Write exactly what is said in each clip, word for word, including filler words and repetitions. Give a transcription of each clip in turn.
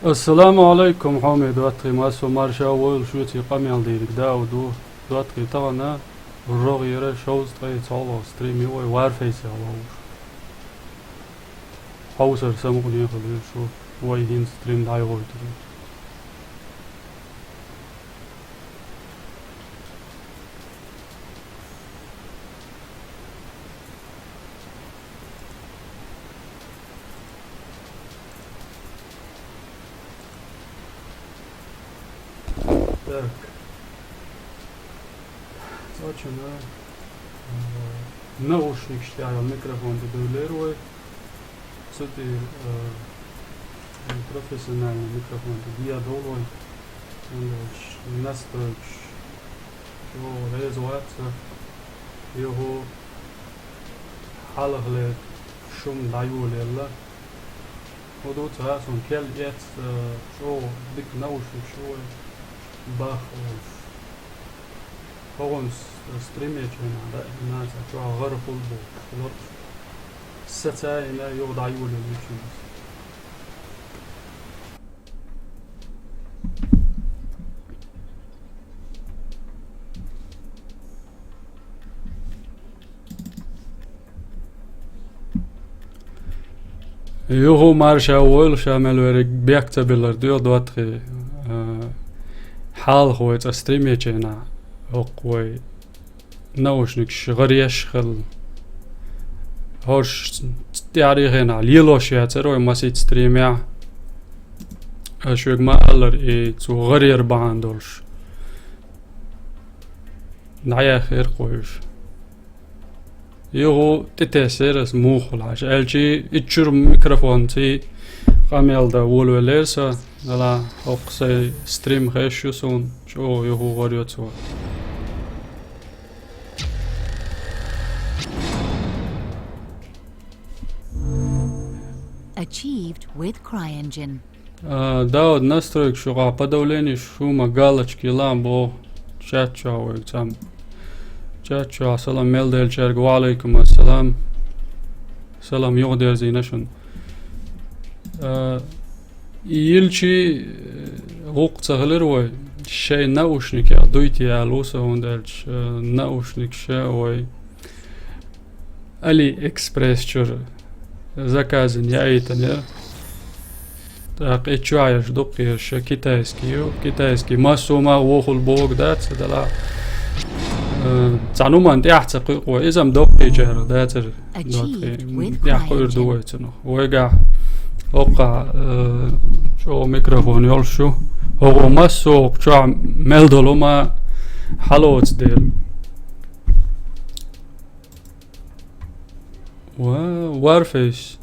Ассаламу алайкум, хьоме доттагӀий, массо марша войла шуьца, къамел дийриг Дауд ву. ДоттагӀий, тахана рогӀера шовзткъе цхьоалгӀа стрим ю вай Warface-ах вовш. Хьовсар самукъане хила веза шу, вай хӀинца стрим дӀайохуьйтур ю. Так. Цочуна, э, наушникаш тӀехь йолу микрофон тӀе девллера вай. Цу тӀе, э, профессиональный микрофон тӀе дӀадолу вай. Цундела настройкаш чӀогӀа реза вац, юха хьалхале шуна дӀайолаелла. ХӀун ду ца хаьа суна, кхел эцна, э, чӀогӀа дика наушникаш ю вай, бах волуш. ХӀокхунна с-, стримечу хенахь даима цхьа чохь гӀара хуьлу бохуш хиларх. Саца а йина, юха дӀайолаелла ю цуьнан. Юха марша войла, ша мел верриг бехк ца биллар доьху, доттагӀий. А, хьалха вай цкъа стримечу хенахь хӀокху вай наушникаш гӀаръеш хилла. ХӀорш тӀаьхьарчу хенахь лелош яцара вай масийтта стримехь. Ас шуьга ма-аллара, и цо гӀаръяр бахьана долуш дӀаяьхира-кх вай уьш. Юха тӀетесира ас муха хуьлу хьажа, аьлча и чуьра микрофонций къамел дан волавеллера со, дала хӀокху сайн стрим хезаш ю суна, чӀогӀа юха гӀарйо цо. Achieved with CryEngine. А, Дауд, настройкаш юкъахь подавление шума галочки лаам боху чат чохь вайга цхьамма. Чат чохь салам мел деллачаьрга, ва Ӏалайкум ассалам. Салам юхадерзийна шуна. А, и йилчи, э, гӀуллакх ца хилира вай. Шайн наушникех дуй те аьлла ву со, хӀунда аьлча, э, наушникаш вай Алиэкспресс чуьра заказан яийтинера. ТӀаккха и чохь ерш дуккха ерш китайский ю. Китайский массо а ма вохула бохург дац, делахь, э, цхьа нуман тӀаьхьа ца кхуьу вай. Иза-м доккхийчарах дацара. Achieved with тӀаьхьа кхуьур ду CryEngine. Вай цунах. Вайгахь хӀокхахь, э, чӀогӀа микрофон йолуш ю. ХӀокхо массо а чохь мел долу ма хьалоцу дела. Ва, Warface.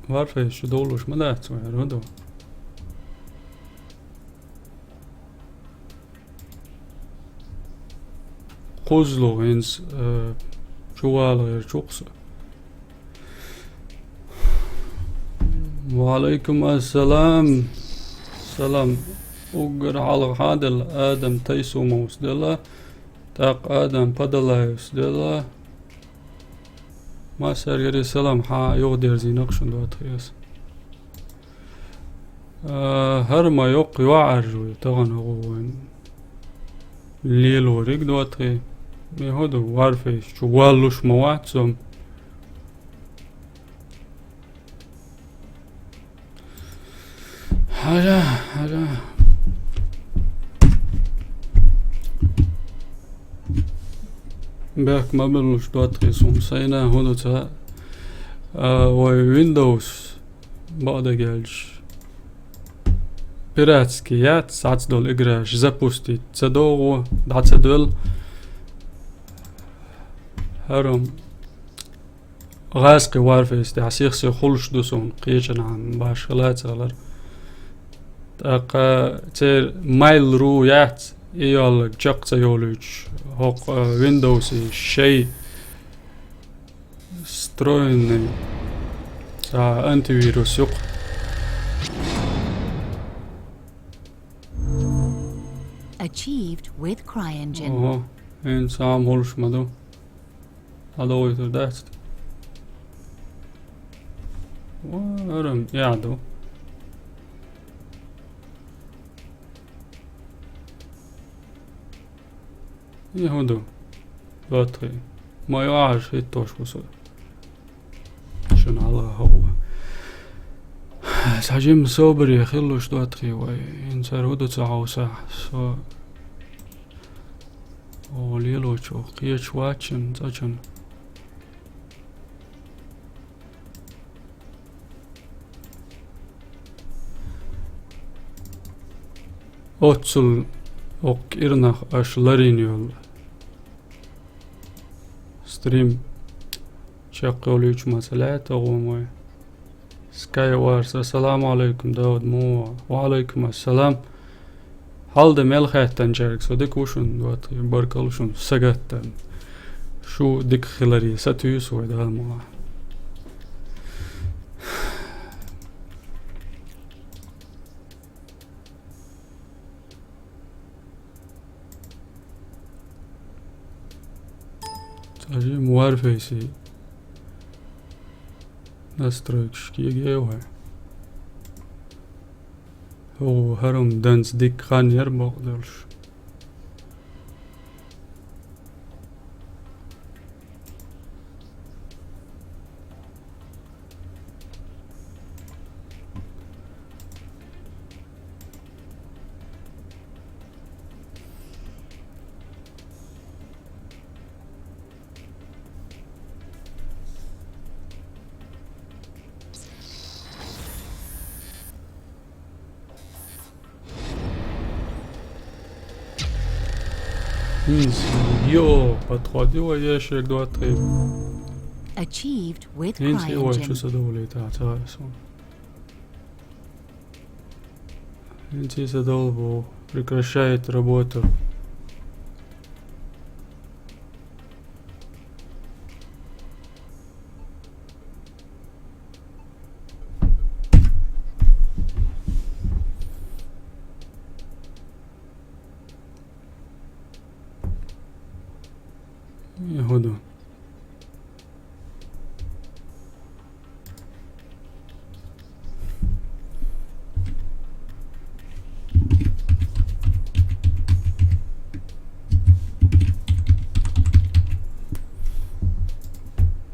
Warface шу довлуш ма дац вай, хӀун ду? Кхузлу хӀинца, э, чувала гӀерчу кхуза. Ва Ӏалайкум ассалам. Салам. Уггар хьалха хьан делла, Адам Тайсумовс делла, тӀаккха Адам Падалаевс делла. Массаьргара салам, хьан юхадерзийна-кх шуна, доттагӀий, ас. А, хӀара ма йоккха йоӀ Ӏаьржа вай, тахана гӀо вайн лелориг, доттагӀий. Ме хӀун ду, Warface чу валлуш ма вац со-м. Хьажа, хьажа. Бехк ма биллалаш, доттагӀий, суна сайна хӀун ду ца хаьа. А, вай Windows бакъдерг аьлча, пиратский яц, цхьацца долу играш запустить ца догӀу, дӀа ца доьлу. ХӀара-м гӀазкхи Warface тӀехь сих-сиха хуьлуш ду суна, кхечанхьа башхалла а ца хилар. ТӀаккха церан Mail.ru яц, и йолларг чекх ца йолуьйтуш, хӀокху, а, Windows-и шай встроенный цхьа антивирус ю-кх. Achieved with CryEngine. Ого, хӀинца цхьа а хуьлуш ма ду. ДӀадовлуьйтур дац. Ва, арам, яду. И хӀун ду? ДоӀа тхий. Ма йоӀаш хӀиттош ву со. Шуна хьалха хьо ву. Цхьа жимма собаре хилалаш доӀа тхий вай. ХӀинца хӀара хӀун ду ца хьовса. Со О, лелочо, кхечу ваччана, цӀачана. Оццул оккха кӀирнах аша ларийна йолу стрим чекхйолуьйтуш ма ца лаьа тӀе гӀо мой. Skywars, ассаламу Ӏалайкум, Дауд, муха? Ва Ӏалайкум ассалам. Хьал де мел хаьттанчаьрга со дика ву шуна, вот, баркалла шуна сагатдан. Шу дика хиларе сатуьйсу вай, Дала мукъ лахь. Цхьа жимма Warface-и настройкаш кегайо хьо. ХӀара хӀара-м данца дика хан яра бакъдолуш. ХӀинца, йо, подходи вай ешерг доттагӀий. Achieved with хӀинца и вай чу CryEngine. Ца довлийта, ца вай сон. ХӀинца и ца довла бу. Прекращает работу. ХӀун ду?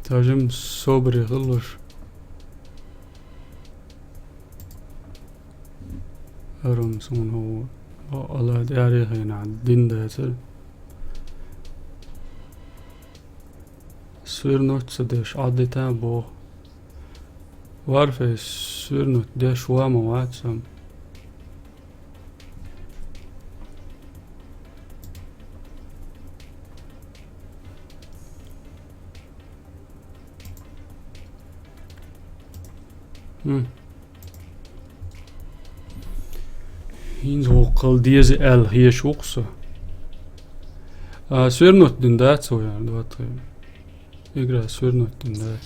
Цхьа жимма собаре хилалаш. ХӀара-м суна хӀу, Алла, тӀаьхьарчу хенахь дина дацара. Свернуть ца деш, Ӏадита боху. Warface свернуть деш ван ма вац сан. Хм. ХӀинца воккхал деза аьлла хеш ву-кх со. А, свернуть дина дац вай, аьлла, доттагӀий. Игра свернуть дина дац.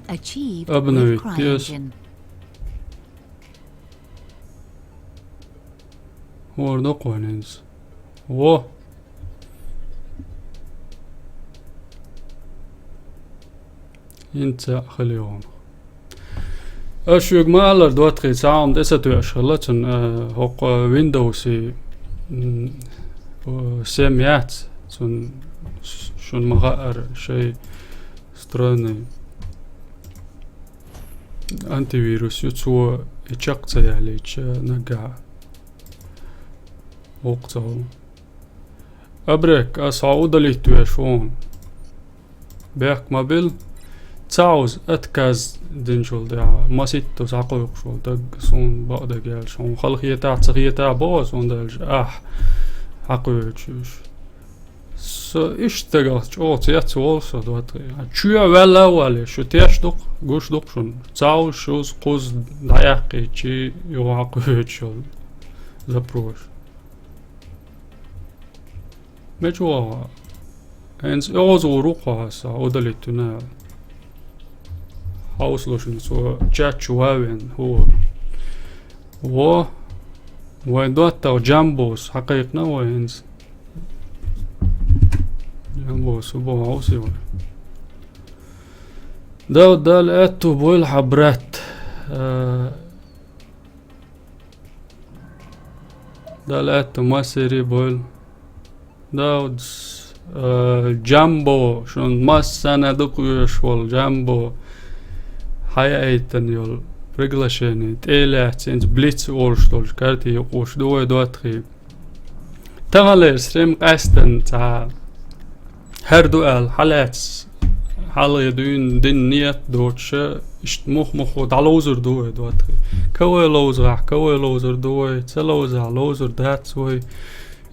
Achieved with Обновить деза. CryEngine. ХӀора доккхойнанца. Во! ХӀинца а хила йогӀу. Ас шуьга ма-аллара, доттагӀий, цхьа хӀума тӀе ца тоьуш хилла, цунна, а, хӀокху Windows-и, м, о, семь яц, цунна ш-, шуна ма-хаъара, шайн встроенный антивирус ю, цо и чекх ца ялийча наггахь воккха ца хуьлу. Абрек, ас хьо удалить веш ву хьуна. Бехк ма билла. Ца хьовза, отказ динчул тӀаьхьа маситтаза схьакхойкхуш волу даг суна бакъдерг аьлча, хьуна хала хетахь а, ца хетахь а боху ас, хӀунда аьлча ахь хьакхоьхьучуьш. Со иштта стагах чӀогӀа цецволу со, доттагӀий. Чоь ваьлла а вале, шу теш ду-кх, гуш ду-кх шуна. Ца хьовза, шуза, кхузза дӀаяккхийчий юха хьакхоьхьучу йолу запрос. Мича вогӀу? ХӀинца оьгӀазвур ву-кх хьо, аса удалить вина. Хьовсалушна цо чат чу ван вен хӀора. Во, Вай доттагӀа Джамбос хьакхайкхина вай хӀинца. Джамбос, бо хьовсий вай. Дауд, Дала аьтту бойла хьа, брат. Э, Дала аьтту массери бойла. Дауд, э, Джамбо, шун массана дукха оьшуш волу Джамбо, хьаяийтина йолу приглашение, тӀе а лаьцна, хӀинца блиц олуш долчу карте юкъуш ду вай доттагӀий. Таханлера стрим къаьстина цхьа хӀара ду аьлла, хьалаьцна, хьалха дуьйна дина ниет доцуша, иштта мух-мухо дӀаловзур ду вай доттагӀий. Ка вай ловзахь, ка вай ловзур ду вай, ца ловзахь, ловзур дац вай.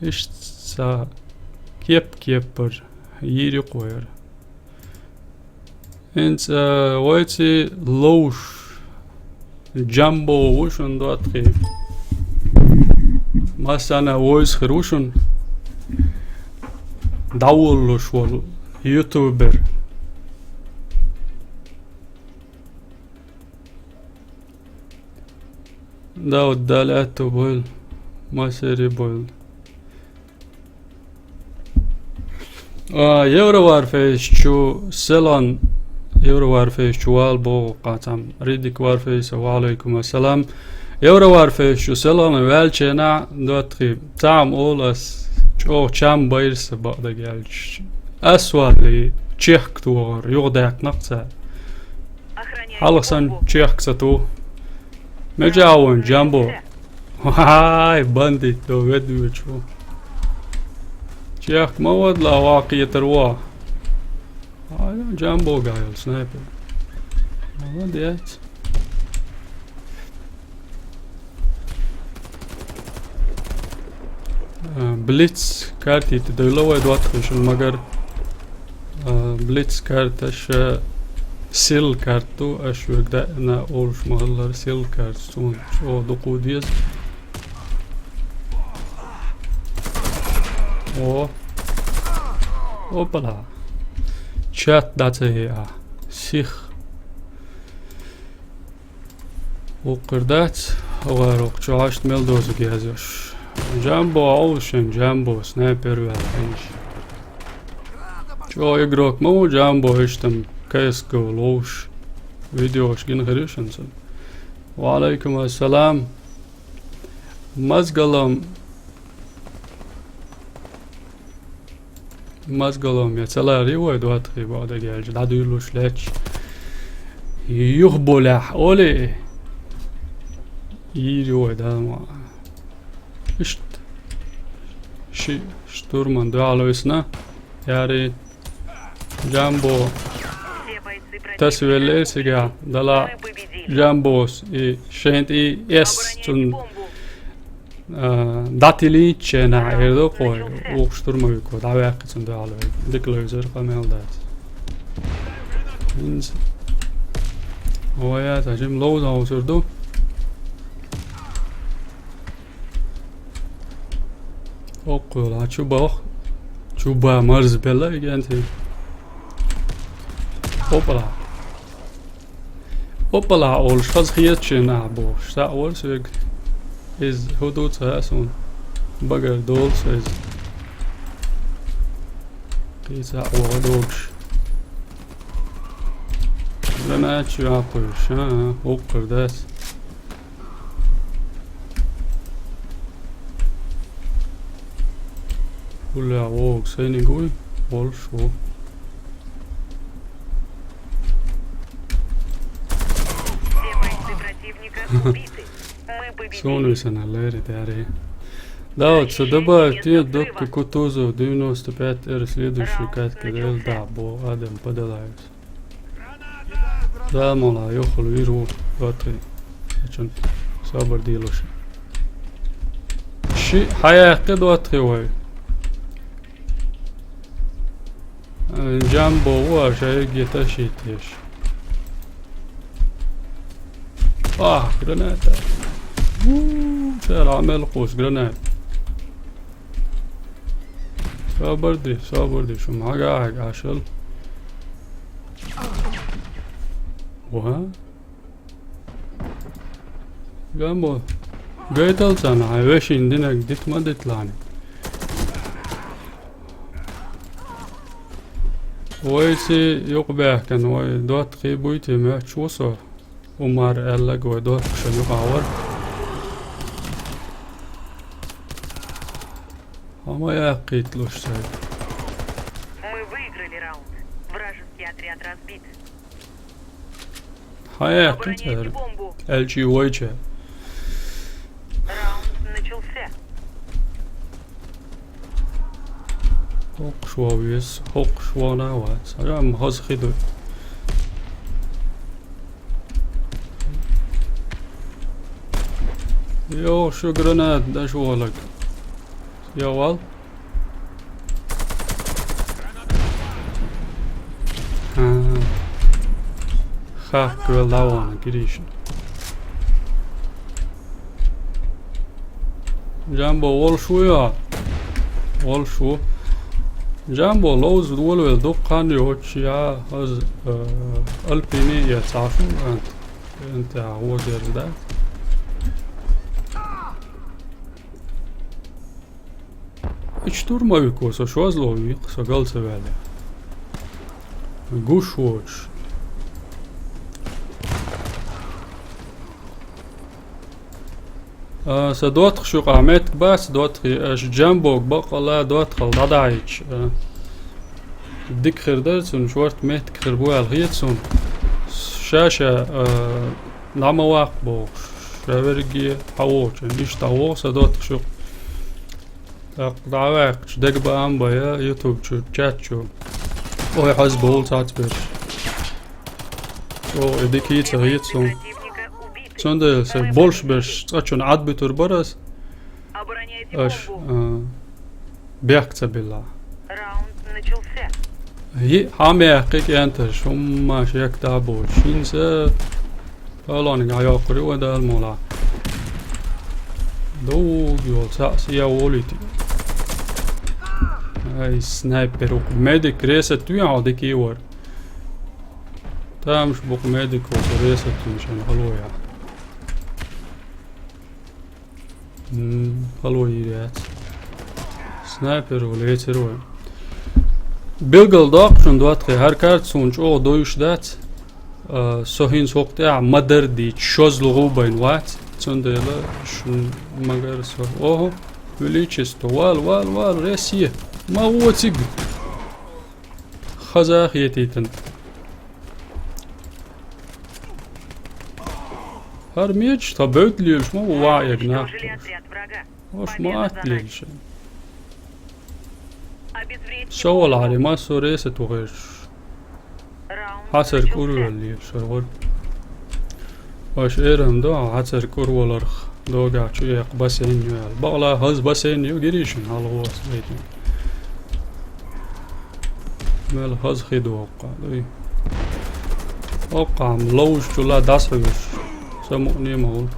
Иштта цхьа кеп-кепара йийр ю-кх вай хӀара. ХӀинца, э, вайций ловш Джамбо ву шуна доттагӀий. Массана войс хир ву шуна. ДӀаволлуш волу ютубер. Дауд, Дала аьтту бойла, массери бойла. А, Евро Warface чу селан, Евро Warface чу вала боху кхацам. Ридик Warface, ва алейкум ассалам. Евро Warface чу селан ваьлчена доттагӀий. Цхьа ма олу ас, чӀогӀа чам байра сан бакъдерг аьлча. Ас валли, чехка тохар, юхадаьккхина-кх цара. Хьалха санна чехка ца ту. Меджа а вон, Джамбо. Вай, бандит, до ведучу. Чехка ма вадла, вакхетар во. Ай, Джамбо гайол, снайпер. Молодец. А, блиц карта тӀе дойла вай доттагӀий шуна, магар, а, блиц карта аша сил карта ду, аша вега даьӀна олуш ма-хиллара сил карта, цунна чӀогӀа дукха деза. О. Опала. Чат дац а. Сих. Вукхуьр дац, хӀавар вокху чохь иштта мел дозуг язъеш. Джамбо, Ӏовшин, Джамбо, снайпер ваьлла хӀинца. ЧӀогӀа игрок ма ву Джамбо, иштта-м кайско ловш. Видеош гина хир ю шуна цунна. Ва алейкум ассалам. Мазгалом. Мазгалом я ца ларий вай доттагӀий бакъдерг аьлча, дӀадуьйлуш лаьтташ. Юхаболехь, олий. Йийр ю вай, Дала ма. Иштта. Ши штурман дуьхьал висна. Яри. Джамбо. Тасавеллера цигахь. Дала Джамбос. И шайн тӀе эс цунна. А, дӀатилийча нах эр ду кхой, вукху штурмовико дӀаваьккхи цунна дуьхьал вай. Дика ловзар къамел дац. ХӀинца. Ой, я, ца жим ловза хьовсур ду. Оккхула, а чу бах. Чу ба марз белла, и генти. Опа. Оппала олуш хаза хетачийн ахь бохуш, схьа а вара соьга. Иза хӀун ду ца хаьа суна. Багара долу со иза. Кхин цхьаъ ваха догуш. Граначу а кхуьйсуш, а, а, хӀокхуьра дац. Хулла вогу сайниг вуй, волуш ву. Суна висана лери дари. Да, вот, добавить, нет, доктор Кутузов, девяносто пять р, следующий катка, да, да, бо, Адам Подолаевс. Да, мола, йохал виру, вот, а чун, собар дилуш. Ши, хьаяккхи, вот, вай. Э, Джамбо ву аша, эггета шийтеш. А, граната. У, цара Ӏамел кхус граната. Собар ди, собар ди, шу магахьаг ашал. Ва? Джамбо. Гайтал царна, хьайн вешин динаг дита ма диталахьани. Вайси юкъ баьхкан, вай доттагӀий буй те моьтташ ву со. Умар аьллаг вай доттагӀашна юкъахь вара. Хьо ма яьккхийталуш сайга. Мы выиграли раунд. Вражеский отряд разбит. Хьан яьккхи цара? Обороняйте бомбу. Аьлчи вайча. Раунд начался. ХӀокхуш ван веза, хӀокхуш ван а вац. Хьажа-м хаза хи ду. Йо, шу гранат даш волаг. Я вал? А, хакквел дӀавана, Гриша. Джамбо волуш ву йо? Волуш ву. Джамбо ловза волавелла дуккха хан йоцуш я, хаза, э, Альпини я цхьа шу, э, эн тӀехь гӀо дерза дац. Ича тур ма вуьгу со, шозлагӀа вуьгу, со гал ца ваьлла. Гуш воцуш. А, сан доттагӀаш юкъахь меттиг бац, доттагӀий, аша Джамбога баккъалла доттагӀалла дӀадахьийташ, а, дика хир дара цунна, шорта меттиг хир бу аьлла хета суна. Ша-ша, а, дӀа ма ваккха бохуш, ша верриге хьан вогӀучун, иштта дӀавогӀу сан доттагӀаш юкъа. ТӀаккха дӀа а ваьккхича, дегабаам бан я YouTube чу, чат чу. Ой, хьаза бовла цхьацца берш. О, и дика ца хета суна. Цундела сан болуш берш цкъа чунна Ӏад буьтур бара ас. Аша, а, бехк ца билла. Раунд начался. Йиъ хьан мехкий кӀенташ, хӀумма шек дӀа а боцуш. ХӀинца палониг Ӏа йоккхур ю вай Дала мукъ лахь. Дуг йолу цхьаъ се а волуьйту. Ай, снайпер ву-кх. Медик ресет вуьйна хьо дика вара. Тамаш бу-кх медик ву-кх ресет вуьйна шайна хало яхь. М, хало йийр яц. Снайпер ву лецира вай. Билггал доккхучун доттагӀий, хӀара карта суна чӀогӀа довзуш дац. А, со хӀинца хӀокху тӀехь ма-дарра дийцича, шозлагӀа а байна вац. Цундела шун магар со. Охьо, величество, вала, вала, вала, Россия. Ма гӀо цига. Хаза а хетийтина. ХӀара мечаш тхан бевдда лелаш ма ву, ваха эгна. Ош ма атта лелаш. Со валахьаре, массо а ресет ву гӀерташ. Хьацар кӀурвелла лелаш вара. Аша эрам до, хьацар кӀурваларх догахь чу экха бассейн ю аьлла. Бакъала хаза бассейн ю, гиришин хьалгӀо ас вайтина. Мел хаза хи ду хӀоккхахь, дуй. ХӀоккхахь-м ловзучул а дӀасахьуьйсуш, самукъане а ма хуьлу.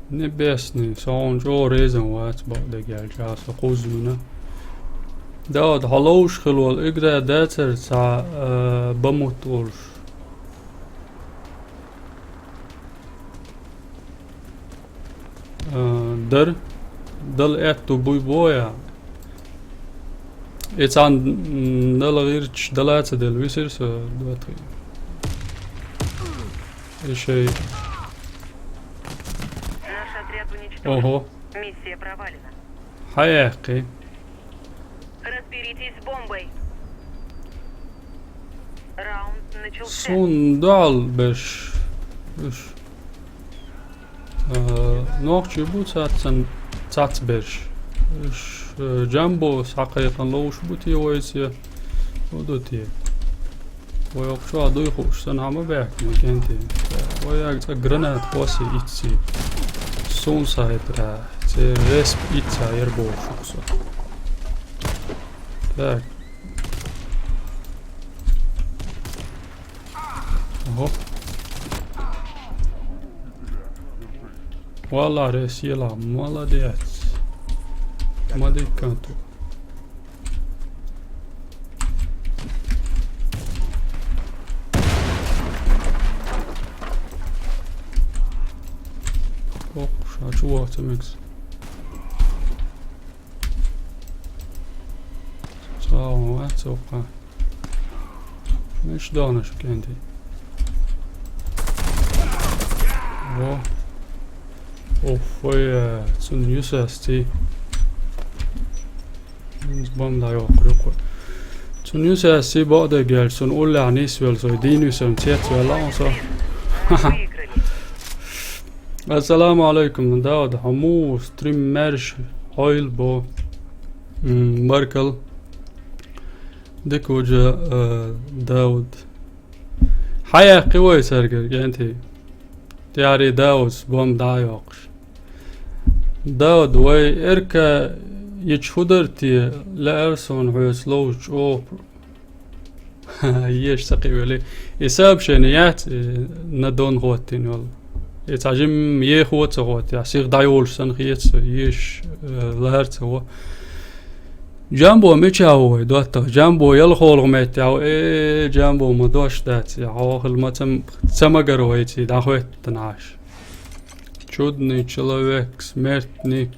Небесный, со хьуна чӀогӀа резан вац, бакъдерг аьлча, со кхузза вина. Дауд, хьо ловзуш хила волу игра дацара цхьа, а, бамут волуш. А, дара. Дала аьтту буй бохьа. И цхьана, м, дала гӀирташ дала а ца делла, висира со доттагӀий. И шай. Наш отряд уничтожен. Ого. Миссия провалена. Хьан яьккхи? Разберитесь с бомбой. Раунд начался. Суна дуьхьал берш. Уьш. А, нохчий бу цаццан, цац берш. Уьш, э, Джамбо схьакхайкхина ловш бу те вайца? ХӀун ду те? Вай окху чохь дуй хууш санна хьан ма баьхкина кенте. Вай ага цкъа гранат хоссе итций. Сун сайпара. Церан весп итца яр бохуш со. Так. Ого. Валлахь, Ресела, молодец. Ма диккан ту. Во, ца мегаш. Цхьа вон вац цо кхы. Миш догӀанаш кӀентӀи. Во. Оф, ой, э, цун юсасти. Бомба дӀайоккхур ю кхо. Цун юсасти бакъдерг аьлча, цун уллехь нисвелла со, дийна юсам цецвелла со. Ассаламу алейкум, Дауд, хьо муха стрим маьрша хьойл бо? М, баркал. Дика ву, э, Дауд. Хьаяккхи вай царгара, кӀентий. ТӀаьхьарий Дауда бомба дӀа а йоккхуш. Дауд, вай эрка йича хӀу дара те, лаьара суна хьоьца ловза чӀогӀа еша ца кхиъвелли. И сообщение яц, и на дон хӀоттийна йолу. И цхьа жимма еха а ца хӀоттий, сиха дӀайолуш санна хета со, еша, э, лаьара ца во. Джамбо мичахь ву вай доттагӀа? Джамбо ялхолгӀа меттехь ву, э, Джамбо ма дош дац, я хьо хила ма ца, ца магара вайций дӀахӀоьттина Ӏаш. Чудный человек, смертник.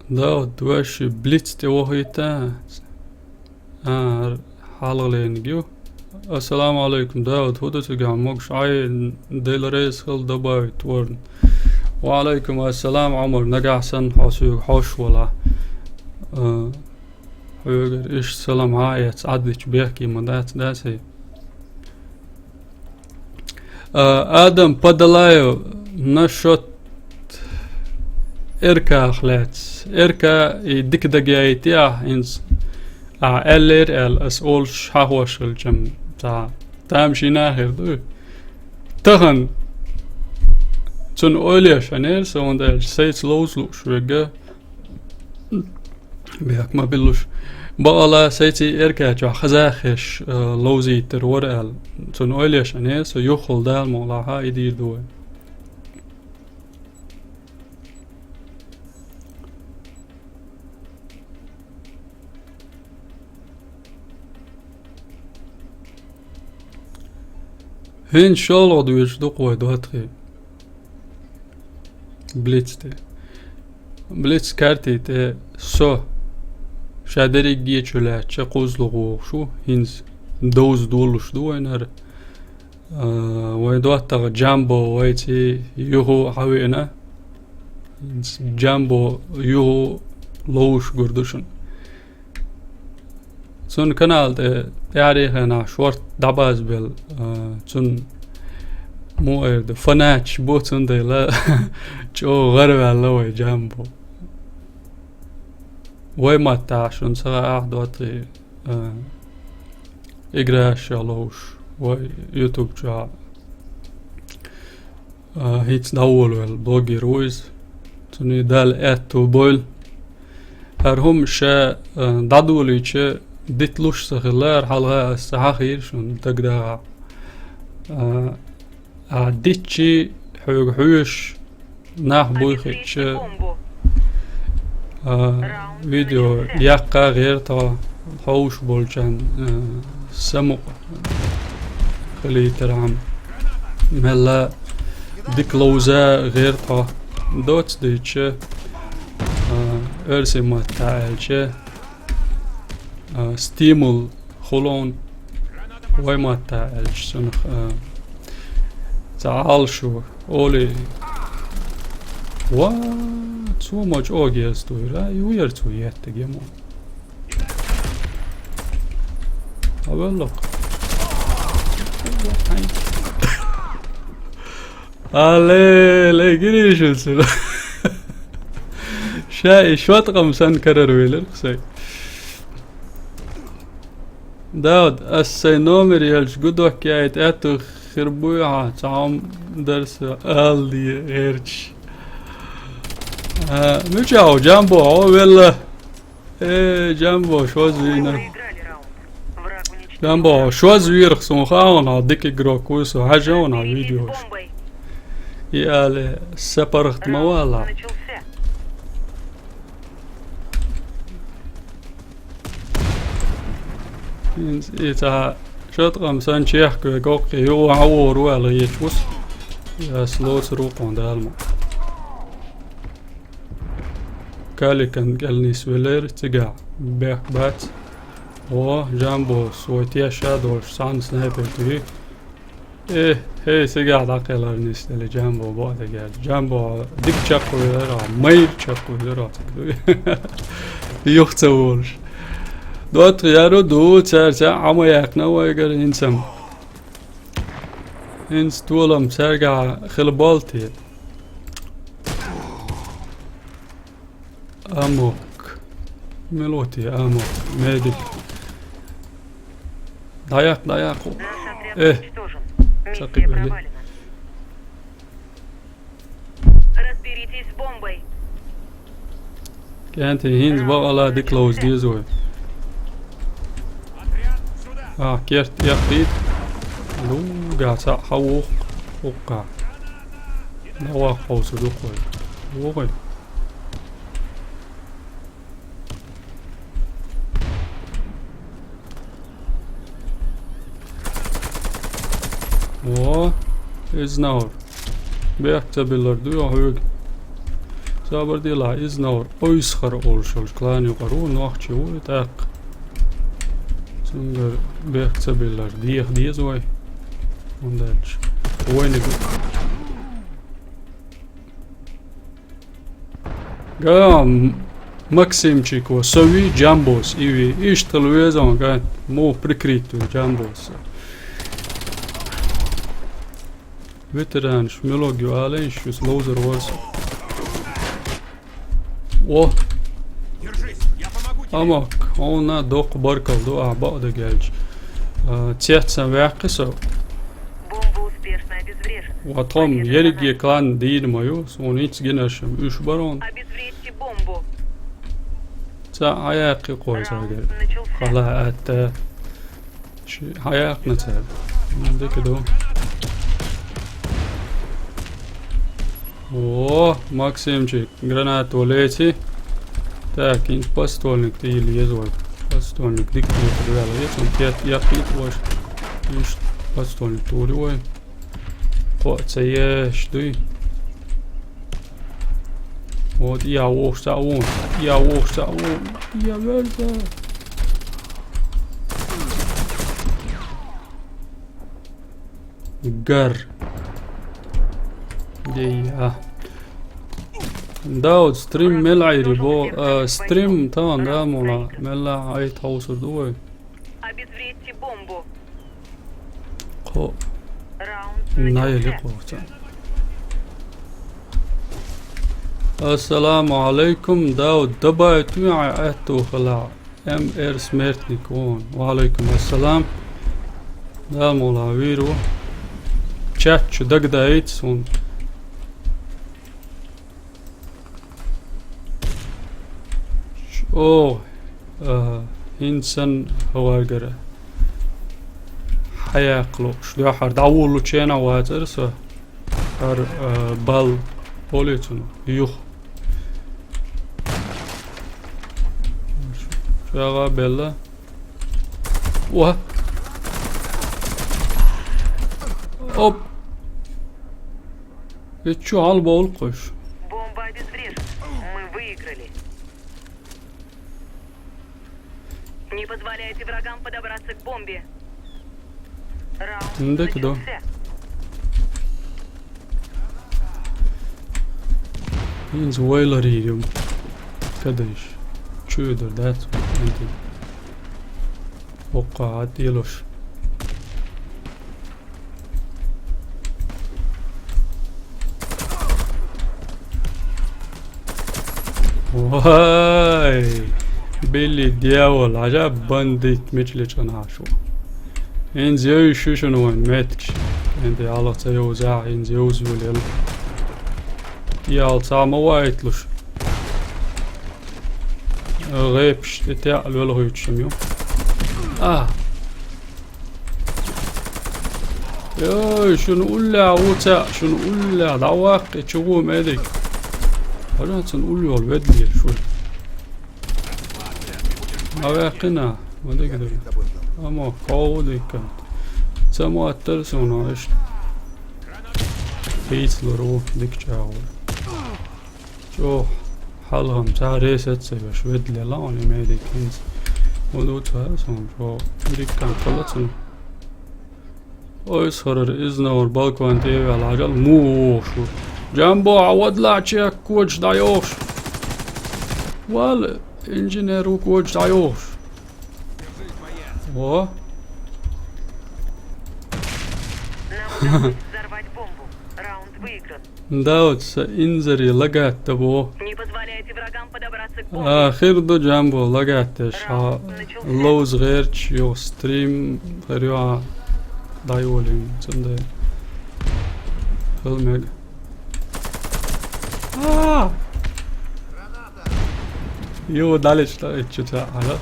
Да, вот ваши блиц тӀе вохуьйту. А, хьалхалерниг ю. Ассаламу алейкум, Дауд, хӀу ду цигахь могуш? Ай, Дела реза хила добавить ворна. Ва алейкум ассалам, Ӏумар, нагахь санна хьо соьга хьош вала. А, хьоьгара иштта салам хьа а эцна, Ӏадвича бехке ма дац, дац хье? А, Адам Падалаев, насчёт Эрках лаьцна. Эрка и дика дагаейтехь, хӀинца ахь аьллера аьлла, ас олуш хьахош хилчам, цхьа тамашийна а хир ду. Тахана цунна ойла еш хьанера, со хӀунда аьлча сайца ловза лууш верг. Бехк ма биллуш. Бакъала сайций Эрка чохь хазахеш, э, ловзийтар вара аьлла. Цунна ойла еш хьанера, со юххул Дала мукъ лахь и дийр ду вай. ХӀинца шолгӀа доьдуш ду-кх вай доттагӀий. Блиц тӀе. Блиц карти тӀе со ша дерриге а чу лаьттача кхузлугӀа вогӀуш ву, хӀинца довза долуш ду вайнара. А, вай доттагӀа Джамбо вайций юху хьавеана. Джамбо юху ловуш гур ду шуна. Цунна канал тӀе тӀаьхьарий хенахь шорта дӀабазбелла, а, цунна муха эр ду, фанаташ бу, цундела чӀогӀа гӀараваьлла вай Джамбо. Вай маттахь шуна ца хаьа ахь доттагӀий, а, играш а ловуш вай YouTube чохь. А, хӀинца дӀаволавелла блогер ву иза. Цуьнан Дала аьтто бойла. ХӀара хӀума ша, а, дӀадолийча, диталуш ца хилла, хӀара хьалха ас ца хьахийра шуна дагадагӀахь. А, а, дитчий, хьоьга хьоьжуш, нах буй хиъча, а, видео яккха гӀерта хьо, хьовш болчарна, а, самукъа хилийтархьама. Мелла дика ловза гӀерта хьо. Доцца дийча, а, оьрсийн маттахь аьлча, а, стимул хуьлу хьуна, вай маттахь аьлча, цунах, а, цхьа Ӏалашо олий. Ва, цо ма чӀогӀа еза дуйра, и ву яра цо еттиг мо. Авелло-кх. Але, ле, гирийшуцура. Ша и шоткъам санна карара велира-кх сайн. Дауд, ас сайн номер елча гу доккхаьйта аьтту хир буй хьан, цхьа хӀума дара со ала де гӀерташ. А, мичахь ву, Джамбо, хьо велла? Э, Джамбо, шозза вийна. Джамбо, шозза вийрах суна хаьа хьуна, дика игрок ву со, хьажа хьуна видеош. И але, са паргӀат ма вала. ХӀинца и цхьа шоткъам санна чехка вега оккхе, юха хьан вора ву аьлла гӀечвус. Яс лоцург ву-кх хьуна, Дала мукъ. Каликан кӀел нисвелира цигахь. Бехк бац. О, Джамбос, вай теша а долуш, цхьана снайпер туьйхи. Э, хӀей, цигахь дӀакхелхар нисделла Джамбо бакъдерг аьлча. Джамбо дика чекхвелира, майра чекхвелира цига дуй. Юха ца волуш. ДоттагӀа яро ду, цаьрца Ӏама яьккхина вайгара хӀинца. ХӀинца толам цаьргахь хила болу те? Амок. Мила ву те Амок? Медик. ДӀаяккха, дӀаяккха. Наш отряд Э, уничтожен. Ца Миссия кхиъ вели. Провалена. Разберитесь с бомбой. КӀентий, хӀинца бакъала дика ловза деза вай. А, керт, керт дийта. Луга цхьаъ хьан вуху, хӀокху. Навах хьовса дукха вай. Вохуй. О, Изнаур. Бехк ца биллар ду хьоьга. Сабар делахь, Изнаур. Ойсхар олуш йолчу клан юкъара ву, нохчи ву и тӀаккха. Цуьнгара бехк ца биллар. Деха деза вай. ХӀунда аьлча вайниг Га, М-, Максимчико, со вий Джамбос, и вий. Иштта хила веза ван, га, муха прикрыть ву Джамбос. Ветеранаш, милог ю алайш, шуьца ловзар вара со. О! Амок, хьуна доккха баркалла ду ахь бакъдерг аьлча. А, цецсан ваьккхи со. Бомба успешно обезврежена. Ва тхом ерриге клан дийна ма ю, суна хӀинца гинарш-м уьш бара хьуна. Обезвредьте бомбу. Ца хьаяккхи кхой цаьргара. Раунд начался. Хала атта. Ши хьаяккхина цара. М, дика ду. О, Максимчик, гранато леци. Так, хӀинца подствольник тӀе йилла еза вай. Подствольник дика тӀе ваьлла еза, цунна кет яккхийта вай. Иштта подствольник тур ю вай. Кхоъ ца еш дуй. Вот, я вовшах цхьаъ вон. Я вовшах цхьаъ вон. Я верза. Гар. Дей, а. Дауд, стрим мел Ӏийри бо, а, стрим тахана да мула, мелла Ӏайта хьовсур ду вай. Обезвредьте бомбу. Кхо. Раунд начался. Найли кхоца. Ассаламу алайкум, Дауд, дабай туьйхьа аьтту хала. М Р Смертник вон. Ва алайкум ассалам. Да, мула вийр ву. Чат чу дагадайта суна. О, а, хӀинца санна хӀаваргара хьаяккха лууш. Дуьххьара дӀавуллучу хенахь вацара со. ХӀара, а, бал олу цунах, юха. ЧӀагӀа белла. О! Оп! Ведь чё, хьалабовлу кхуьш? Бомба обезврежена. Мы выиграли. Не позволяйте врагам подобраться к бомбе. Раунд М, дика ду. Начался. ХӀинца вайларий ю. Кадайш. Чу ю дар дац? М, дика. Оккха хьан тӀелуш. Вай! Билли дьявол, хьажа бандит мича лечкъана хьашу. ХӀинца йовза шу шуна вайн меттигаш. ХӀинца хьалха ца йовзахь, хӀинца йовза велла. Ял цхьа ма вайтлуш. ГӀепаш тӀе теӀа лоьлхуьйтуш ю. А! Йой, шуна уллехь ву цхьаъ, шуна уллехь, дӀаваккха и чугӀо медик. Хьажа цунна уллохула ведлера шу. Ма ваьккхина, ма дика ду. Амма кхову дика. Ца моттара суна иштта. Хийцлур ву дика чӀагӀо. ЧӀоагӀа хьалхам цхьа ресет ца йош ведле лаун и медик хӀинца. Ма ду ца сон чӀоагӀа диккан хала цун. Ой, схорар, изна вар балкон тӀе ваьлла хьажал, муха вохуш ву. Джамбо, а вадлахь чек коча дӀайохуш. Вал, инженер ву коча дӀайохуш. Во. Нам удалось взорвать бомбу. Раунд выигран. Даут, са инзаре лагатта бо. Не позволяйте врагам подобраться к бомбе. А, хир ду, Джамбо, лагатта ша. Раунд начался. Лоуз гӀерч, йо, стрим, хир йо, дайволин, цунда. Хил мег. А! Йо, далечла, иччу ца, ала.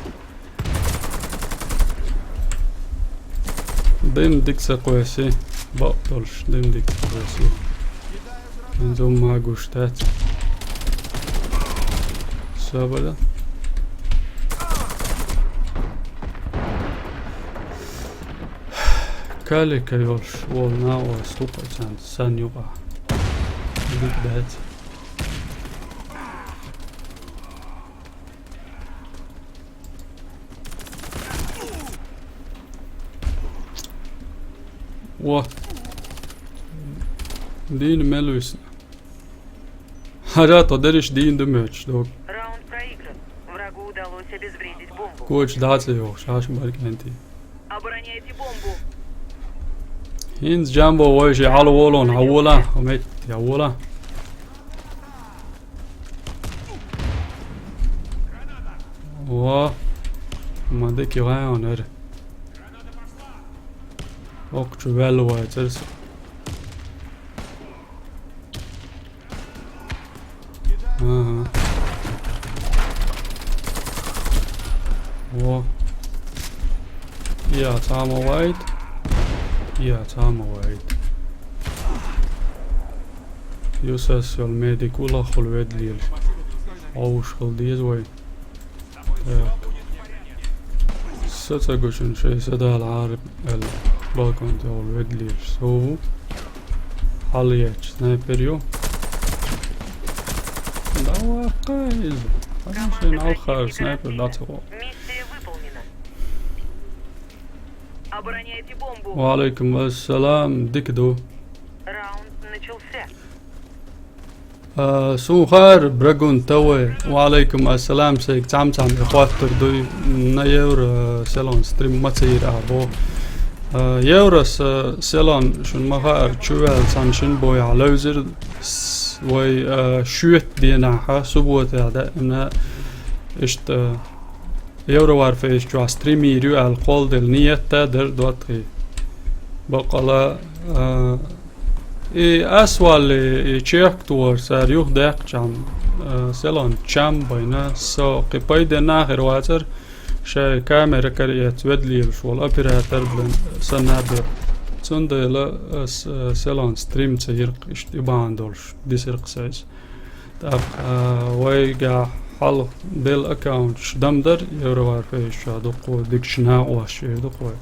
Дим дикса кхоьси. Бакъ долуш, дим дикса кхоьси. Зум ма гуш дац. Собада. Калика йолуш, волна, ва стукъа цан, сан юкъа. Дик дац. Во. Дийна мел висна. Хьажа, тхо дерриш дийна ду моьттуш дог. Раунд проигран. Врагу удалось обезвредить бомбу. Коча дац йохуш, хьаша баркӀанти. Обороняйте бомбу. ХӀинца Джамбо вайши хьала волон, хьавола, хӀумет, я вола. Во. Ма дики гӀайон эр. Окхучу ваьлла вай церс. Ага. Во. Я, цхьа ма вайта. Я, цхьа ма вайта. Юсас йолу медик улаххула ведлийлаш. Ӏовшахала деза вай. Так. Са ца гучун шайн са дала Ӏараб аьлла. Балкон тӀехула ведлийлаш. Со ву. Хьала ечу снайпер ю. Давай, кхай иза. Хьан шайн алхара снайпер дац гӀо. Миссия выполнена. Обороняйте бомбу. Ва алейкум ассалам, дика ду. Раунд начался. А, сун хар, Брагун Тавай. Ва алейкум ассалам, сайга цам-цам и хаттар дуй. На евро, а, селон стрим ма ца йира а бо. А, евро с-, селон шун ма хаар чувел цан шин боя левзир с-, вай, а, шует дена ха, суббота да, на ишта, а, Евроварфейс чохь стример ю аьлла кхолладелла ниетта дара доттагӀий. Баккъала, а, и ас валли, и чехка тухар цара юха даьккхачам, а, селон чам байна, со кхин пайденна хир вацара, шайн камера кара эцна ведлийлаш волу оператор бен санна а бер. Цундела ас, а, селон стрим ца йиркх, иштта и бахьана долуш, дисиркх сайс. ТӀаккха, а, вайгахь хьалха белла аккаунташ дам дара, Евроварфейс чохь дуккха дикачу накъостий дуккха вай.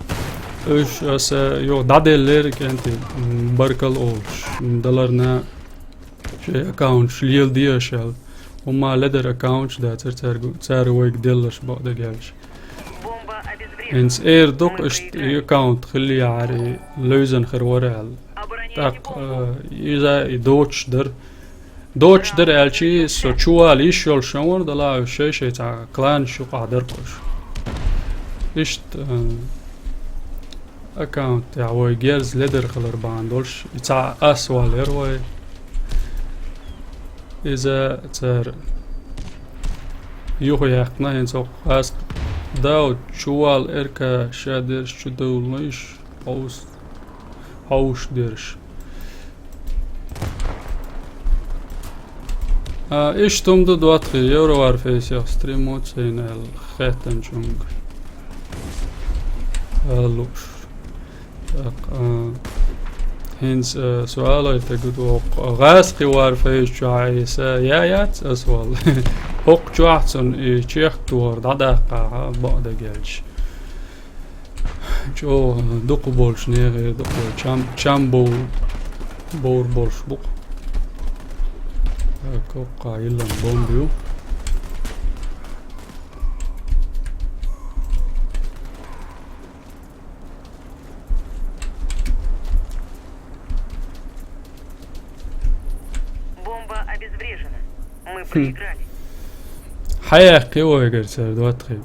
Уьш аса юха дӀаделлера кӀентий, м, баркалла олуш, м, даларна шайн аккаунташ леладе аша аьлла. ХӀумма ледара аккаунташ дацара цаьрга, цара вайга делларш бакъдерг аьлча. Бомба обезврежена. ХӀинца эр ду-кх, иштта и аккаунт хилла яхьара, и левзина хир вара аьлла. ТӀаккха, а, иза и доцуш дара. Доцуш дара аьлчи, со чувала йиш йолуш сан вара, дала уьш шай-шай цхьа кланаш юкъахь дара кхуш. Иштта, а, аккаунт тӀехь вай герз ледар хилар бахьана долуш, и цхьа ас валера вай. Иза цара юха яьккхина, хӀинца хӀокху ас Дауд чувала эрка ша дерш чу довлуш, хьовс-, хьовш дерш. А, иштта хӀума ду доттагӀий, Евроварфейсех стриммо ца йина аьлла, хаьттанчунга ала лууш. ТӀаккха, а, хӀинца, а, со алайтаг ду, хӀокху гӀазкхи Варфейс чохь Ӏийса я яц ас валла. ХӀокху чохь цунна и чехка тохар дӀадаккхахьа, бакъдерг аьлча. ЧӀогӀа дукха болчу нехан дукха чам-, чам бов. Бовр болуш бу-кх. Так, хӀокхахь йиллина бомба ю. Бомба обезврежена. Мы проиграли. Хьаяьккхи вайгара цара, доттагӀий.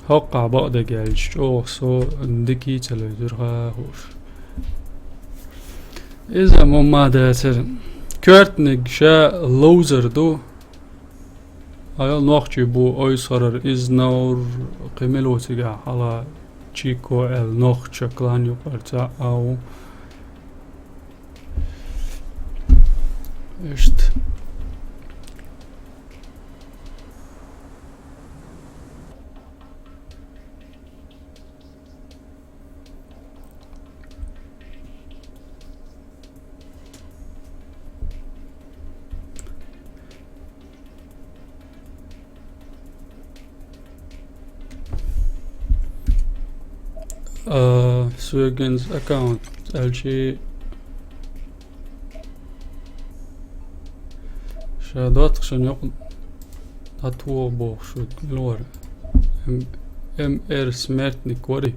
ХӀокхахь бакъдерг аьлча, чӀогӀа со дика ца лоьцура хаа хууш. Иза ма ма дацара. Коьртаниг ша ловзар ду. Ай, нохчий бу ойсхарар, иза навр кхин мила ву цигахь хьала Чико аьлла нохча клан юкъара цхьаъ а ву. Иштта. А, Суьгинс аккаунт аьлчи ша доттагӀашна юкъа дӀатоха бохуш ву, мила вара? М-, М Р Смертник вари?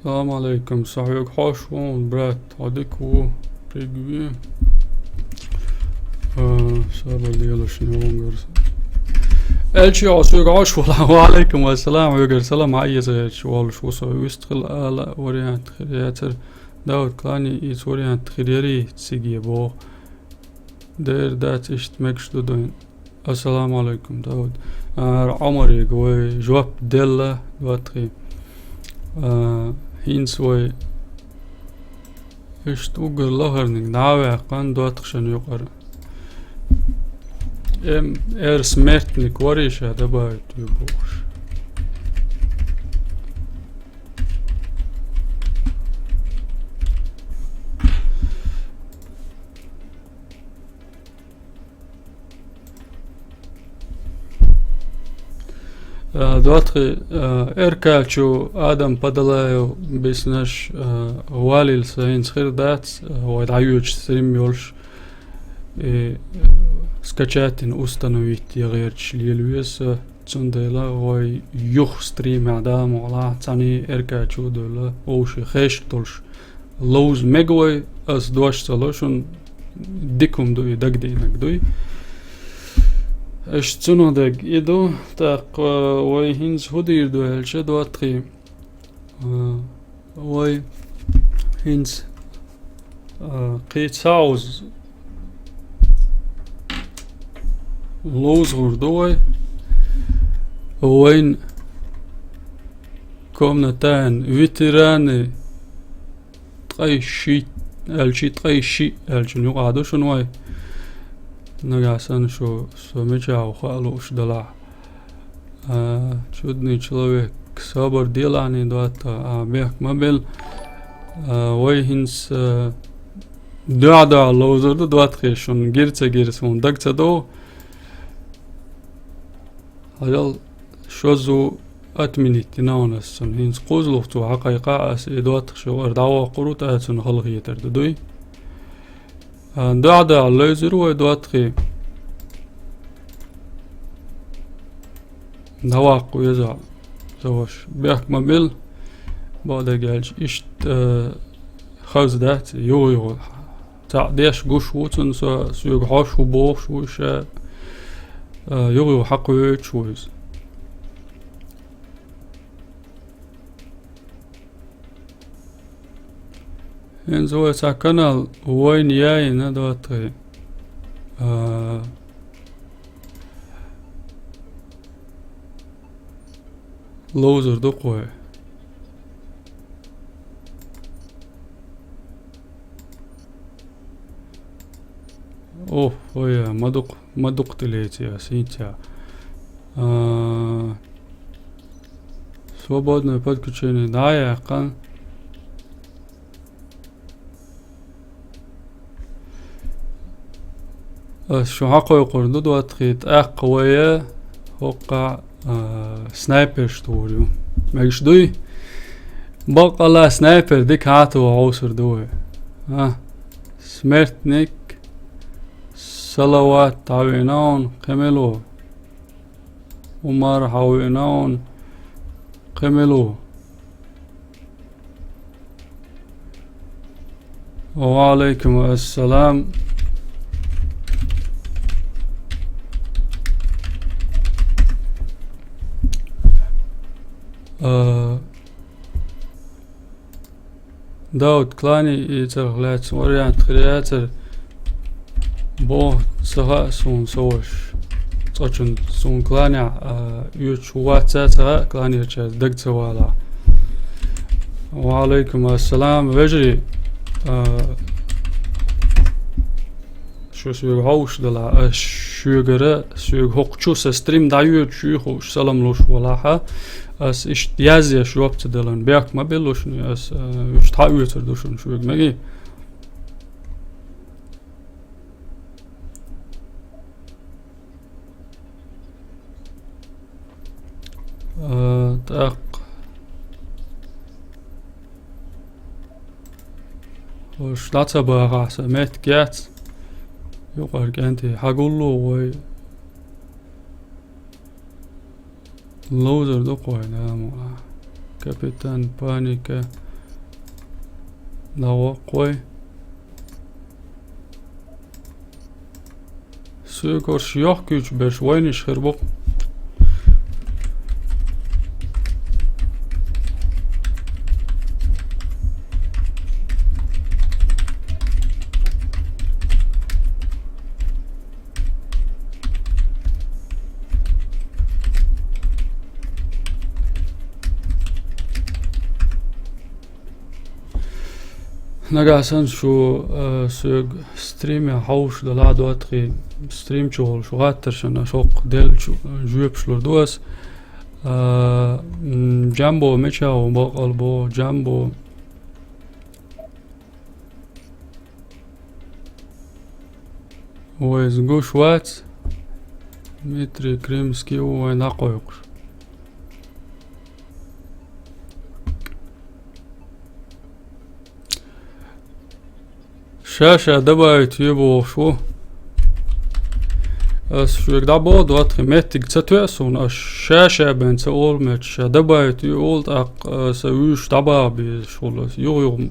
Салам алейкум, со хьоьга хьош ву, брат, хьо дика ву, пригви. А, саба лелаш не вунгар. Элчи хьо соьга хьош ву, ва алейкум ассалам, хьоьгара салам, хьа еза гӀерташ волуш ву со, вистхила ала вариант хир яцара. Дауд, клани, иза вариант хир яри циге боху. Дера дац, иштта мегаш ду дойн. Ассаламу алейкум, Дауд. А, Ӏумарига вай жоп делла, доттагӀий. А, хӀинца вай иштта уггар лахарниг дӀа а ваьккхина, доттагӀашна юкъара. М Р Смертник вари ша добавить ю бохуш. А, доттагӀий, а, Р К чу Адам Падалаев биснарш, а, валийла сан хӀинца хир дац, а, вай дӀайоьдуш стрим йолуш, и, а, скачать йина установить ян гӀерташ лела веза сан, цундела вай юха стримехь Дала мукъалахь цхьаьний Р К чу а девлла, вовшийн хешка долуш ловза мега вай, ас дош ца ло шуна, дика хӀума ду и, дагадеанарг дуй. Аша цунах дерг и ду, тӀаккха вай хӀинца хӀун дийр ду аьлча, доттагӀий, а, вай хӀинца, а, кхин цхьа хӀума ловза гӀур ду вай. Вайн комнатан ветераны ткъе шиъ аьлчи, ткъе шиъ аьлчун юкъахь ду шуна вай. Нагахь санна шу со мичахь ву хаа лууш далахь. А, чудный человек, собар делахь, доттагӀа, а, бехк ма бел. А, вай хӀинца, а, дуьхьа-дуьхьа ловзар ду, доттагӀий, шуна гира ца гира суна дага ца догӀу. Хьажал, шозза отменить йина ван ас цунна. ХӀинца кхузлух цо хьакхайкхахь ас, и доттагӀа шо вара дӀаваккхур ву, тӀаккха цунна хала хетар ду дуй. А, дуьхьа-дуьхьа ловзар вай, доттагӀий. ДӀаваккха веза, ца ваша. Бехк ма бил, бакъдерг аьлча, иштта, а, хаза дац, юха-юха. Цхьаъ деш гуш ву цунна со, соьга хьош ву бохуш ву ша, а, юха-юха хьакхоьвуьйтуш ву иза. ХӀинца вай цхьа канал вайна яйна, доттагӀий. А, ловзар ду-кх вай. О, ой, ма дукха, ма дукха тӀелеци ас хӀинца. А, свободное подключение дӀа а яьккхина. Ас шу хьакхойкхур ду, доттагӀий, тӀаккха вай хӀокхахь, а, снайперш тухур ю. Мегаш дуй? Баккъалла снайпер дика хьатоха хьовсур ду вай. А? Смертник, салават хьавеана хьуна, кхин мила ву? Умар хьавеана хьуна, кхин мила ву? Ва алейкум ассалам. А, Дауд, клани и царх лаьцна вариант хир яцара, бо ца хаьа суна, со ваша. Цкъачунна суна кланехь, а, оьцуш вац ца хаьа, кланерчаьрца дага ца вала. Ва алейкум ассалам, вежарий. А, Шу соьга хьовсуш делахь, ас шуьгара, соьга хӀокху чу сан стрим дӀайоьдуш юй хууш, салам луш валахьа, ас иштта язъеш жоп ца делан, бехк ма билла шуна, ас, э, уьш тхьа оьцур ду шуна, шуьга мегий? Э, тӀаккха хӀорш дӀа ца бахахь, сан меттиг яц. Юкъара кӀентий, хьагулло вай. Лоузар ду-кх вай, да, ма. Капитан Паника. ДӀаваккха вай. Соьга хӀорш йохкуьйтуш берш вайнаш хир бу-кх. Нагахь санна шу, э, соьга стримехь хьовсуш делахь, доттагӀий, стрим чу волуш гӀаттаршна аш хӀокху деллачу жоьпаш лур ду ас. Э, м, Джамбо мичахь ву, бакъалла боху, Джамбо. Вайца гуш вац. Дмитрий Крымский ву вайна дӀакхойкхуш. Ша-ша добавить ве бохуш ву. Ас шуьга дӀабоху, доттагӀий, меттиг ца тоьа суна, ас ша-ша бен ца олу, меттиг ша добавить ве олу, тӀаккха, э, сан вуьйш дӀабаха безаш волу ас. Юха-юха.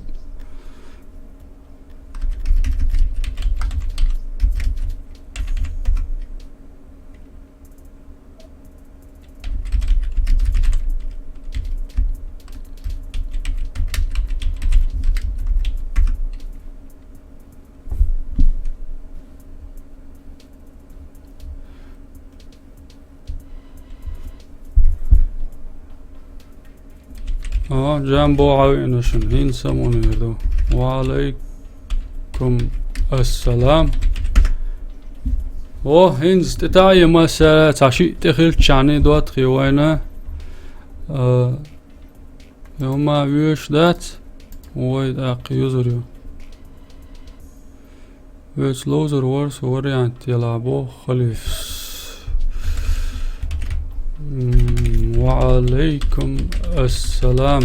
О, Джамбо, хьан веана шуна, хӀинца самонер ду. Ва алейкум ассалам. О, хӀинца тӀетаӀе массара, цхьа шиъ тӀе хилччахьний доттагӀий вайна. А, хӀумма вуьйш дац, вай тӀаккха юзур ю. Вецлозер варс вариант яла боху халифс. М, ва алейкум ассалам.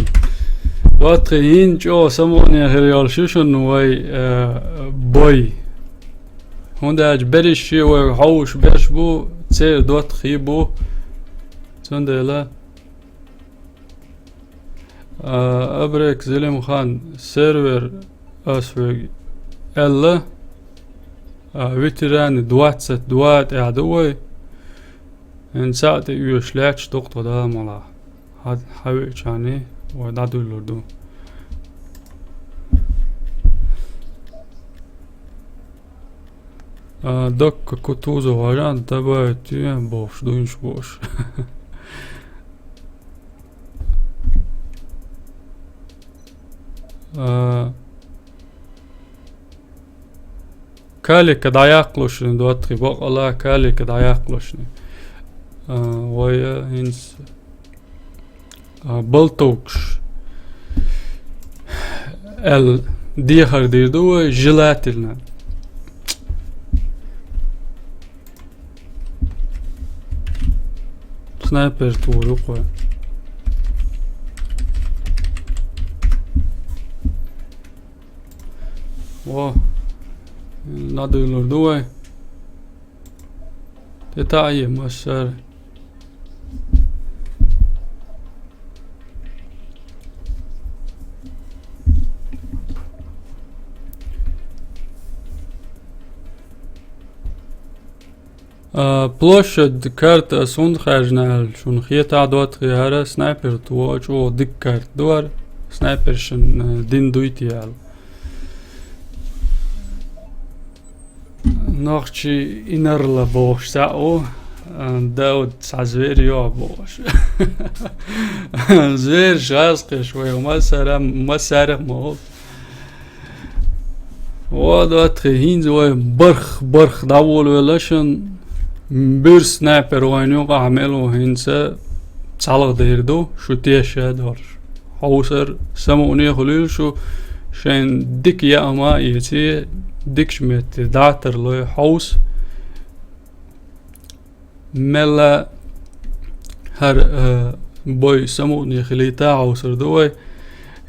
Ватхи, хӀинца чӀогӀа самоне хир йолуш ю шуна вай, э, бой. ХӀунда аьлча берриш шен вай хьовсуш берш бу, церан доттагӀий бу. Цундела А, Абрек Зелимхан, сервер ас вега аьлла, а, ветераны двадцать два тӀехь ду вай. ХӀинца цхьаъ тӀе оьшуш лаьтташ ду-кх тхо, Дала мукъалахь. Хьан, хьан веачарний вай дӀадуьллур ду. А, Докка Кутузова вариант добавить е бохуш, дуйнаш бохуш. А, Калика дӀаяккхалушни, доттагӀий, бакъала Калика дӀаяккхалушни. А, вай, а, хӀинца, а, балтовкаш аьлла дехар дийр ду вай, желательно. Снайпер тухур ю-кх вай. Во. дӀадуьйлур ду вай. Де таӀе массара. А, площадь карта ас хӀунда хаьржина аьлла, шуна хетахь, доттагӀий, хӀара снайпер тӀе чӀогӀа дика карта ду хӀара, снайпершна, а, дина дуй те аьлла. Нохчий инарла бохуш цхьаъ ву, а, Дауд цхьа звер йогӀу бохуш. Зверш гӀазкхиш вай, массара, массарех ма ву. О, доттагӀий, хӀинца вай барх, барх дӀаволавелла шун, буьрса снайпер вайна юкъахь мел ву, хӀинца цхьалха дер ду, шу тешаш долуш. Хьовсар самукъане хуьлийла шу, шайн дика яа ма а эций, дикачу метте дӀа а тарлой, хьовса. Мелла хӀара, э, бой самукъане хилийта хьовсур ду вай.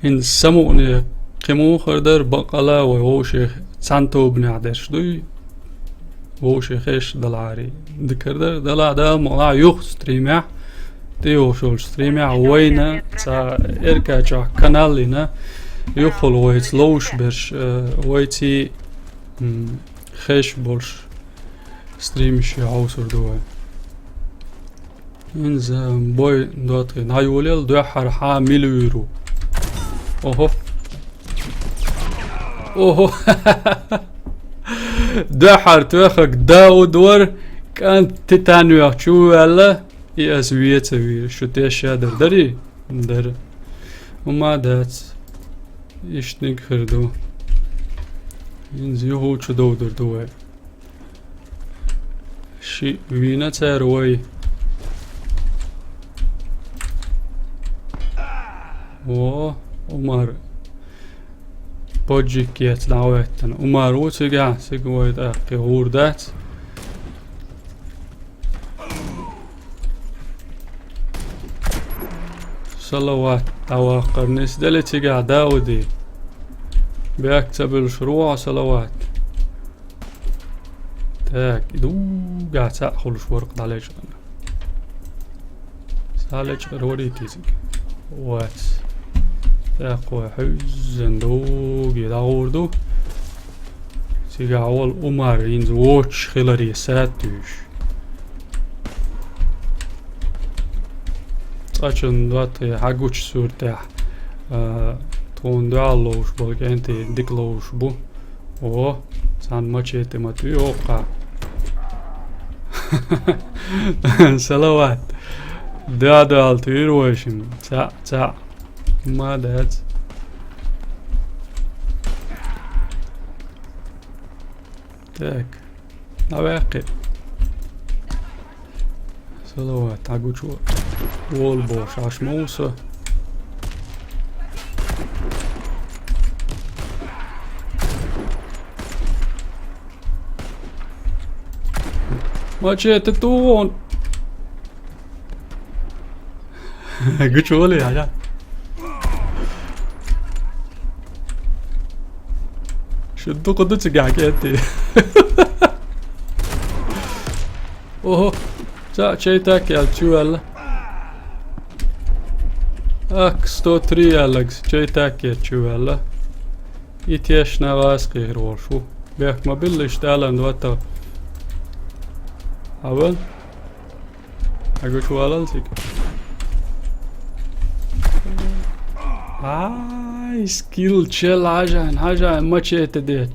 ХӀинца самукъане кхин муха хир дара, баккъала вай вовшех цхьана тобанехь дерш дуй. Вовшех хезаш далахьарий, дикар дара, далахь, Дала мукъалахь, юха стримехь, тӀейогӀуш йолчу стримехь вайна цхьа РК чохь канал йина, юххехула вайца ловзуш берш, э, вайций, м, хезаш болуш стримаш хьовсур ду вай. ХӀинца бой, доттагӀий, дӀайолаелла, дуьххьара хьан мила вуьйр ву. Охо. Охо. Дуьххьара тоьхнарг Дауд вара, кӀант Титан йоьхна чу ваьлла, и ас вен ца вийра. Шу тешаш дара, дарий? Дара. ХӀума дац. Иштаниг хир ду. ХӀинца юха чу довдур ду вай. Шиъ вийна цара вай. О, Умар. Поджиг эца дӀахӀоьттина. Умар ву цигахь, цига вай тӀаккха гӀур дац. Салават дӀаваккхар нисделла цигахь, Дауди. Бехк ца буьллуш ву хьо, Салават. Так, и дугахь цхьаъ хуьлуш вара-кх дӀалечкъина. Цхьа лечкъар варий те цига? Вац. ТӀаккха вай хьуьззина дуге дӀагӀур ду. Цигахь волу Умар хӀинца воцуш хиларе сатуьйсуш. Цкъачунна доттагӀий, хьан гучу суьртехь, а, тхуна дуьхьал ловзуш болу кӀентий дика ловзуш бу. О, цхьана мачете ма туьй оккха. Салават. Дуьхьа-дуьхьал туьйра вайшимма. Цхьаъ, цхьаъ. Ма дац. Так. ДӀаваьккхи. Салават, хьан гучу волу бохуш, Ӏаш ма ву со. Мачете ту вон. Гучу волий, хьажа. Шу дукха ду цигахь кӀентий. Охо. Ца, чей так яьлла чу ваьлла. Ак, сто три яьллагас, чей так яьлла чу ваьлла. И тешна гӀазкхий хир волуш ву. Бехк ма билла, иштта алан ватал. Хьаван. Хьан гучу валал цига. Ай, скилл чел хьажан, хьажан, мачете дет.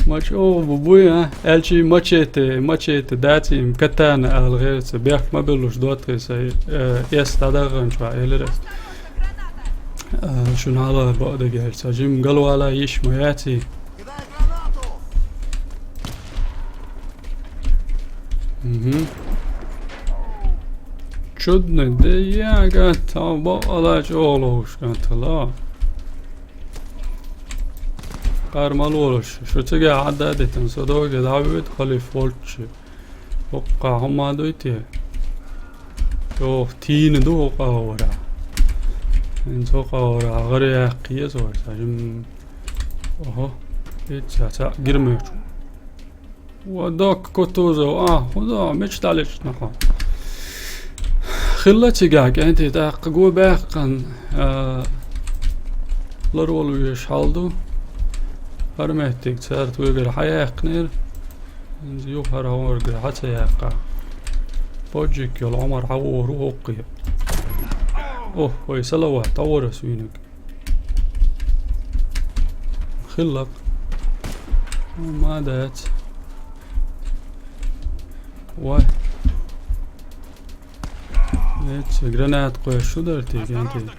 Ма чӀогӀа бу буй, а? Аьлчи мачете, мачете дацийна, катана ала гӀерца. Бехк ма билуш доттагӀий сан, э, эс дӀадагӀанчохь элира ас. Э, шуна хьала бакъдерг аьлча, сан жима галвала йиш ма яций. Мгм. Чудный, де я, ган, тхан бакъала чӀогӀа ловш, ган, тхала. Къар ма лолаш, шу цига хьан дадитан, со доге дӀавоьду халиф волччи. ХӀоккха хӀума дуй те? Йох, тийна ду хӀокха хӀора. ХӀинца хӀокха хӀора гӀаре яьккхий еза вай, сан жим. Охо, иццаца гирмечу. Ва док Кутузов, а, хӀун да, мича дӀалечна хьо? Хилла цигахь кӀентий, тӀаккха го баьккхина, а, ларвала везаш хьал ду. ХӀара меттиг цара тхоьгара хьаяьккхинера. ХӀинца юха хӀара хьо варгара хьа ца яьккха. Поджик йолу Ӏумар хьавогӀур ву хӀокхе. Ох, вай салават, дӀавора ас вийниг. Хиллакх. Ма дац. Вай. Эцци гранат кхоьссуш шу дара те, кӀентий.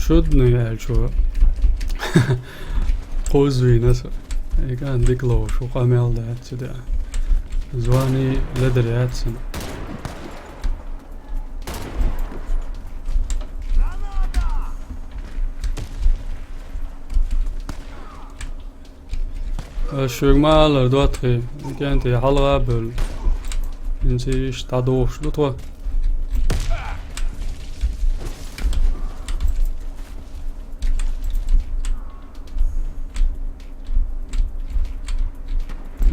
Чудный аьлча, кхузза вийна со. И кӀант дика ловш ву, къамел дац цу тӀе. Звани ледар яц цуьнан. Ас шуьга ма аллара, доттагӀий, кӀентий хьалха а бевлла. ХӀинца иштта дӀадохуш ду тхо.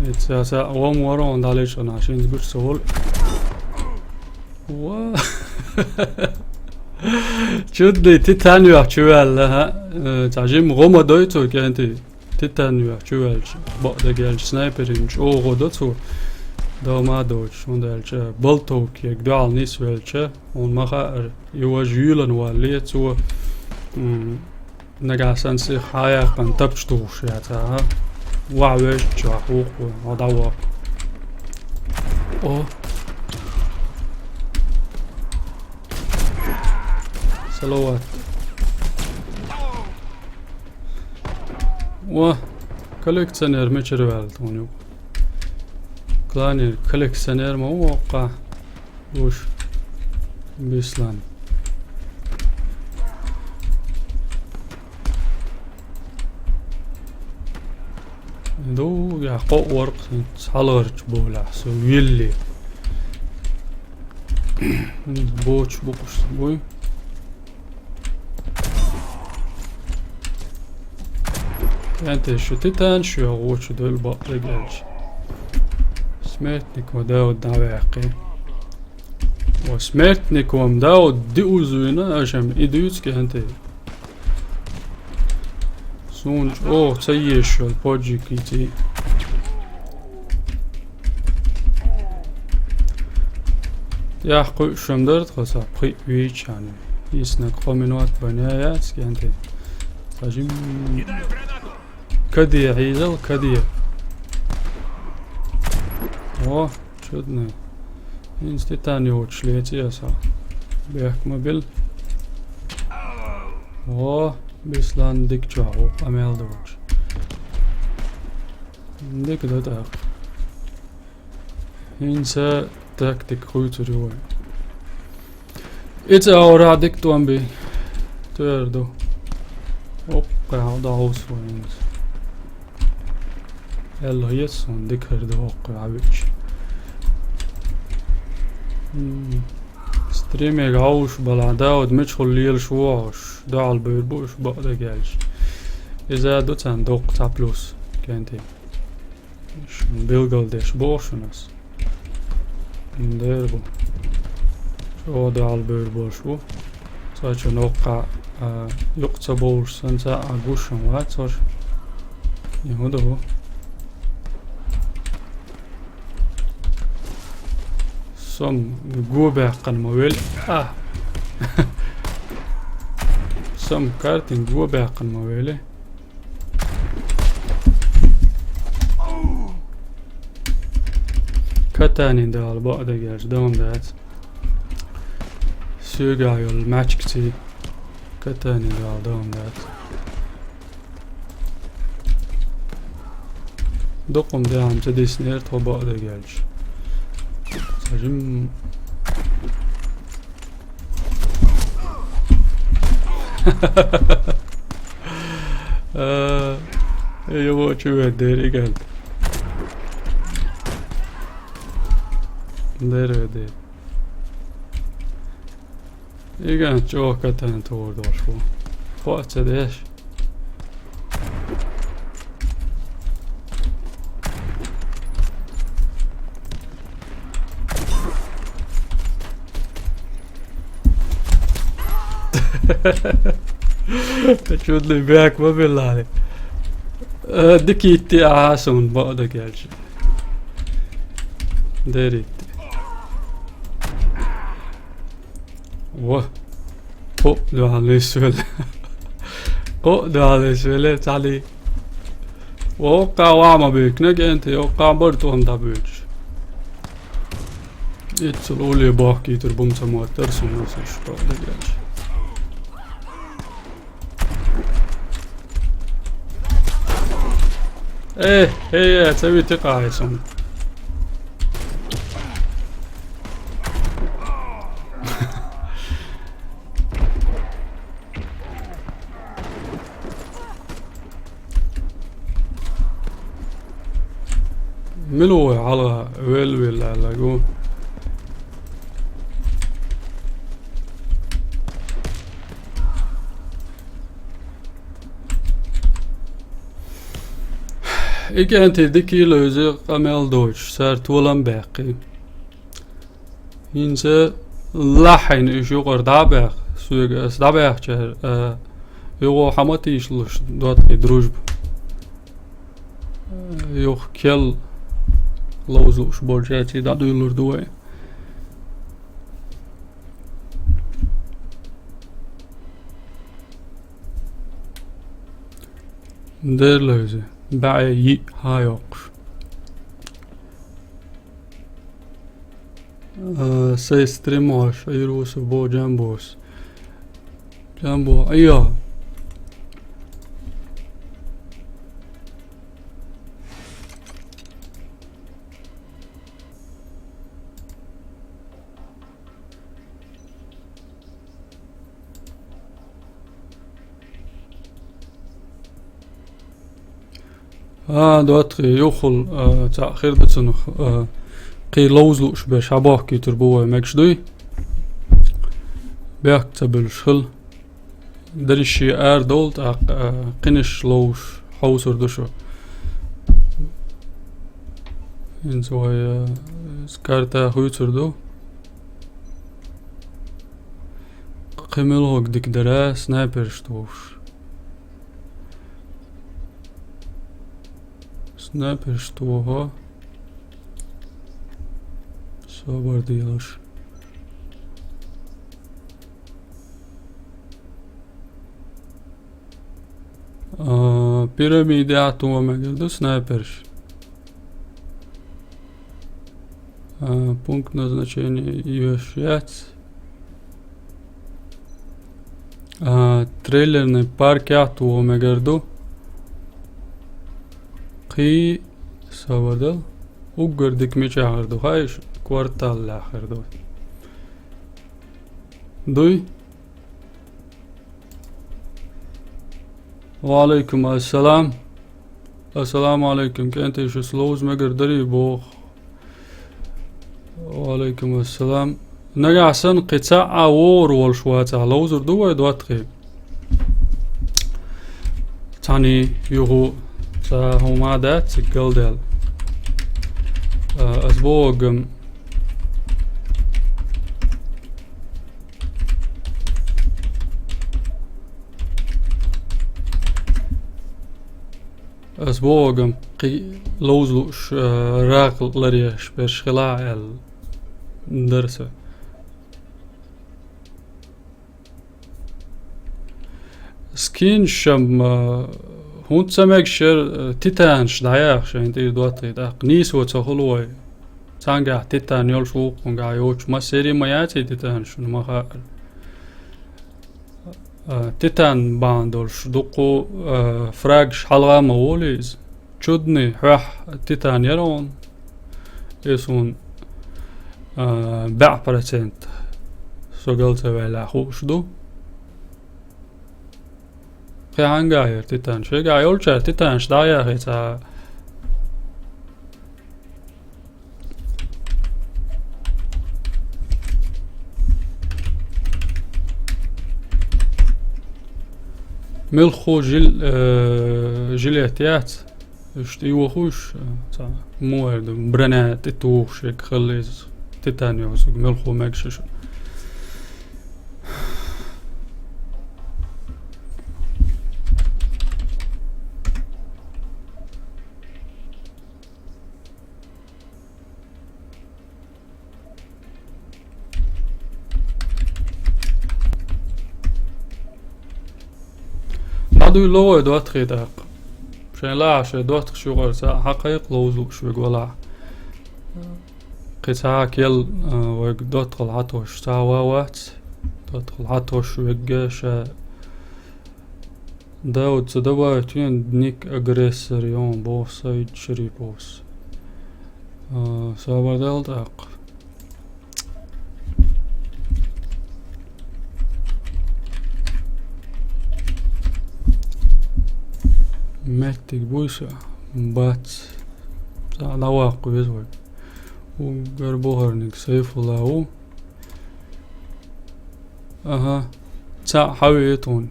Эцци аса вом вара хьуна дӀалечкъина, шинца гучу ца волу. Ва. Чудный титан йохь чу ваьлла, хӀа? Э, цхьа жимма гӀо ма дой цо, кӀентий. Титан йохь чу ваьлча, бакъдерг аьлча, снайперийн чӀогӀа гӀо до цо. Дома а доцуш, хӀунда аьлча, болтовка ерг дуьхьал нисвелча, хьуна ма хаьара, и важа юьйлана валле цо, м, нагахь санна сиха хьаяьккхина тапча тухуш яц, а? Ваха везачохь вукхо, хьо дӀаваккха. О! Салават. Ва, коллекционер мичара ваьлла тхуна юкъа? Кланера коллекционер ма ву воккха. Уж. Бислан. Ду, я кхоъ варкх, хӀинца хьалхарчу болехь со вилли. Бочу букъуш буй. КӀентий, шу титан шу я гӀочу дойла бакъдерг аьлча. Смертников Дауд дӀаваьккхи. О, Смертников Дауд диъ узвина, ашам и дуьйцу, кӀентий. Суна чӀогӀа ца езаш йолу поджиг йиций. ТӀехь кхуьуш ма дара тхо, сан пхиъ вийча хьуна. Иснаг кхо минот байна яц, кӀентий. Сан жим-, каде хьийзал, каде. О, чудный. ХӀинца титан йоцуш леций аса. Бехк ма билла. О, Бислан дика чохь ву, къамел доцуш. Дика ду тӀаккха. ХӀинца тактика хуьйцур ю вай. Ица аура дика томби. Тер ду. Оп, кхаьа дӀа хьовсу вай хӀинца. Элла еза суна дика хир ду хӀокхуьй Ӏавича. М. Стримега хьовсуш балахь, Дауд мичахула лелаш ву хьовсуш, дуьхьал бевр бу уьш бакъдерг аьлча. Иза ду царна доккха цхьа плюс, кӀентий. Шуна билгалдеш боху шуна ас. Дера бу. ЧӀогӀа дуьхьал бевр болуш бу. Цкъачунна воккха, а, юкъа ца бовлуш санна, цхьа а гуш хӀун вац хӀорш. И хӀун ду хӀу? Сом го баьккхина ма велли. А! Сом картин го баьккхина ма велли. Катани дала бакъдерг аьлча, дам дац. Соьгахь йолу мачкаций. Катани дала дам дац. Дукхум дехьа ца диснера тхо бакъдерг аьлча. Ца жим- Э, его чего дериган. Дера ве де. Иган чӀоагӀа катана тохар долуш ву. Кхоъ ца деш. Чудный бехк ма биллале. Э, дика йитти ахьа суна бакъдерг аьлча. Дерриг. Во. Кхоъ дуьхьал нисвелла. Кхоъ дуьхьал нисвелла, цхьаьний. Воккха ваха ма буьйкинарг энта, воккха бара тӀом дӀабуьйцуш. Иццал улле бохкийтар бу ма ца моттара суна, аса шу кхоъ дагадеш. Э, хе, э, ца вити къахьа суна. Мила ву вай хьалха велла-велла аьлларг ву? И кӀентий дика йилла иза къамел доцуш, цара толам баьккхи. ХӀинца лахьийна уьш юкъара дӀа а баьхна, соьга аса дӀабаьхчара, а, юха хьан ма тийшалаш, доттагӀий, дружба. Юха кел ловза лууш болчаьрций дӀадуьйлур ду вай. Дера левза, баьӀе йиъ хьан йоккхуш. А, сай стримаш, Ӏийр ву со бо Джамбос. Джамбо, айо. А, доттагӀий, юххул, а, цхьаъ хир ду цунах, а, кхин ловза лууш берш хьабохкийтур бу вай, мегаш дуй? Бехк ца буьллуш хила. Дерриш шен ара довла, тӀаккха, а, кхинаш ловзуш хьовсур ду шу. ХӀинца вай, а, карта хуьйцур ду. Кхин мила хӀума дика дара, снайперш тухуш. Снайперш туху. Собар делаш. А, пирамида тӀехь мегар ду снайперш. А, пункт назначения йоьш яц. А, трейлерный паркехь тоха мегар ду. Кхин, савадал. Уггар дика мичахь хир ду, хаьий шу? Кварталлехь хир ду. Дуй? Ва Ӏалайкум ассалам. Ассаламу Ӏалайкум, кӀентий, шуьца ловза мегар дарий боху. Ва Ӏалайкум ассалам. Нагахь санна кхин цхьа а вогӀур волуш вацахь, ловзур ду вай, доттагӀий? Цхьаьний юху цхьа хӀума дац цига галдаьлла. А, ас бохург-м, ас бохург-м кхин ловза лууш, а, ракъа ларъеш берш хилахь аьлла дара сан. Скинаш-м, а, хӀунда ца мегаш яра, а, титанаш дӀаяха шайна тӀера, доттагӀий, тӀаккха нийсо ца хуьлу вай. Цхьаьнгахь титан йолуш, вукхуьнгахь йоцуш, массерий а ма яций титанаш, шуна ма хаъара. А, титан бахьана долуш дуккха а, а, фрагаш хьалха а ма волу иза. Чудный, хьоьхьа титан яра хьуна. И суна, а, бӀе процент со гал ца ваьллехь хууш ду. Кхин хьаьнгахь яра титан? Шайгахь йолчара титанаш дӀа а яхий цхьа. Мелхо жил-, э, жилет яц. Уьш тӀе йохуш, э, цхьа муэр ду, броня тӀе тухуш, хилла иза титаниевый, мелхо мегаш шу. ДӀадуьйло вай доттагӀий тӀаккха. Шайн лаьа шайн доттагӀий юкъара цхьаъ хьакхайкха ловзуш вега валахь. Кхин цхьа кел, а, вайга доттагӀал хьатосуш цхьа а вац. ДоттагӀал хьатосуш вега ша. Дауд, ца добавить вен ник агрессор йон боху Саид Шариповс. А, собар дал тӀаккха. Меттиг буй ша? Бац. Цхьа дӀаваккха веза вай. Уггар бохарниг Сайфулла ву. Аха. Цхьаъ хьавеа тхуна.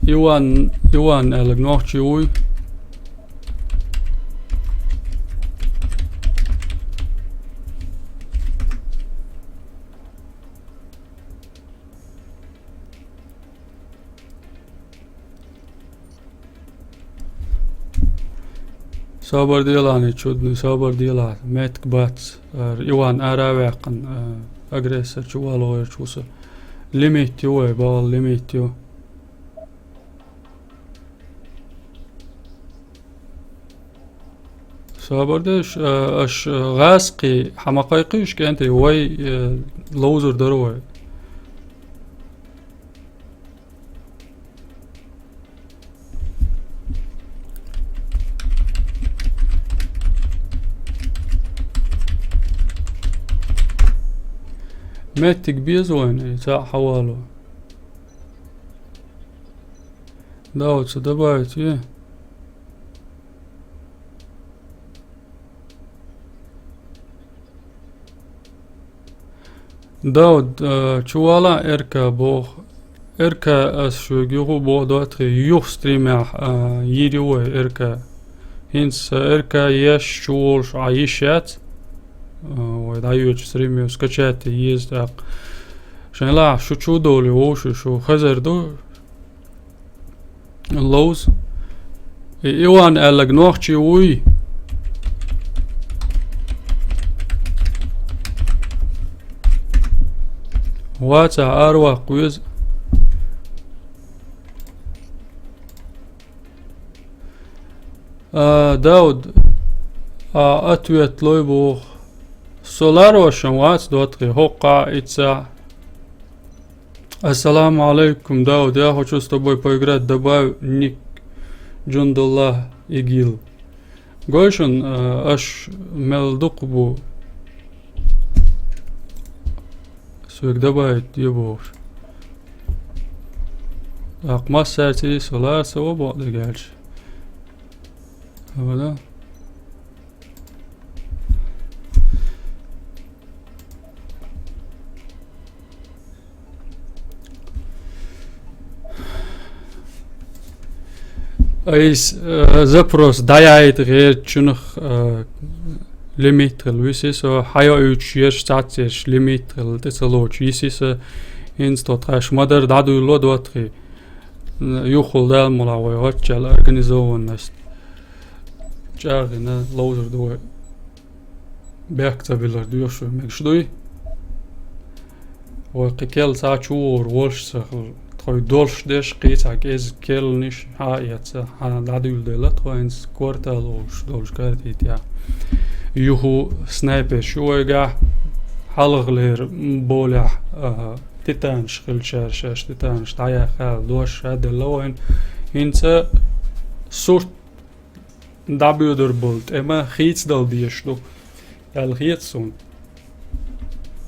Иван, Иван аьлларг нохчи вуй? Собар делахь, чудный, собар делахь, меттиг бац. Ара Иван ара а ваьккхина, а, агрессор чу валгӀерчу ву со. Лимит ю вай, бала лимит ю. Собар деш, а, аш, а, гӀазкхий хьа ма кхайкхийша, кӀентий, вай, а, ловзур дара вай. Меттиг беза вайна, и цхьаъ хьавало. Да, вот сюда добавить, и. Дауд, а, чувала Эрка боху. Эрка ас шуьга юху боху доттагӀий, юха стримехь, а, йийр ю вай Эрка. ХӀинца Эрка еш чуволуш Ӏа йиш яц. А, вай дӀайоьчу стримех скачать еза тӀаккха. Шайн лахь шу чу долу вовши шу хазар ду. Ловза. И Иван аьлларг нохчи вуй? Ваца араваккха веза. А, Дауд, а, ответ лой боху. Со ларошан вац доттагӀий, хӀоккхахь а, иццахь а. Ассаламу алейкум, Дауд, я хочу с тобой поиграть, добавь ник Джундулла ИГИЛ. Гой шуна, а, аш мел дукха бу соьга добавить де бохуш. ТӀаккха массаьрца со лара ца во бакъдерг аьлча. Хьавада. Айс, э, запрос дӀаяйта гӀерачунах, э, лимит хила виси со, хьайоуьйтуш ерш цхьацца ерш лимит хила тӀе ца лоцуш йиси со, хӀинца тхо тхаьш ма-дарра дӀадуьйло доттагӀий. Юххул дала мула вай гӀаччал организованность. ЧӀагӀина ловзур ду вай. Бехк ца билар доьшур мегаш дуй. Вай кхин кел цхьа чу вогӀур волуш ца хилла. Тхой долуш деш кхин цхьа кӀезиг келланиш хьа а эца, хьа дӀадуьйладелла тхо хӀинца квартал олуш долчу картайтехь. Юху снайперш ю вайгахь, хьалхалера болехь, а, титанаш хилчара шаьш титанаш дӀаяьккхина дош ша делла вайна. ХӀинца сурт дӀабоьдур болу тӀема хийцадала дезаш ду, аьлла хета суна.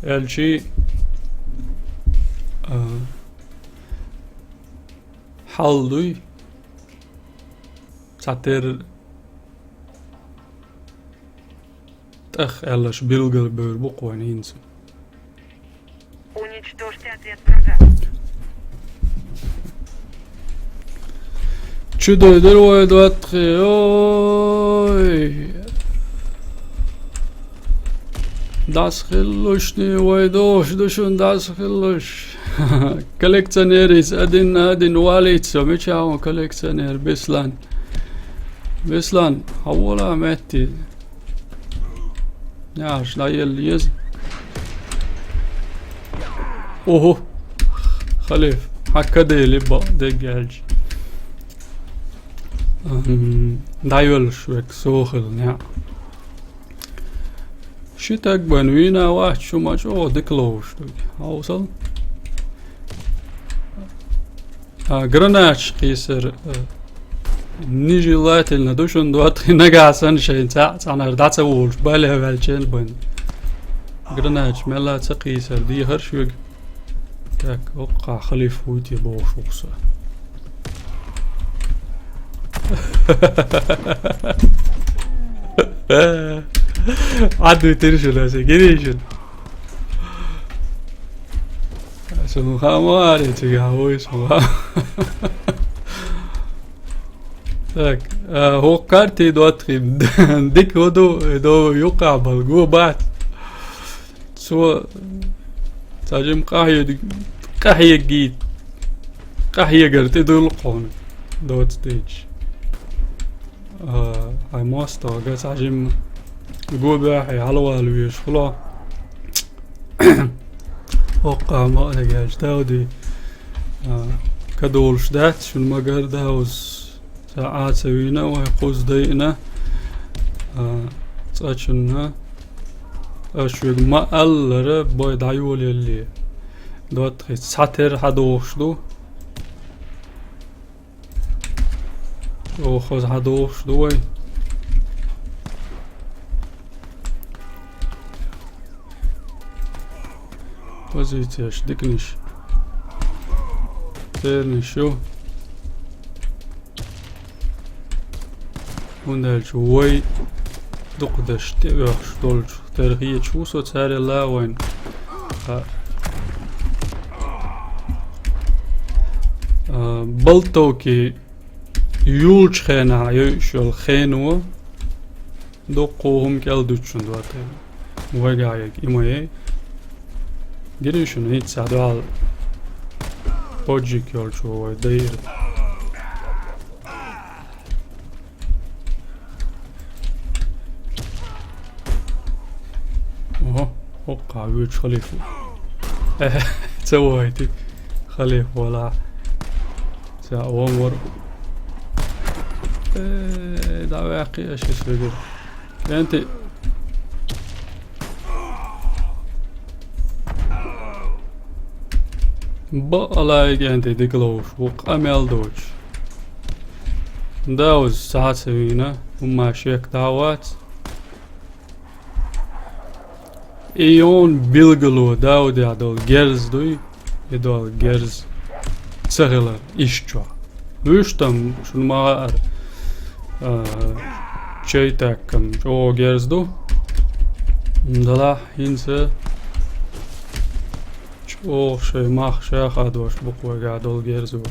Аьлчи, а, хьал дуй, цхьатерра тӀах аьлларш билгал бевр бу-кх вайна хӀинца. Уничтожьте отряд врага. Чу дойдура вай доттагӀий, ой. ДӀасахиллалаш шуна вай дохуш ду шуна дӀасахиллалаш. Коллекционераш один на один валийта со, мичахь ву коллекционер, Беслан. Беслан, хьан вола метте? Яш, дӀаелла еза. Охо. Халиф, хьан кадели бакъ дегга аьлча. Ам, дӀайоьллуш век сохила неӀ. Ши таг бан вийна вац шу, ма чӀогӀа дика ловш ду. Хьовсал. А, гранаташ кхийсар, а, нежелательно ду шуна доттагӀий, нагахь санна шайна цхьаъ цхьанара дӀа ца волуш, бале ваьлча бан. Гранаташ мелла ца кхийсар дехар шуьга. Так, оккха халиф вуй те бохуш ву со. Ӏадвитира шуна аса, гиний шуна? Сунха ма аре цига, хьан вуй сунха? Так, а, хӀокху карти доттагӀий дика хӀу ду, и до юкъахь бала го бац. Цо цхьа жима къахьег-, къахьегий-, къахьегар тӀедуьллу хьуна доцу дийча. А, хьайн мостагӀа цхьа жимма го баьхье, хьалавала везаш хуьлу. ХӀоккха ма а дегаш, Дауди, а, кадолуш дац шуна, магар Даус ца Ӏа ца вийна, вай кхуза дайина, а, цкъачунна. Аш вега ма-аллара, бой дӀайолаелле. ДоттагӀий цхьатерра хьадохуш ду. Оха хаза хьадохуш ду вай. Позицияш диканаш. Тернаш ю. ХӀунда аьлча вай дукха даш тӀеоьхуш долчу тера хеташ ву со царел а вайн. Ткъа, а, Балтовки юлучу хенахь йойуш йолу хено дуккха хӀума кӀел дуьтучун доттагӀий. Вайгахь ерг и ма яй. Гири шуна хӀинца схьа дуьхьал поджиг йолчо вай дайира. Ого, хӀоккхахь вуьйцу халифа. Э, ца вахийти халифа валахь. Ца вон вара. Э, дӀаваьккхи аша иза вегара. Кенти. Бакъалла и Кенти дика ловш ву, къамел доцуш. Дауз схьа ца вийна, хӀумма шек дӀа а вац. И йон билгало Даудехь долу герз дуй, и долу герз ца хилар иштта чохь. Вуьш там шуна ма хаьара, а, чай таккам чӀогӀа герз ду. Далахь хӀинца чӀогӀа шайн мах ша хадош бу кхойгахь долу герзо.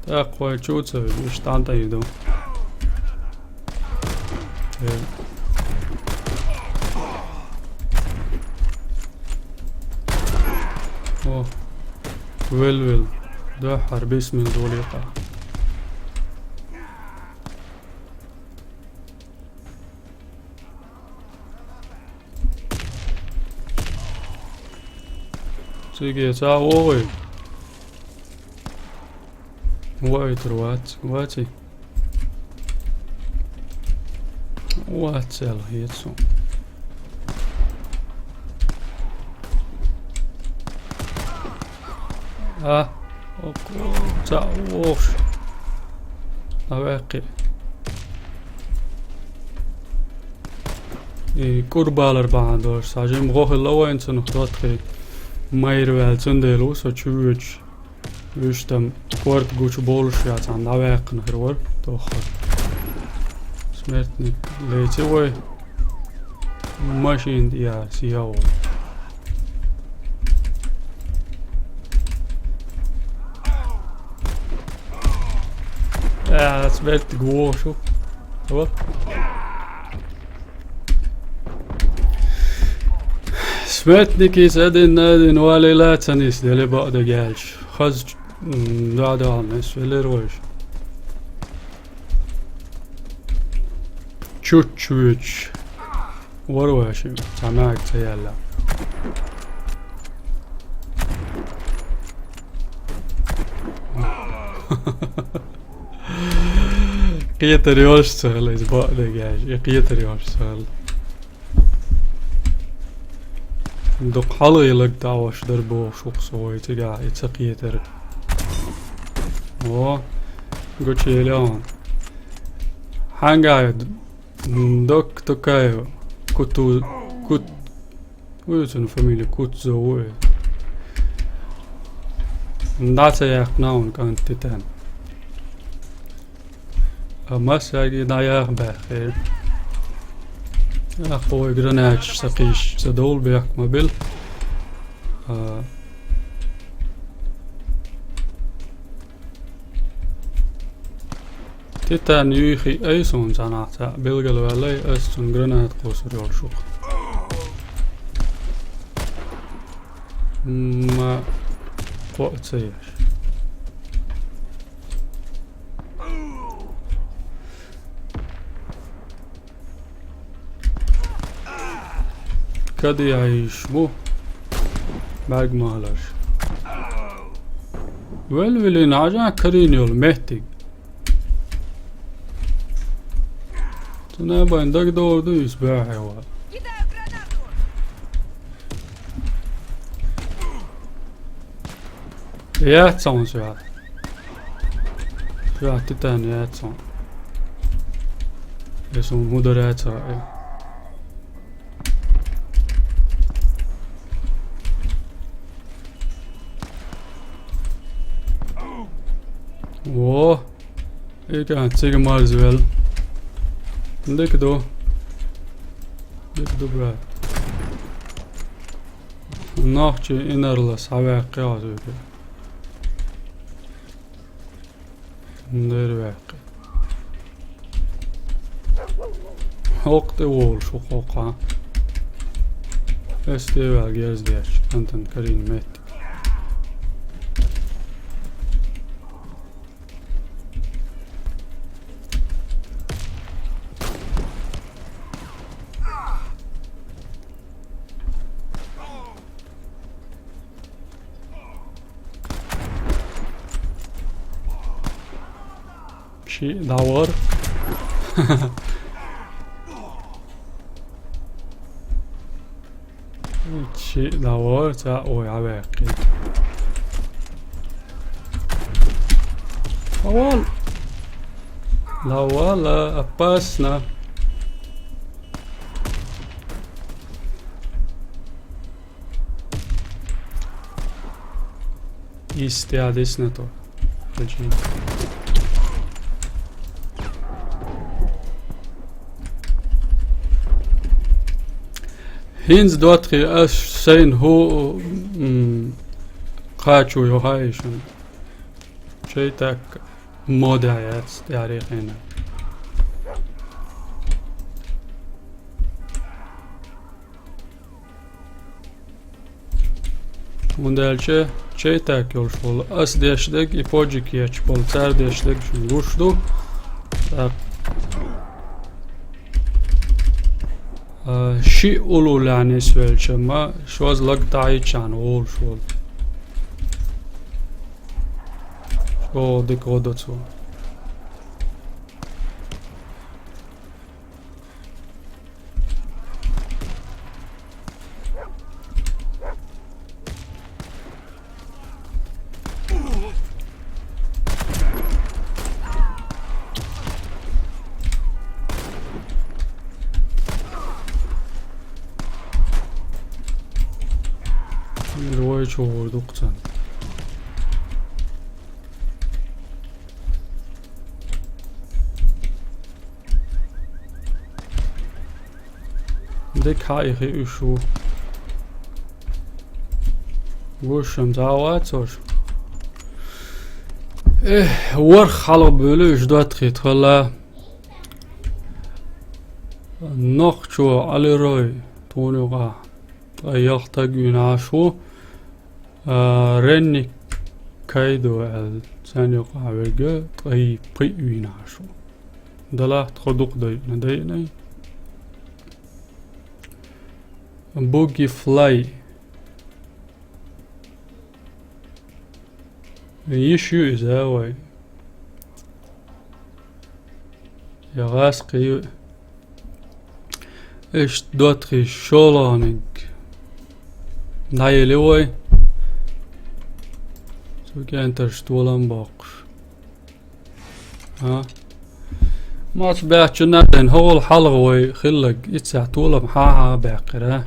ТӀаккха вай чу ца вуьгу, иштта тӀе ду. Э. О, вел-вел. Дуьххьара бисмилла долийта. Циге ца вогӀий? Ваийтар вац, ваций? Вац аьлла хета суна. А, окко, ца вогӀуш. ДӀаваьккхи. И кӀурбалар бахьана долуш, цхьа жимма гӀо хилла вайн цунах доттагӀий майра ваьлла, цундела ву со чу воьдуш. Уьш там корта гучу болуш яцахьана дӀаваьккхина хир вара тоххара. Смертник леци вай. Машина тӀе яра, сияву. Ä, smettig vošu. Vo. Smetnikis edin, edin vali lätsanis, deli ba'da gelš. Haz, mm, da, da, nes velir voš. Čučuč. Varovaši, sa mäg sa jälle. Kieteri oštsal, is ba'da gelš. Ja kieteri oštsal. Dok haluilak tavaš darbo šuksoi, tiga, itsa kieter. O, go čelion. Hanga, dok, tokajo. Kutu, kut, ujutsun familija Kutzo, uj. Ndatsa jak naun kantitän. A mas jagi na jah bähir. Jah, oi granatš sa kiš, sa dol bähk ma bil. A, titän juhi ei sun sanata, bilgal väl ei, es sun granat kusur jolšuk. Ma, ko tsejaš. Kadi aišmu. Bägmalaš. Velvili naža karin jol mettig. Tuna bain dag dor du is bähe va. Jäätsa on syöt. Syöt titän jäätsa on. Ja sun mudar jäätsa. Wo. Ikään tsigi marzi väl. Dik du. Dik du, brä. Nahči inerlas, ha vähki asüki. Ndir vähki. Okti vuolšuk oka. Esti väl gersdiäs, antan karin metti. Šī nav var. Šī nav var, tā, oi, avēki. Ol. Nav var, la, apasna. Isti adisnato. Znači. Hinz dotri as sein ho, mm, kaču jo haisen. Čeitak modajats tarihin. Un dēļ če-, čeitak jolš pol asdiešdeg i podžikieč pol cērdešdeg šun gušdu. Tā. Ā, ši ululänis velčama, šoz lag tāičan olš vol. Šo dik odocu. Ruoju čuurdukcan. Dik haihi üšu. Gušam zāvācoš. Эх, ворхӀ хьалха буьйлу уьш доттагӀий тхалла. Нохчо Алирой тхуна юкъахь ткъе ялх стаг вийна Ӏаш ву. А, Ренни Кайдо аьлла, царна юкъахь верг ткъе пхиъ вийна Ӏаш ву. Делахь тхо дукха дайна, дайна. Буги Флай. Йиш ю иза вай? Я гӀазкхи ю? Иштта доттагӀий шолгӀаниг дӀаели вай. Цу кӀентарш толам боккхуш. А? Мац баьчча наден хӀокхул хьалха вай хилларг иццехь толам хьан-хьан баьккхира?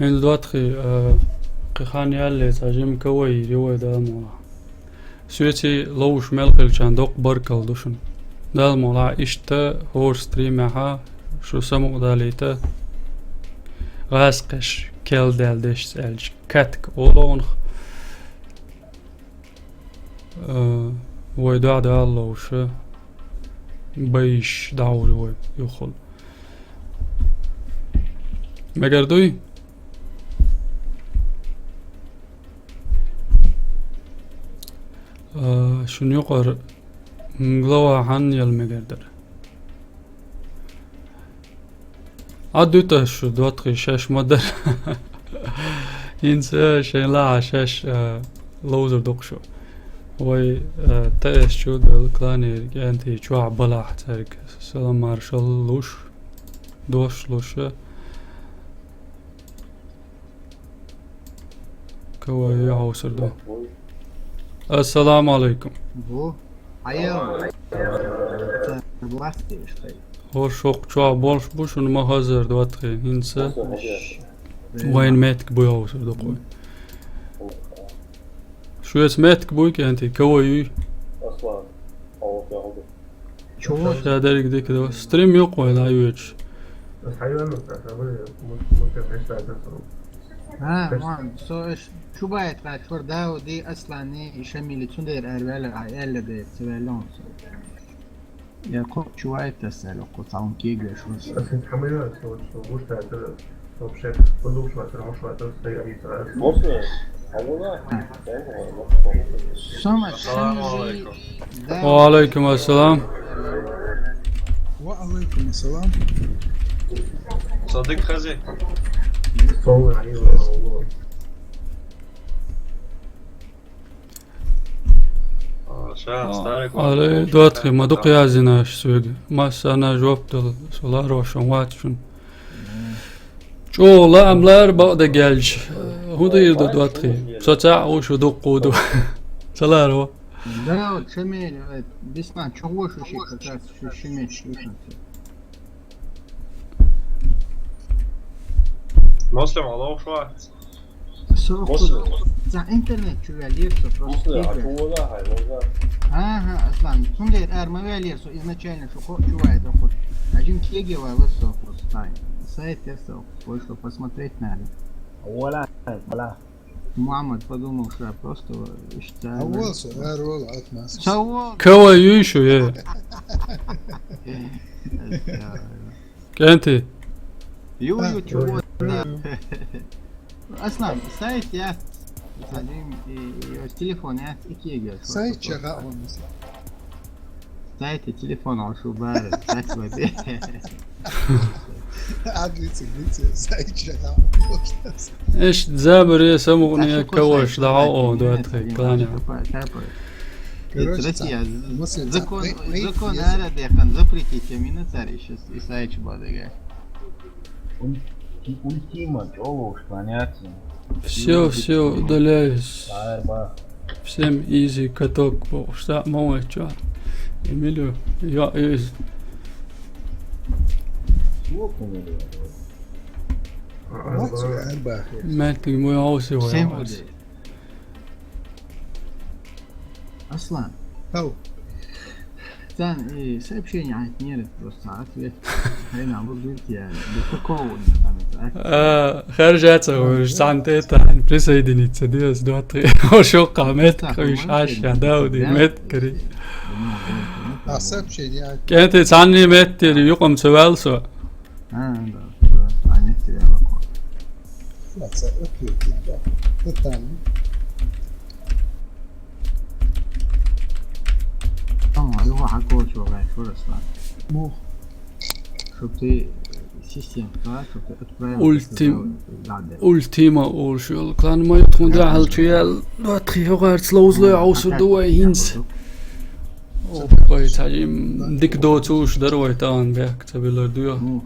ХӀинца доттагӀий, а, кхин хан яллалц, цхьа жимма кавай йийр ю вай, Дала мукъ лахь. Соьций ловзуш мел хилчарна доккха баркалла ду шуна. Дала мукъ лахь, иштта хӀора стримехь шу самукъадалийта, гӀазкхаша керла даьлла дешца аьлча, катка олу хьуна. Э, вай дуьхьа-дуьхьал ловзуш, байш дӀагӀур ю вай юххул. Мегар дуй? Э, шуна юкъара глава хьанна яла мегар дара? Ӏа дуьту шу, доттагӀий, шаьш ма дара. ХӀинца шайн лаахь шаьш, а, ловзур ду-кх шу. Вай, а, ТС чу долу кланера кӀентий чохь балахь цаьрга салам маршалла луш, дош луш. Кого я хьовсур ду? Ассаламу алайкум. Бу? Хьаял. Властиш хай. ХӀорш хӀокху чохь болуш бу, шуна ма хазара, доттагӀий, хӀинца. Вайн меттиг буй хьовсур ду-кх вай. Шуьца меттиг буй, кӀентий, кого юй? Аслан. Чего? Ша дерриг дика ду. Стрим ю-кх вай дӀайоьдуш. А, вон, со эш Чубайт гӀа чуьра Дауди, Аслани, Шамили, цундела араваьлла, а, аьлла дера, ца ваьлла хьуна со. Я кхо Чубайт аса аьлла, кхо цхьа хӀума кегавеш ву со. Аса хӀинца хьан ма йоьду, со, со гуш дац, со вообще, со духуш вац, хьош вац, со стаг Ӏийца вац. Муслим, хьан ву вай? Со ма Шамили. Ва алайкум ассалам. Ва алайкум ассалам. Садик хази. А, ша, а, старый класс. Али, доттагӀий, ма дукха яздинарш соьга. Массарна жоп дала, со ларош вац шуна. ЧӀогӀа лаам лара бакъдерг аьлча, хӀун дийр ду, доттагӀий? Со цхьаъ ву, шу дуккха ду. Ца ларо. Да, вот, Шамиль, э, Беслан, чего шу ши как раз, шу ши меш, шу ши. Муслим, алло, шу. Со Муслим. За интернет чу ваьллера со просто. Муслим, а кигвеш. Чего да, хай, ну да. Ага, Аслан, цундела ара ма ваьллера со изначально, шу кхо чу вай дохуш. А жим кеге вай лар со просто. Сайт я со, кое-что посмотреть надо. Вала, вала. Мухаммад подумал, что я просто, э, считаю, а вот, э, ролл от нас. Кого юй шу, э? КӀентий. Ю, ю, чего? Аслан, сайт я. Один, и, и телефон я, и кига. Сайт чего он? Сайт и телефон, а шу бара, так вот. Иштта забаре самукъане каваш дӀаоха доттагӀий клане. Короче, Россия, закон, закон арадаьккхина, запретить мина цар ишас, и сайчу бадага. Ультима чӀолуш кланяться. Всё, всё, удаляюсь. Всем easy каток, бо, что, мама, чё? Эмилио, я из. Меттиг мой ауси вай. Всем удаляюсь. Аслан. Ау. Цан, э, сообщение от нервов просто ответ. Хрена, вот видите, я, да какого у них там это, а? А, хорошо, цан тета, присоединиться, диас, два, три. Ошо камет, кавиш аш, я, да, уди, мет, кри. А, сообщение. Кенте цанни мет, юкъам цавалсо. А, да, да, они тебя вакуум. Да, окей, окей, да. Ты там. Ама, юха хьакочо гӀай фурасла. Мух. Чтоб ты систем, да, чтоб ты отправил. Ультим-, да, да. Ультима олуш йолу клан ма ю тхуна дуьхьал чу яьлла. ДоттагӀий хӀокхарца ловзалой Ӏовсур ду вай хӀинца. Ох, вай цхьа жим дика доцуш дара вай тахана бехк ца билар дуьйху.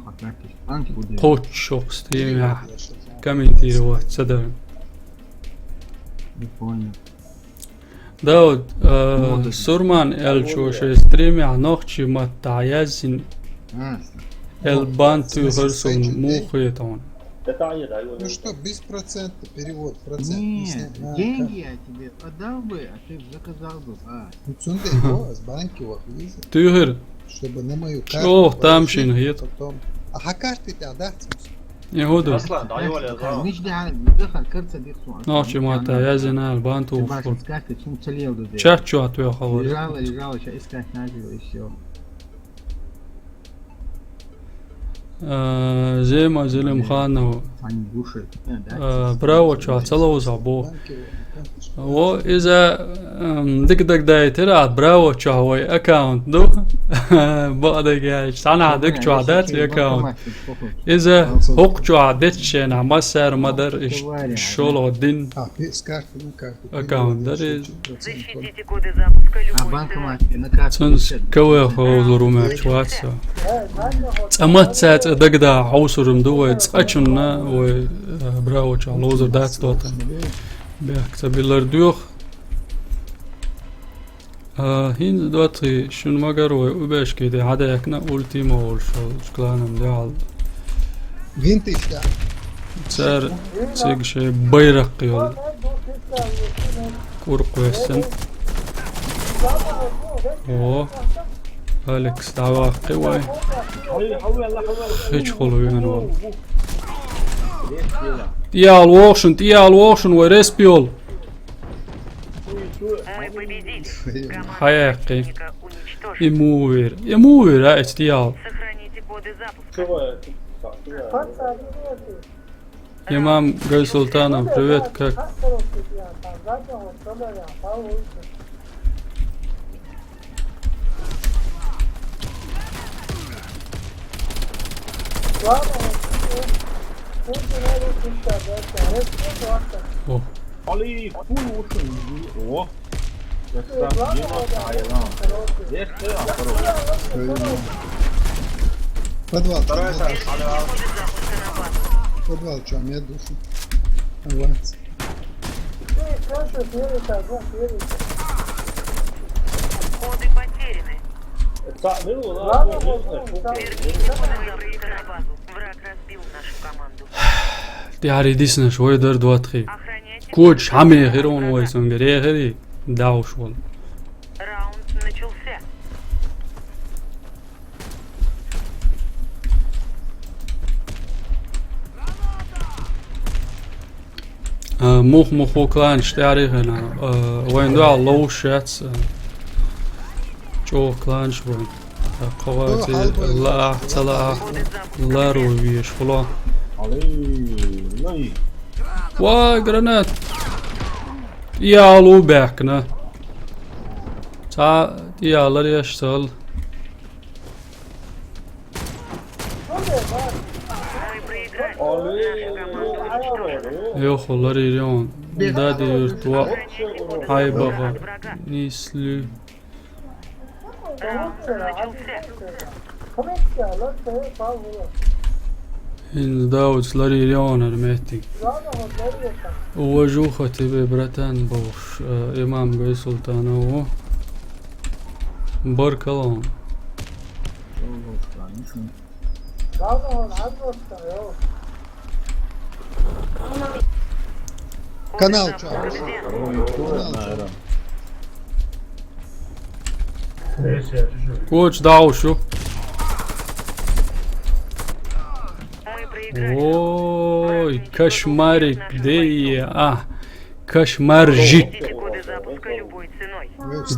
Кхоччуш окху стримехь комментировать ца дара. Дауд, а, Сурман аьллачо шайн стримехь нохчийн маттахь яздина. Эл бан туьйхира суна, муха хета хьуна? Ну что, без процента перевод, процент не снял. Нет, деньги я тебе отдал бы, а ты б заказал бы, а. Ну, цундела, ас банки вахлиза. Туьйхира. Чтобы на мою карту положить, потом. Чо, там шина хета. А хьан карта тӀехь дац? Э, хӀун ду? Аслан, дӀайоле, зал. Нохчийн маттахь яздина аьлла, бан тухуш. Чат чохь тоьхна вара. Лежала, лежала, ща искать начал, и всё. А, Зема Зелимханов. А, Браво чохь ца ловзахь боху. Во, иза, ам, дика дагадайтира, Браво чохь вай аккаунт ду. Бакъдерг аьлча, цхьанхьа дика чохь дац и аккаунт. Иза хӀокху чохь дечченахь массара ма дара, иш-, шолгӀа дин. Аккаунт дара иза. Цуьнца КВ хьовзур ву моьттуш вац со. Цкъа мацца цкъа дагадогӀу хьовсур ма ду вай, цкъачунна вай, э, Браво чохь ловзур дац доттагӀий. Бехк ца билар доьху. А, хӀинца доттагӀий шуна ма-гарра вай УБШ-кий тӀе хьадаьккхина Ультима волуш волчу кланан дуьхьал. Цара цига шайн байракх йолу куркх вессина. О, Алекс, дӀаваккхи вай. Хичхула веана волу. ТӀеяла вохушун, тӀеяла вохушун вай респи йолу. Мы победили. Команда противника уничтожена. И муха вер. И муха вер, а, эцу тӀеяла. Сохраните коды запуска. Имам Гайсултанов, привет, как? О. Подвал, подвал. Подвал, чё, мне душу. Аванс. Коды потеряны. Верните коды запуска на базу. Враг разбил нашу команду. ТӀаьхьарий диснарш вай дара доттагӀий. Коча хьан мехира вон вай цуьнгара ехарий, дӀахьуш волу. Раунд начался. А, мух-мух ву кланаш тӀаьхьарий хенахь, а, вайн дуьхьал ловш яц, а, чӀогӀа кланаш вайн. Кхо ваций лаахь, ца лаахь, ларо веш хӀула. Вай, гранат! ТӀеяла ву баьхкина. Цхьа тӀеялар еш цал. Йохо, ларийра йоӀ. Дади юрт ва. Хьайбаха. Нийслу. ХӀинца Дауд ларийра йоӀ хӀара меттиг. Уважуха тебе, братан, бохуш, э, имам Гайсултанов ву. Баркалла. Канал чу. Канал чу. Коч дӀаӀушу. Ой, кошмарик, де е, а, кошмаржик.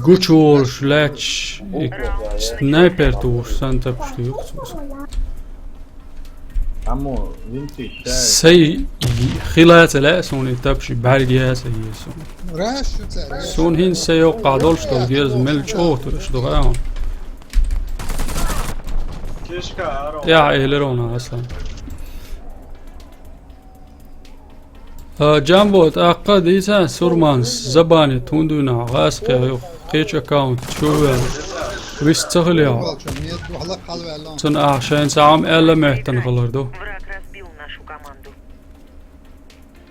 Гучу волуш лаьтташ, и снайпер тухуш санна тапаш ду юкъа цо. Аммо винтик дай. Сай хила ца лаьа суна и тапаш, и бӀаьрг яц а еза суна. Раш ю ца, раш. Суна хӀинца сай йоккхахь долуш долу герз мел чӀогӀа туьраш ду хаьа. Кешка аро. Я, элира вона, Аслан. А, Джамбо, тӀаккха дийца Сурманс, Забанит, хӀун дуьйна, гӀазкхи ю, кхечу аккаунт, чу вел. Вист ца хили йо. Цунна ахьа шайна цхьа Ӏам аьлла меттана хилар ду. Враг разбил нашу команду.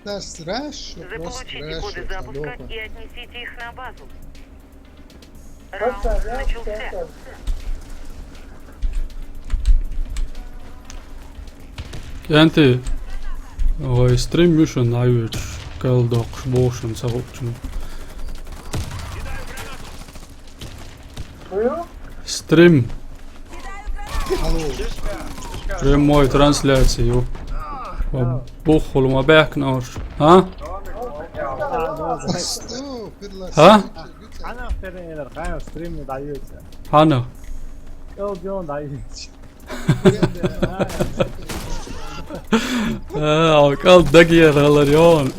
Заполучите коды запуска и отнесите их на базу. Раунд начался. КӀентий, вай стрим ю шуна дӀайоьдуш, кхел доккхуш боху шуна ца хуучунна. Стрим. Прямой трансляция ю. Ва буххула ма баьхкина уьш. А? А? Хьанах тера элар, хьанах стримна дӀайоьцу? Хьанах? КӀалдион дӀайоьцу. А, кӀалд дагера хилар йона.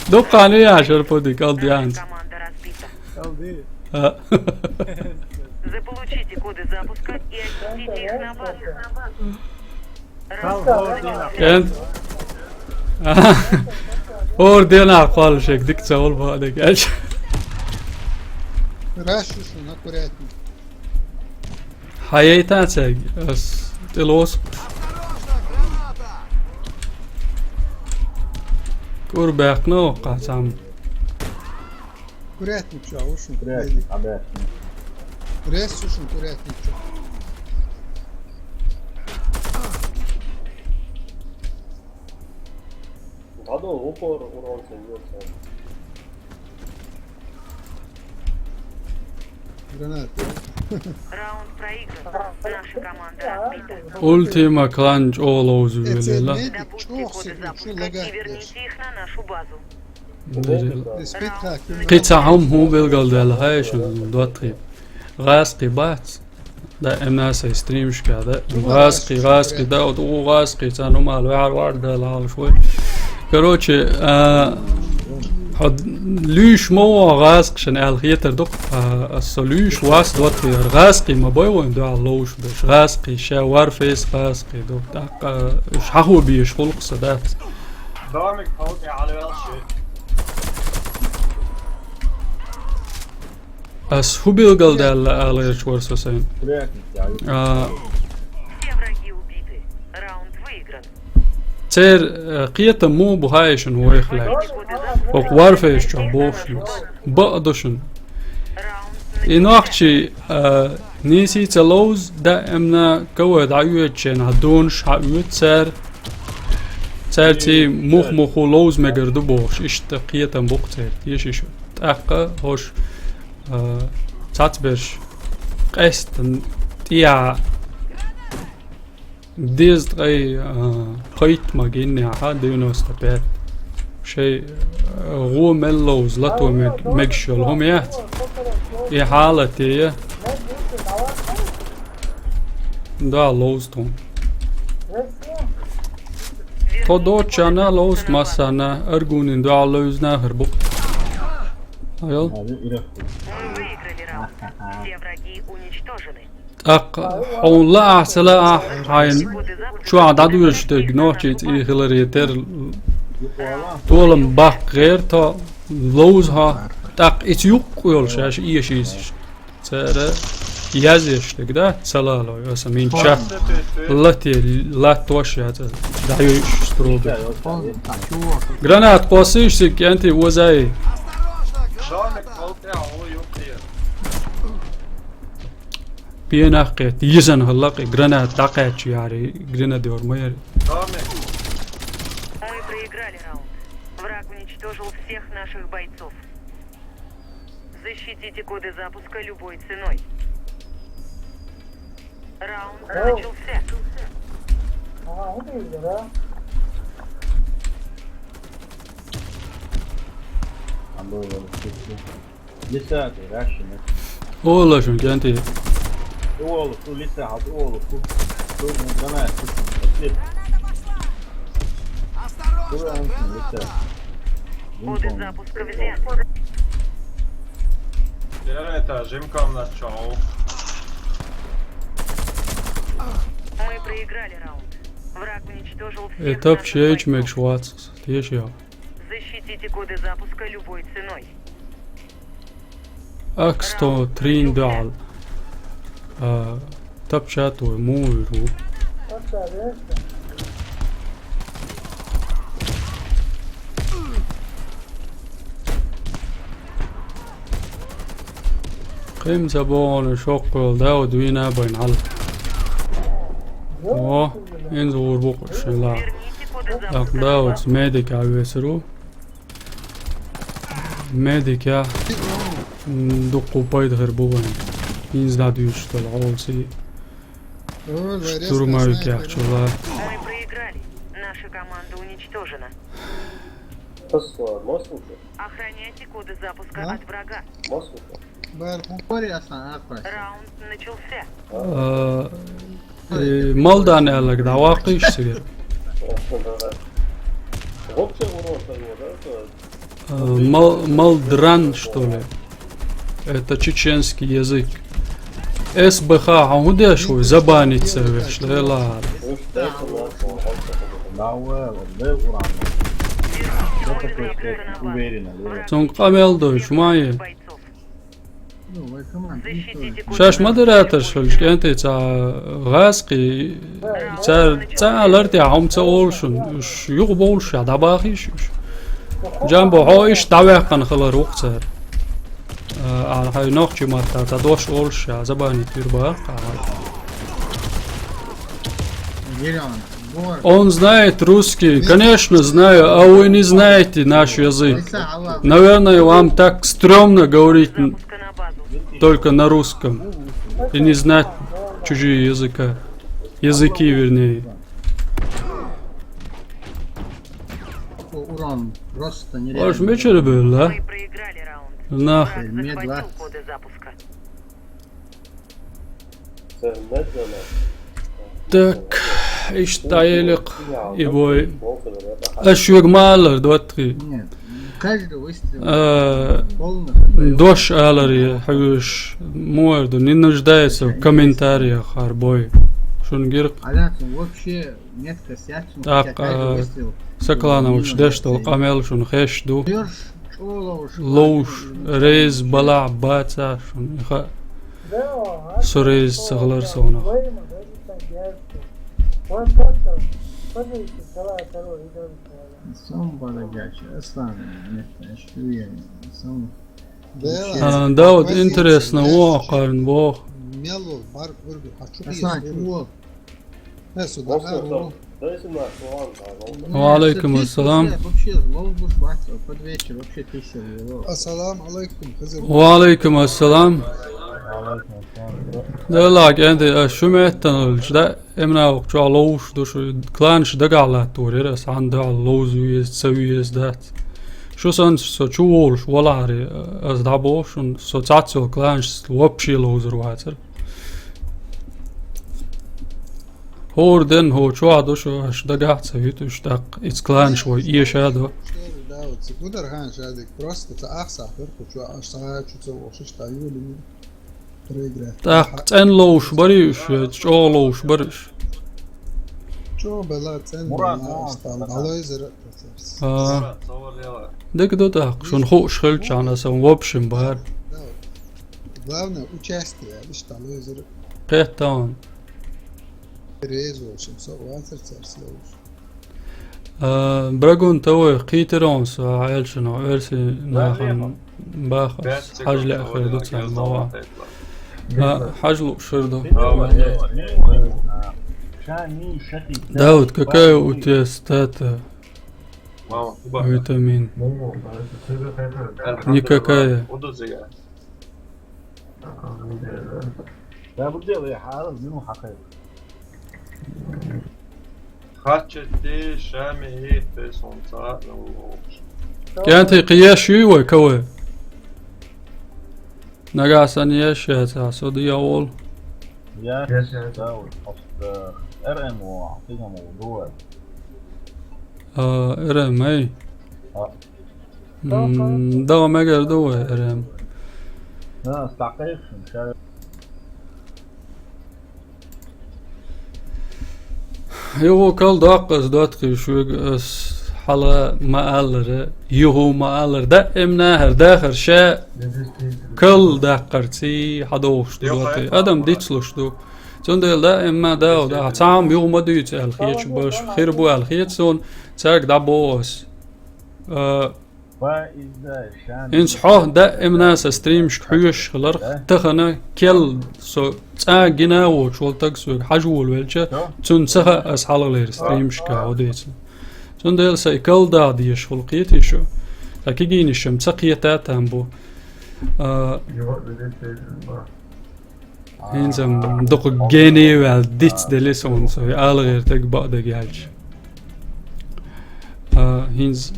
Дуккха а яшар пуди кӀалд янц. КӀалди. А. Заполучите коды запуска и отнесите их на базу. Кал хор дина. Эн. Хор дина кхоллушек дика ца волу боху дерг аьлча. Раш ю шуна, аккуратней. Хьаейта цаьрга, ас тӀелоцу. КӀур баьккхина воккхахь цхьамма. Курятник чу а ву шуна. Курятник, а, баьккхина. Рес ю шуна курятник чу. Гадо упор урон создается. Граната. Раунд проигран. Наша команда разбита. Ультима клан чӀогӀа ловзу велела. Добудьте коды запуска и верните их на нашу базу. Кхин цхьа хӀума хӀун билгалдаьлла хаьа шуна, доттагӀий? ГӀазкхий бац? Да, эмна сайн стримашка, да? ГӀазкхий, гӀазкхий, да, вот у гӀазкхий, царна хӀума ала ваьхьар вар, да, лалаш вай. Короче, а, хьо луьйш ма ву гӀазкхашна аьлла хетар ду-кх, а, аса со луьйш вац, доттагӀий, гӀазкхий ма бай вайн дуьхьал ловш берш. ГӀазкхий, ша Warface гӀазкхий ду. ТӀаккха уьш хьахо безаш гӀуллакх сан дац. Домик хьо тӀе хьалавелла ши. Ас хӀун билгалдаьлла ала гӀерташ вара со сайна? А, Все враги убиты. Раунд выигран. Церан, э, кхетам муха бу хаьа шуна вайх лаьтташ? ХӀокху Warface чохь бохуш ю. Бакъ ду шуна. И нохчий, э, нийсий ца ловзу, даимна кавай дӀайоьдучу хенахь донаш хьаоьцу цара. Цаьрций мух-муху ловза мегар ду бохуш, иштта кхетам бу-кх церан, тешаш. ТӀаккха хӀорш, а, цхьацберш къаьстина тӀехьа дезткъе, а, пхийтта ма гиннехьа, девяносто пять. Шайн, а, гӀо мел ловза лато мег-, мегаш йолу хӀума яц. И хьалате я. Да, ловза тхуна. Тхо доцучарна ловза массарна, Аргунин дуьхьал ловза нахар бу. Айо. Мы выиграли раунд. Все враги уничтожены. ТӀаккха хьуна лаахь, ца лаахь, хьайна чохь дӀадоьжуш дерг нохчийн цӀий хиларе терра Толам баккха гӀерта, ловза хьо, тӀаккха ица юккъе йолуш аша эша йисаш. Цара язъеш дерг, да? Ца лало, аса мин чат. Лати, латтош яц, дӀаюйш струби. Гранат кхоссийш цига, кӀентий, оза. Пенах кхетта, йизан хӀаллакъ, и гранат дӀакхаьчча яри, гренадер ма яри. Мы проиграли раунд. Враг уничтожил всех наших бойцов. Защитите коды запуска любой ценой. Раунд начался. Лиса, ты раши, нет? Ола шун, кӀентий. Ола, ту лиса, хал, ола, ту. Ту, ну, гранат, ту, ту, ту. Ту, ан, ту, лиса. Коды запуска взят. Первый этаж, жим комнат, чё? Мы проиграли раунд. Враг уничтожил всех. Этап наших чейч бойцов. Мекш вацас, тешья. Защитите коды запуска любой ценой. Аксто трин дал. А, тапчат вай, муй ру. Кхин ца богӀуна шоккхол Дауд вийна байн хьал. О, инза гӀур бу кху шила. Так, Дауд, медик а весару. Медикехь, м, дуккха пайда хир бу вайн. ХӀинца дӀадуьйцуш долу хьолсий. Ой, вай резко штурмовикехь снайпер. Чула. Мы проиграли. Наша команда уничтожена. Охраняйте коды запуска от врага. Бар хӀун кори асан акхайса? Раунд начался. А, э, Малдан аьлларг дӀаваккхийша цигара. А, Мал-, Малдран, что ли? Это чеченский язык. С Б Х хьан хӀун деш ву? Забанить ца веш, лела. Цунга къамел дойчу ма е. Шаьш модераторш хилча, кӀентий, цхьа гӀазкхий, цара цхьа а лар тӀехь хӀума ца олу шуна, уьш юха бовлуш ша дӀабахийша уьш. Джамбо, хьо иштта дӀаваьккхина хилар ву-кх цара. А, хьайн нохчийн маттахь цхьа дош олуш ша, забанить вира бахара-кх ахьа. Он знает русский? Конечно, знаю, а вы не знаете наш язык. Наверное, вам так стрёмно говорить н-, только на русском и не знать чужие языка. Языки, вернее. Урон просто нереально. Ваш мечере был, да? Нах. Так, иштта еликъ и бой. Аш шуьга ма аллара, доттагӀий. Нет, каждый выстрел. Э, полный. Дош аларе хьуьйш, муха ду, не нуждается в комментариях, хӀара бой. Шуна гира-кх. Вообще меткость яц шуна. ТӀаккха, каждый выстрел. Сакланович деш долу къамел шуна хезаш ду. Ловш, реза балахь бац шуна, и хаьа. Со реза ца хилар совнах. Сом барагача, Аслан, нет, аш уверен, сом. А, Дауд, интересно, вон кхарна воху. Мело, бар, гургу, хочу. Аслан, чего? Ва алайкум ассалам. Ассалам алайкум, Хизир. Ва алайкум ассалам. Делахь, кӀентий, аш шу меттана хилча, да, Эмнавукх чохь ловш ду шу, кланаш дагахь латтор яра ас, хьан дуьхьал ловза веза, ца веза дац. Шу санна со чу волуш валахьаре, ас дӀабоху шуна, со цхьацца йолу кланаш вообще ловзар вацара. ХӀора денна хӀо чохь ду шу, аша дагахь а ца вуьтуш, тӀаккха ица кланаш вай эша а до. Да, вот цигудар хан шадик, просто ца ахсахь хир кху чохь, аша схьа а чу ца вохуш, иштта юлий. ТӀаккха цӀена ловш барий уьш, я чӀогӀа ловш барий уьш? Чо бала цен Мурат, бала Мурат, астал Мурат. Балой зара процесс. А. Мурат, савар яла. Дек до так, шун ху шхел чана сан, в общем, бар. Да. Главное, участие, лишь талой зара. Кхетаун. Резо, шим со вацар цар слоуш. А, Брагун тавой, кхитерон со, а эльшино, эрси нахан бахас, хажле ахыр ду цан мава. А, хажлу шир ду. Дауд, какая у тебя стата? Витамин. Никакая. Хача те шами хе те сонца. Кенти кияш юй вай кавай. Нагасан яш яца, со дия ол. Яш яца, вот, просто Р М о, ты нам его дуэ. А, Р М, эй. А. М, да, мегер дуэ, Р М. Да, стакай, шай. Югу кал дакъас доткъи шуг ас хала ма аллара, югу ма аллар да эмна хар да хар ша кал дакъар ци хадош ду доти. Адам дицлуш ду. Цундел да эмма да да цам югу ма дуйц ал хич баш хир бу ал хич сон цаг да бос. А, Ва изда шан. Инс хо да эмнаса стримшк хуйш хлар тахана кел со ца гина воч вол так суг хажул велча цун саха ас халалер стримшка одеца. Цун дел са кал да диш хул кити шо. Та кигини шам ца кията там бу. А, Хинзам дукъ гени вал диц дели сон со алгъер так ба да гелч. А, хинз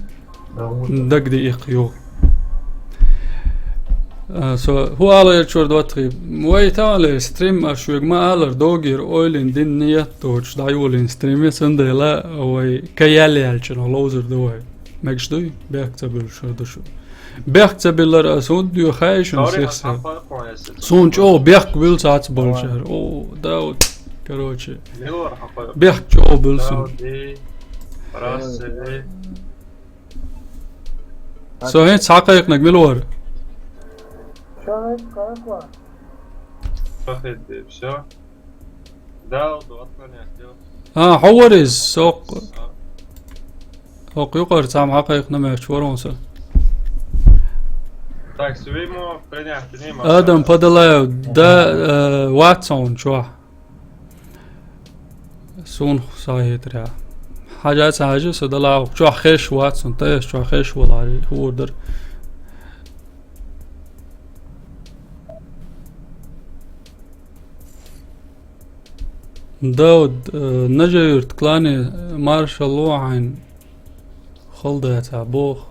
дагди икъ ю. А, со ху алгъер чур дватри. Вай та алгъер стрим а шуг ма алгъер догир ойлин дин ният точ да юлин стриме сандела вай каял ялчын лозер да вай. Мегш дуй, бек цабил шур да шу. Бехк ца билар а сун дю хайшун Тори сехсе. Хапа кон эсе. Сун чо бехк бил сац болчар. О, да вот, короче. Милор хапа. Бехк чо бил сун. Дауди. Расе. Со хен цакайк наг милор. Шайк караква. Проходи, всё. Да, вот, вот, понятно. А, ховар из, сок. Окъ юкъар цам хьакъайкъна мегьч варонса. Так, свимо принять, не Адам Падалаев, да, э, Ватсон, чуа. Сун сахитря. Хажа цажи са далав, чуа хеш Ватсон, та чуа хеш валари, хурдыр. Дауд, э, Нажаюрт клани маршалло айн халдаца бох.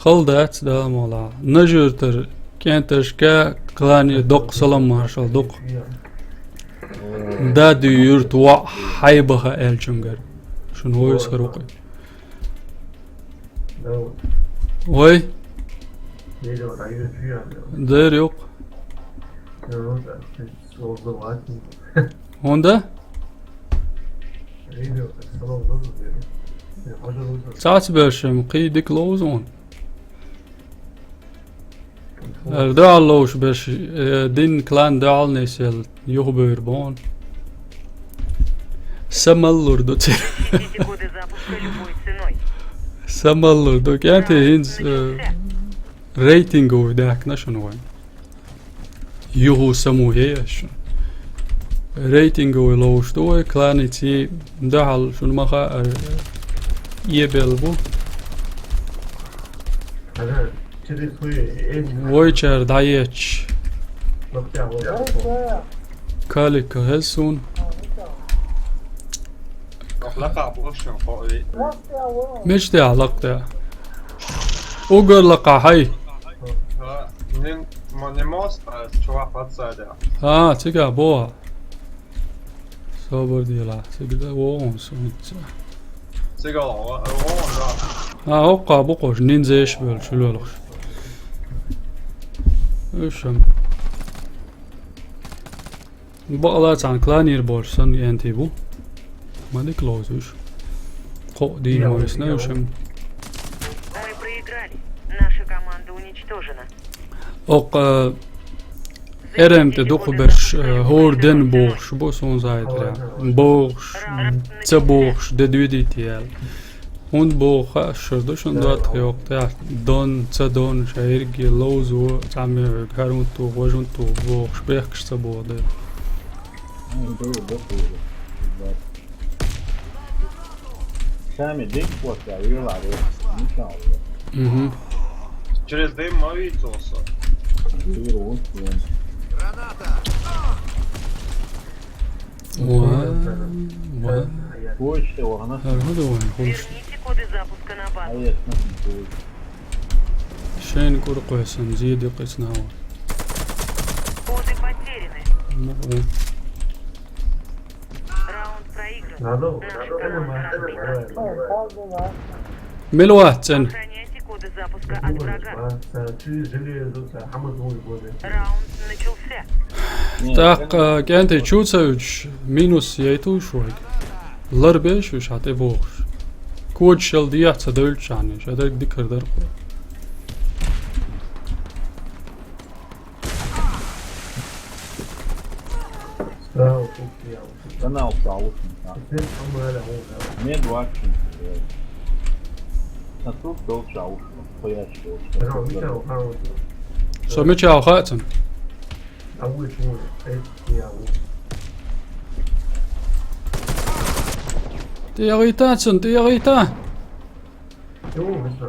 Халдац да мола. Нажаюртар кенташка клани док салам маршал док. Даду юрт ва хайбаха элчунгар. Шун войс харукъи. Вай. Дер юк. Онда? Цац бершим, кый дик лоуз он. Эр дуал лоуш берш, э, дин клан дуал несел, юх бер бон. Самаллур ду ци. Самаллур ду. Кенти хинз, э, рейтинговый дак нашан вай. Юху саму хеяш. Рейтинговый лоуш ду вай, клани ци дахал шун маха, э, ебел бу. Войчар даеч. Калик хесун. Мечте алакта. Угар лака хай. А, цига боа. Собор дила. Цига вон сунца. Цига вон, вон, да. А, окка букош, ниндзеш бел, шулолуш. Ушам. Бала цан кланир борсан энти бу. Ма дика ловзуш. Кхо дийна вайсна уьшам. Мы проиграли. Наша команда уничтожена. Оккха эрем тӀе дукха берш, э, хӀора ден бохуш бу суна зайтарехь. Бохуш, ца бохуш, де дуьйдийта яьлла. ХӀунда боху хаа шура ду шуна, дот хьокху тӀехь. Дон, ца дон, ша ерриге ловзо, цхьаммо хӀара хӀунда туху, важа хӀунда туху бохуш, бехкаш ца боху дела. Сами дикпотта вела ве. Мгм. Через дым ма вийцалса. Ва, ва. Почта вахана. Аргуда ван, хуш. Верните коды запуска на базу. А я смотрю, почта. Шайн куркъойсан, зиди къиснава. Коды потеряны. Ну, о. Раунд проигран. Надо, Наша надо команда понимать, разбита. Давай. Мила вац цен. Охраняйте коды запуска от врага. Раунд начался. Так, а, кӀентий чу ца уьдуш, минус яйтуш вайга. Ларбеш уьш хьан тӀе бохуш. Кодаш шел дехьа ца девлчхьана, ша дерг дикар дар кхо. Канал стал лучше, а? Мне два часа. А тут долча лучше, пояс лучше. Со мича хаьа цунна. ТӀе яхийта цунна, тӀе яхийта!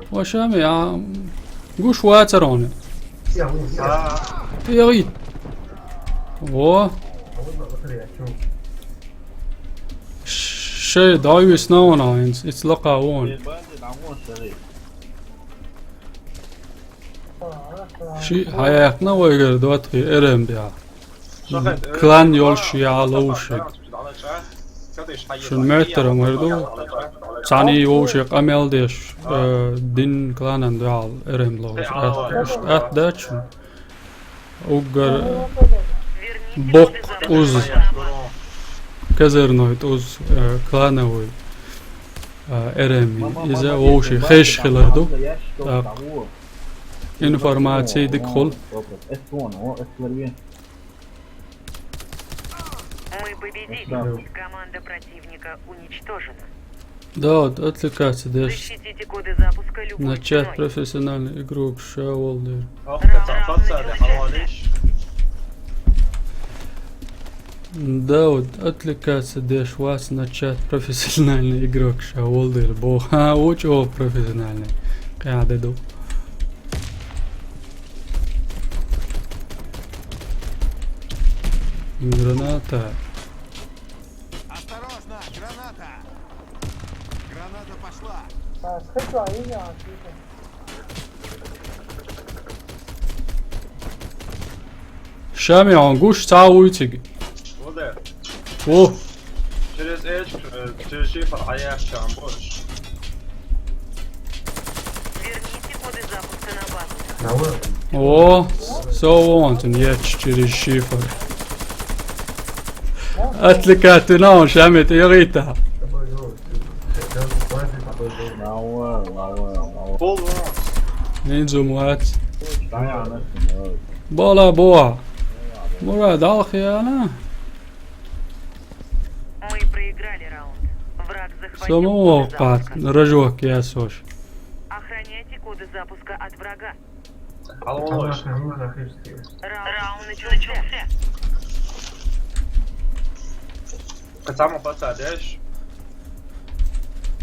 Вашами, а, гуш вацарони. ТӀе яхийта! Во! Шей, дай вис на вон, а, инц, иц лакха вон. Ши хьаяьккхина вайгара дот хи эрем бехьа. Клан йолуш яхьа ловшиг. Шун моьттара мар ду. Цхьаний вовше къамел деш, э, дин кланан дуьхьал эрем ловш. Ат, ат дац шун. Уггар боккха тӀуз. Казарной тӀуз, э, клановый, э, эрем. Иза вовше хеш хилар ду. Так. Информаци дика хул. Мы победили. Команда противника уничтожена. Да, вот отвлекаться дальше. Защитите коды запуска любой Начать ценой. Профессиональный игрок Шаолдер. Да, вот отвлекаться дальше вас начать профессиональный игрок Шаолдер. Бо, ха, очень профессиональный. Къяда ду. Граната. Осторожно, граната! Граната пошла! А, схватила, я не знаю, что это. Ша мел гуш цхьа вуй цига. Вот это. О! Через эчку, э, через шифр, а я ща будешь. Верните коды запуска на базу. О, со вон цун етташ через шифр. Отвлекать вина он, Шамит, и Рита. Пол вон. Нинзум вац. Бола боа. Мура далхи ана. Мы проиграли раунд. Враг захватил коды запуска. Самого кат, рожок я сош. Охраняйте коды запуска от врага. Алло, алло. Раунд начался. Кацама пацадеш.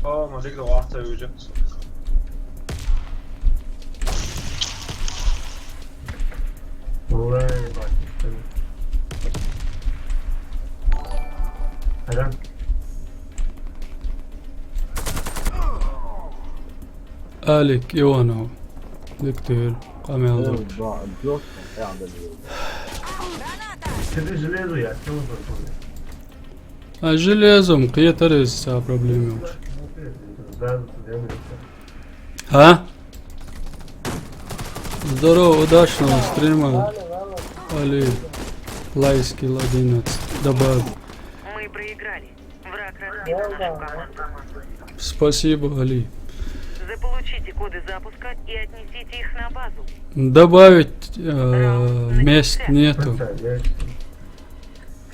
О, ма дик да вахта южа. Ой, батюшка. Ага. Алик Иванов. Доктор, къамел докуш. А железом кхетар иза ца проблема йолуш. А? Здорово, удачного стрима. Али, Лайскил одиннадцать. Добавь. Мы проиграли. Враг Спасибо, Али. Заполучите коды запуска и отнесите их на базу. Добавить э, мест нету.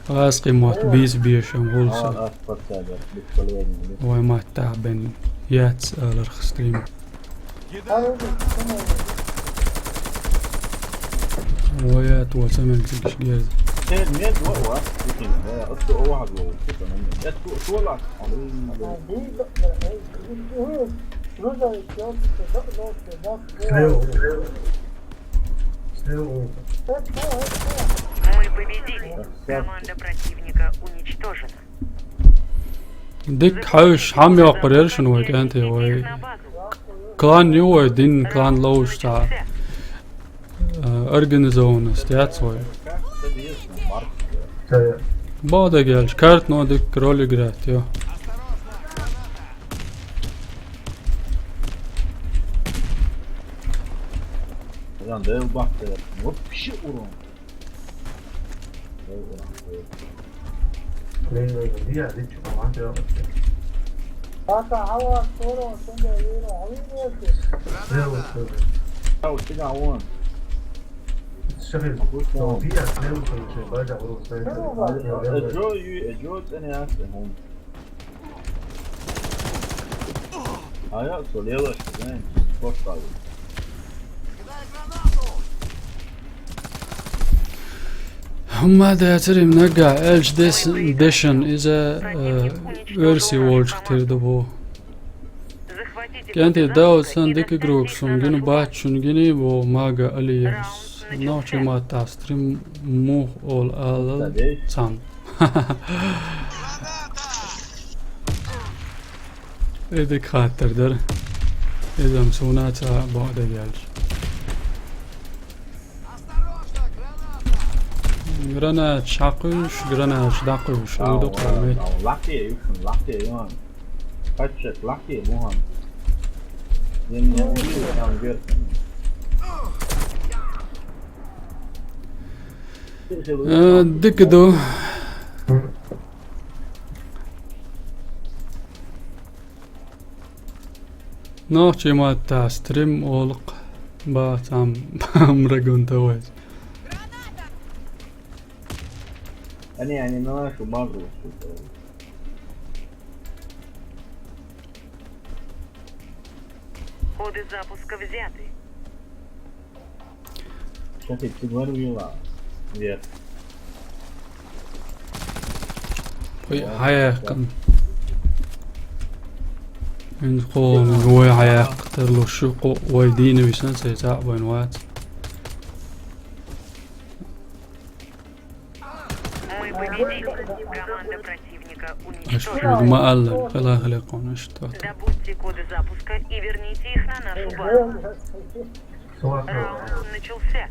Аз къимат бийс бешан гӀулса. Вай маттахь бен яц аларх стрим. Ваят ва самел цигиш герз. Мы победили. Команда противника уничтожена. Дик хьаьвш хьам йоккхур яра шуна вай кӀанте, вай клан ю вай, дин клан ловш цхьа, э, организованность яц вай. Бада гелш, карт но дик роль играть, ё. Вообще урон. ХӀумма дацарий нагахь аьлча дес-, дешан иза, э, оьрси волчух тера ду бу. КӀанте, Дауд, сан дика игрок сун гина бац, шун гиний бо Мага Алиевс. Нохчий маттахь стрим мух ол алал цам. Эдик хаттар дар. Изам суна ца бо дагелч. Гранат шакуш, гранат дакуш. Уйду къамет. Лаки, лаки, юн. Паччак, лаки, мухан. Дин не уйду, там верхом. Э, дика ду. Нохчий маттахь стрим олу бац ам Брагун Товайс. Они, они на нашу базу. Коды запуска взяты. Сейчас я тебе говорю, Вила. Вверх. Ой, хьаяккхина. Ин кхо вай хьаяккха тарлуш шу кхо вай дийна висан цай цхьаъ вайн вац. Мы победили. Команда противника уничтожена. Аша ма алла, хала хала кхона что. Добудьте коды запуска и верните их на нашу базу. Раунд начался.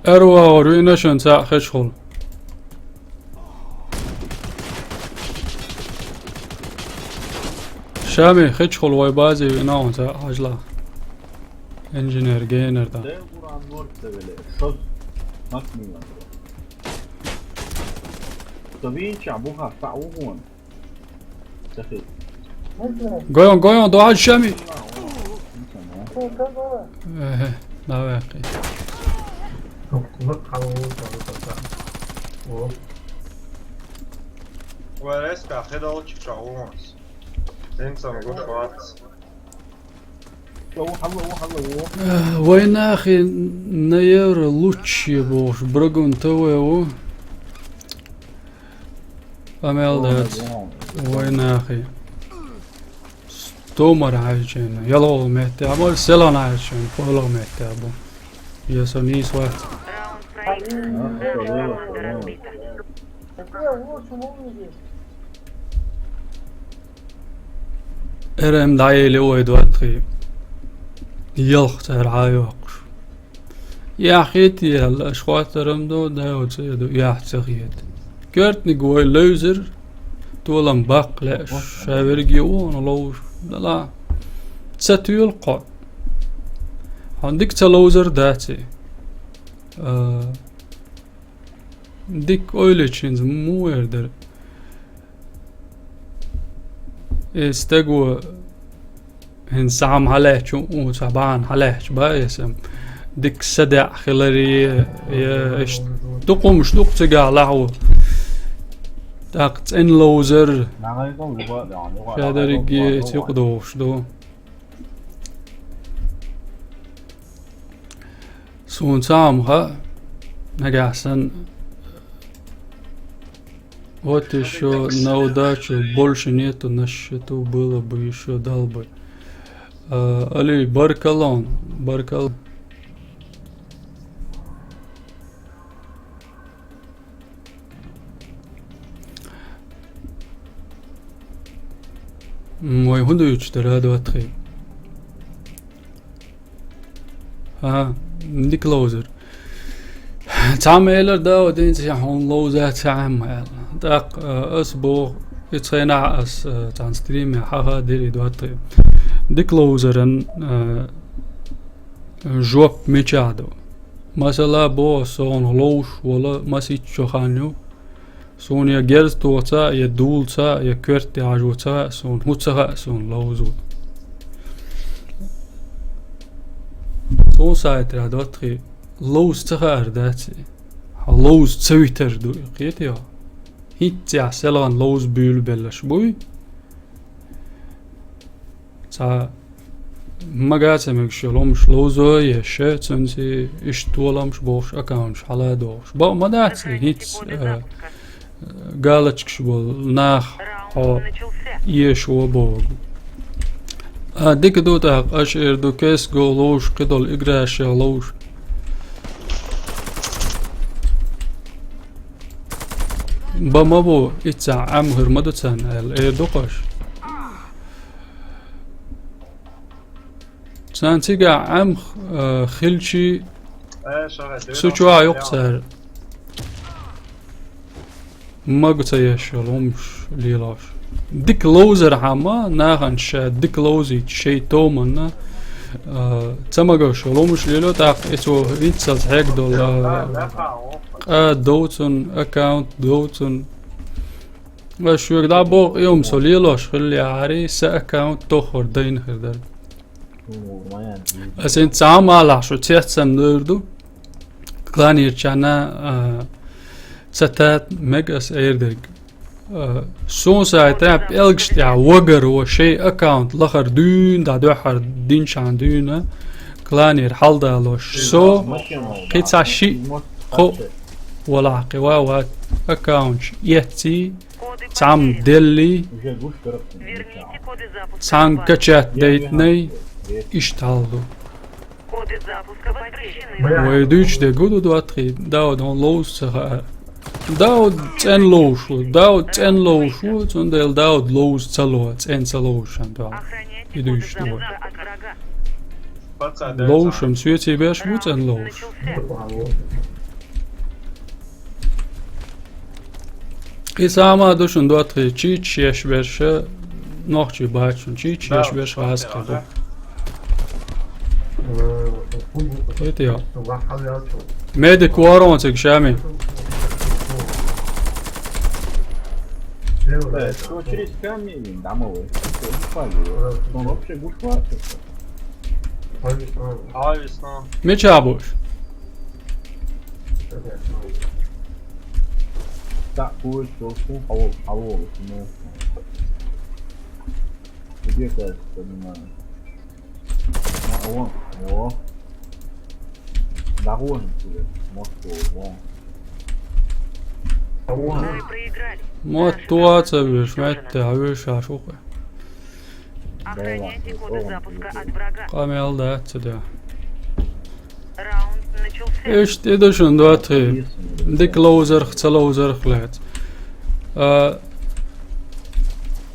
Эрвагъур вина шун цхьаъ хечхул. Шами, хечхул вай базе вина он цхьаъ хьажла. Инженер, гейнер да. Дай Куран норт севеле, шоз мат милан. Савинча буха саувон. Гойон, гойон, дугьал шами. Эхе, навехи. Вареска хедал чича умас. Сенсам гушвац. Э, вайнахи на евро лучше бу, Брагун Товайс. Амел дац. Вайнахи. Стомар хьаьжчина. ЯлгӀа метте абу, селан хьаьжчина, пхоьлгӀа метте абу. Я со нийса вац. Эр эм дӀаели ойду атхи. Ялх цара хьайоккхуш. Яхь хетий аьлла, аша хоттарам ду, дай оцу ду, яхь ца хета. Коьртниг вай левзар, толам баккха лаьаш, ша верриге вон ловзуш. Дала. Ца туьйла кхо. Хьан дика ца ловзар дац и. А, дика ойлачу хӀинца муха эр дара. Э, стаго хӀинца схьа хьалаьттачу у, цхьа бахьана хьалаьттачу ба эсам. Дика садаьӀа хиларе, я, иштта дукха хӀумаш ду-кх цигахь лахьо. ТӀаккха цӀена ловзар, ша дерриге цу юкъа догӀуш ду. Суна цхьа хӀума хаьа, нагахь санна. Вот ещё на удачу, больше нету на счету, было бы ещё, дал бы. А, Али, баркалла, баркалла. М, вай хӀун дуьйцуш дара, ДоттагӀий? А, дика ловзар. Цхьамма элира, Дауд, хӀинца хьуна ловза ца Ӏемма аьлла. ТӀаккха, а, ас боху, и цхьанахь ас, а, цхьана стриме хьахадира и, ДоттагӀий. Дика ловзаран, а, жоп мичахь ду? Масала, боху, со хьуна ловзуш волу масийтта шо хан ю. Суна я герз тоха ца, я дулла ца, я коьрта тӀе хьажо ца, суна хӀун ца хаьа, суна ловзо. Суна сайтарахь, ДоттагӀий, ловза ца хаар дац и. Хьо ловза ца витар ду и, кхетий хьо? ХӀинццехь селхана ловза буьйлабелларш буй? Цхьа мага ца мегаш йолу хӀумаш ловзо а еш, цуьнца иштта толамаш бохуш, аккаунташ хьала а дохуш. Бакъ ма дац, хӀинца, э, галочкаш болу нах хьо эшо боху. А, дика ду тӀаккха, аша эр ду, кесго ловзуш, кхидолу играшех ловзуш. Бан ма бу, иццахь Ӏаьмма хир ма ду царна аьлла, эр ду-кх аша. Царна цигахь Ӏаьмма, а, хилчий, цу чохь ю-кх цара. Мага ца еш йолу хӀумаш лелош. Дика ловзархьама, нахана ша дика ловзийта шайн томанна, а, ца магаш йолу хӀумаш лело, тӀаккха и цо хӀинццалц хьегна долу, а, къа довцун, аккаунт довцун. Ас шуьга дӀабоху, и хӀума со лелош хиллехьарий, сан аккаунт тоххара дайна хир дара. Ас хӀинца цхьа а малахь шу цец санна луьйр ду. Кланерчарна, а, ца тата мега ас эр дерг. А, суна сайтехь пӀелгаш тӀехь вагаро шайн аккаунт лахара дуьйна, дӀа дуьххьара динчхьана дуьйна, кланер хьалдалош. Со кхин цхьа шиъ, кхоъ валахь кхин ван вац аккаунташ эцций, цхьамма деллий, цхьаьнга качат дайтинай, иштта хьал ду. Вай дуьйцуш дерг хӀун ду, ДоттагӀий? Дауд хьуна ловза ца хаьа. Дауд цӀена ловзуш ву, Дауд цӀена ловзуш ву, цундела Дауд ловза ца ло, цӀена ца ловзуш ду. И дуьйцуш ду вай. Ловзуш-м соьций беш бу цӀена ловзуш. И сама ду шуна, ДоттагӀий, чийчаш еш берш, нохчий бац шуна, чийчаш еш берш гӀазкхий бу. Хетий хьо? Медик вара хьуна цига, Шами. Э, что через камень домовой? Что, не пали? Он вообще бушвар, что ли? Мича буш? Так, кое-что, что, алло, алло, ну. Где-то, понимаю. А, вон, о. Да вон тебе, может, вон. А вон. Мотт ваца веш, метте, а веш, а шуха. Охраняйте коды запуска от врага. Къамел дац цу тӀехь. Раунд начался. Иштта и ду шуна, ДоттагӀий. Дика ловзарх, ца ловзарх лаьцна. А,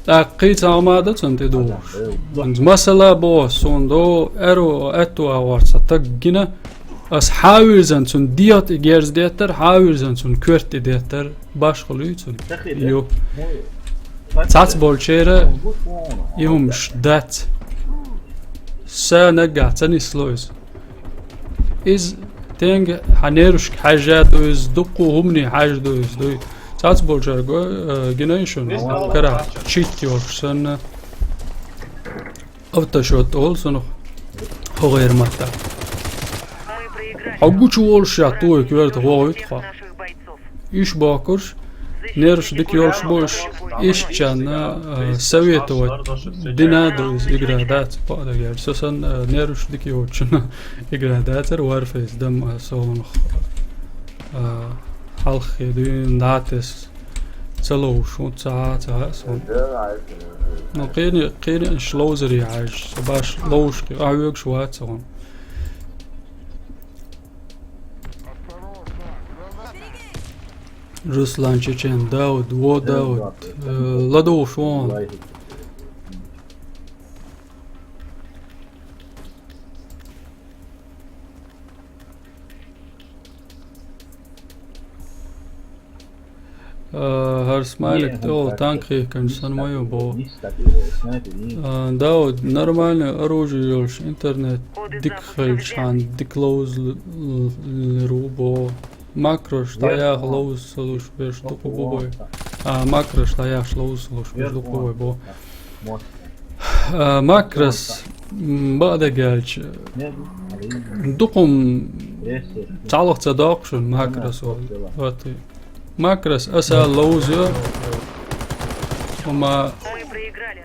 ТӀаккха кхин цхьа хӀума да цунна тӀедугӀуш. Масала боху суна до аьрру аьтту агӀор ца таг гина, ас хьан вирзан цунна дегӀа тӀе герз деттара, хьан вирзан цунна коьрта тӀе деттара, башхалуьйцу? Ю. Цхьацца болчеран и хӀумаш дац. Са наггахь ца нисло иза. Иза тенга хьан нервашка хьаьжжа ду иза, дуккха хӀумане хьаьжжа ду иза, дуй. Цхьацца болчаьрга, э, гина ю шуна, карахь чит йолуш санна. Автошот олу цунах хӀокху гӀайра маттахь. Хьо гучу волуш ша той коьрта вогӀуьйту хьо. Уьш бохкурш, нерваш дика йолуш бу уьш, ишттачарна, а, советовать дина а ду иза игра дац, бакъдерг аьлча. Со санна, а, нерваш дика йоцучунна игра дацара Warface дам, а, со хӀунах, а, хьалххе дуьйна дӀа а тесна ца ловш, хӀунда ца хьа, ца хьа сон. Ну, кхерни-, кхерниш ловзаре хьаьжча, со баш ловш кхе, а, хьоьгуш вац со хӀунда. Руслан Чечен, Дауд, во Дауд, э, ладугӀуш вон. Э, хӀара смайлик тӀехула танк хихканча санна ма ю боху. Э, Дауд, нормальное оружие йолуш интернет дика хилча хьан дика ловза л-, л-, лер ву боху. Макрош дӀаяха ловза ца луш берш дукха бу бой. А, макрош дӀаяхаш ловза ца луш берш дукха бу бой бо. А, макрос, м, бакъдерг аьлча, дукха-м цхьалха ца доккху шуна макрос волу. Вот. Макрос аса ловза, амма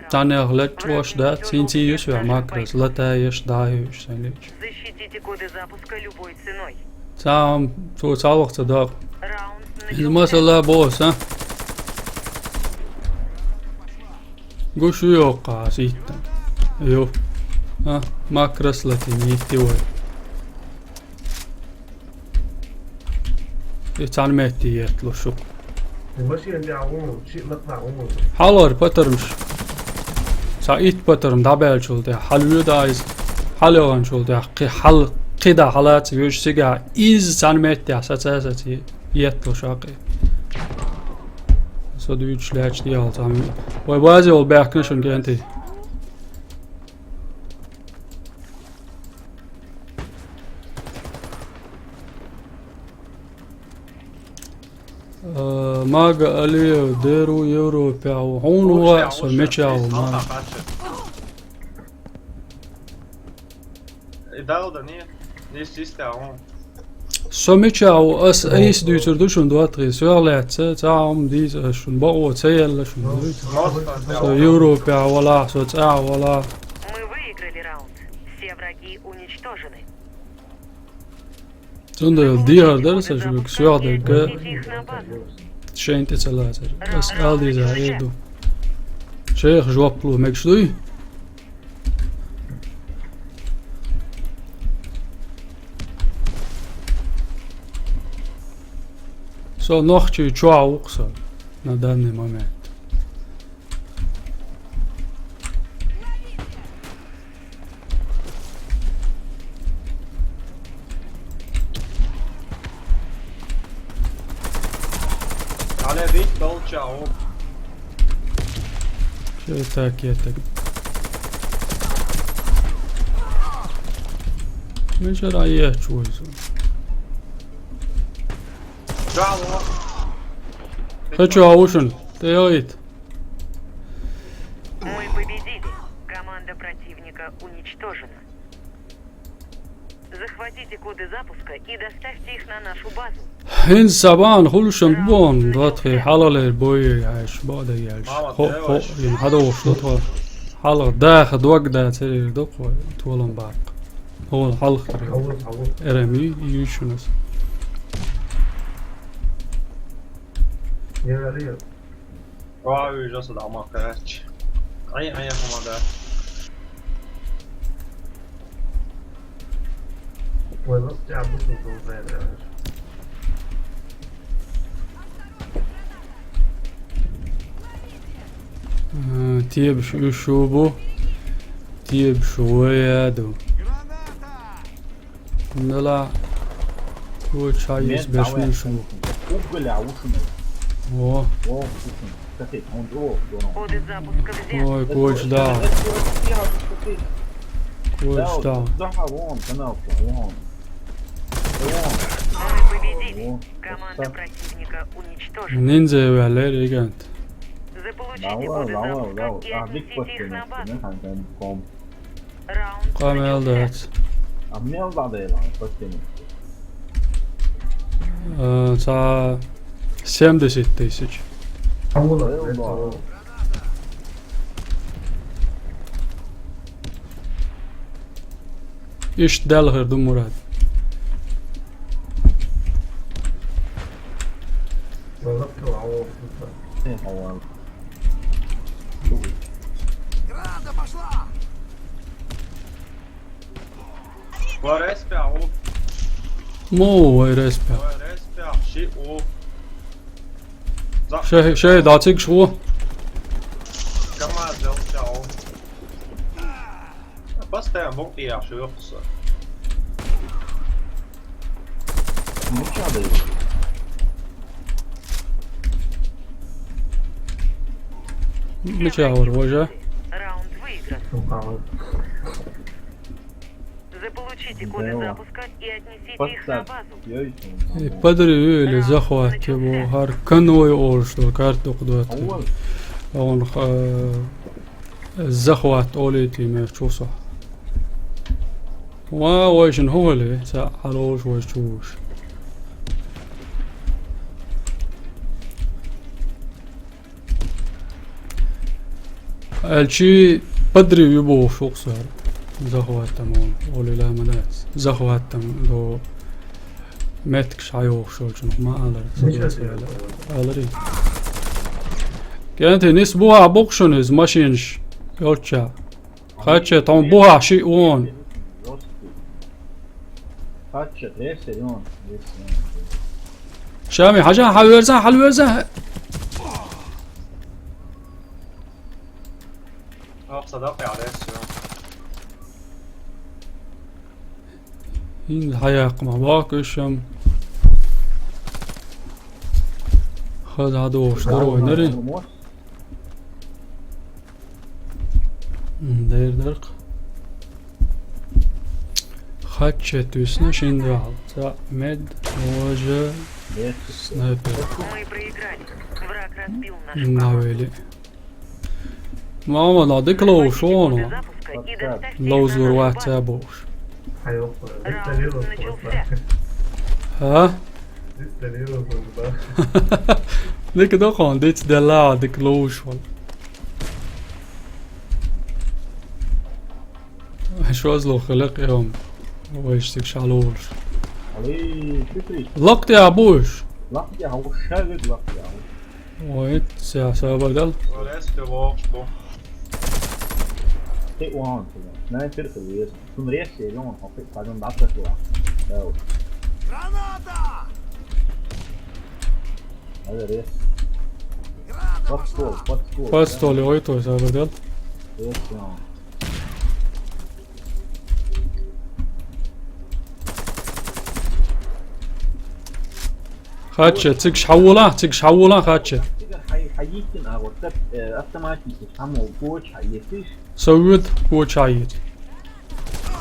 цхьаннех лечкъош дац, хӀинца юьсу вехь макрос, лата еш, дӀа а юьйш сайн лечу. Защитите коды запуска любой ценой. Цхьа хӀума цо цхьалха ца доккху. Раунд на... Иза масала босс, а? Гуш ю йоккха аса иттан. Ю. А, макрос латийна итти вай. И цхьана метте етталуш шу. Хьалхара патармаш. Цхьа итт патарм дӀабаьллачул тӀехьа, хьалвоьду иза. ХьалйогӀанчул тӀехьа, кхин хьал-, кхидӀа хьалаца вуьйш цигахь, иза цхьана меттехь саца а саца етталуш аккхий. Со дуьйцуш лаьтташ дехьал цхьаьна. Вай базе волу баьхкина шуна кӀентий. Э, Мага Алиев, деру Европе, а хьуна ваьа со мича ву, Мага. И далда, не? Не систа, а он. Со мича ву, ас айса дуьйцур ду шуна, доттагӀий, соьга лаьцна, цхьа а хӀума дийца ас шуна, бакъо ца елла шуна дуьйцу. Со Европе валахь, со цӀа валахь. Мы выиграли раунд. Все враги уничтожены. Цундела дехар дара сан шуьга, соьга дерг шайна тӀе ца лацар. Ас ала деза хӀара эр ду. Шайх жоп ло мегаш дуй? Со нохчий чохь ву-кх со на данный момент. Алле, бит болча, о. Чё так, я так? Ну, чё, да, я чё, Браво! Хочу, а ушин, ты говорит. Мы победили. Команда противника уничтожена. Захватите коды запуска и доставьте их на нашу базу. ХӀинца сан бахьана хуьлуш ма бу, доттагӀий, хьалхалера бой яьлча, бакъдерг аьлча. Хо-, хо-, йина хьадогӀуш ду тхо. Хьалха даха дог дацара ду тхо, толам баккха. Хьуна хьалха кара. Эрами, юьйшунас. Ой, ужас, да, ма кач. Ай, ай, хама да. Ой, ну, я буду уже, да. Э, Тебаш уьш шу бу. Тебаш вай яду. Нала. Коча есть бешмин шу. Уголя ушина. О. О, ушина. Кстати, он живой, он. Коды запуска взяты. Ой, коч да. Коч да. Да, вон, канал, вон. Вон. Мы победили. Вон. Команда противника уничтожена. Ниндзя валер игент. Заполучите коды запуска и отнесите их на базу. Раунд Къамел начался. Дац. А мне надо его, почему? Э, ца семьдесят тысяч. Ишт дал хэр ду, Мурат. Града пошла! Вай респи, ау. Му вай респи. Вай респи, ши у. Шей, шей, дацик шу. Камаз дел чау. Постоянно бок я шу ёхса. Ну чё да? Мича вар, вожа. Раунд выигран. Заполучите коды запуска и отнесите их на базу. Э, подри или захват его, хар конвой олуш ду, карта кудот. Он, э, захват олити мер чусо. Ва, вайшин ху хали, ца алош вай чуш. Элчи подри ю бохуш уксар. Захватам он, оли ла ма дац. Захватам до метк шайохуш олчун ма алар. Алари. Кенти нис буа бокшун из машинш. Ёлча. Хача, там буа ши он. Хача, трессе он. Шами, хажа, хавёрза, халвёрза. Ах, садак я, трессе он. Ин хаяк ма бак ишем. Хаз хадо, что рой, нари. Дер дарк. Хачет висна шиндал. Ца мед, вожа, снайпер. Мы проиграли. Враг разбил нашу команду. Навели. Мама, надо клоу, шо оно? Лоузер ватса бош. Раунд начался. А? Дик дохон, дит дела, дик лоуш вал. Шо аз ло хлек эм. Вайш тик шалош. Али, фитри. Лакти абуш. Лакти абуш, шавид лакти абуш. Ой, ся, ся бадал. Валес те вокш бу. Те уан, те уан. Найн фир те вез. Сун рес се, лон, хо фит, падон бакта туа. Дау. Граната! Надо рес. Под стол, под стол. Под стол, ой, то ся бадал. Рес, лон. Хача, цигш хьавула, цигш хьавула, хача. Цигар хьай-, хьайийтина, а вот так, э, автоматически хьамол коч хьайийтиш. Совет коч хьайит.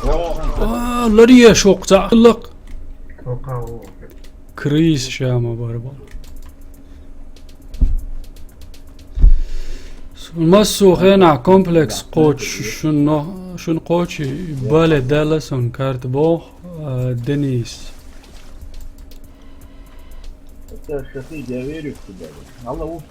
О, а, лария шоқ, цахлық. Крыс шама барба. Массу хена комплекс коч шуно, шун коч бале Даллас он карт бо, а, Денис. Это сейчас я верю в тебя. Алло.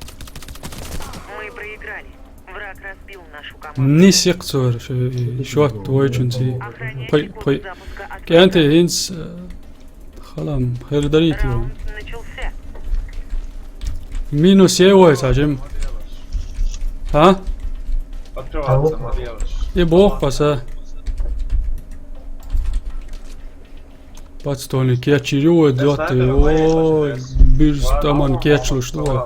Мы проиграли. Враг разбил нашу команду. Нисик цор, ш-, шот твой чунци. Охраняйте код запуска от врага. Кенте инс, э, халам, хердарити. Раунд начался. Минус е вой сажим. А? Открываться, Марьяныч. И бог паса. Подстольный кетчер, ой, дёт, ой, бирз таман кетчлуш, давай.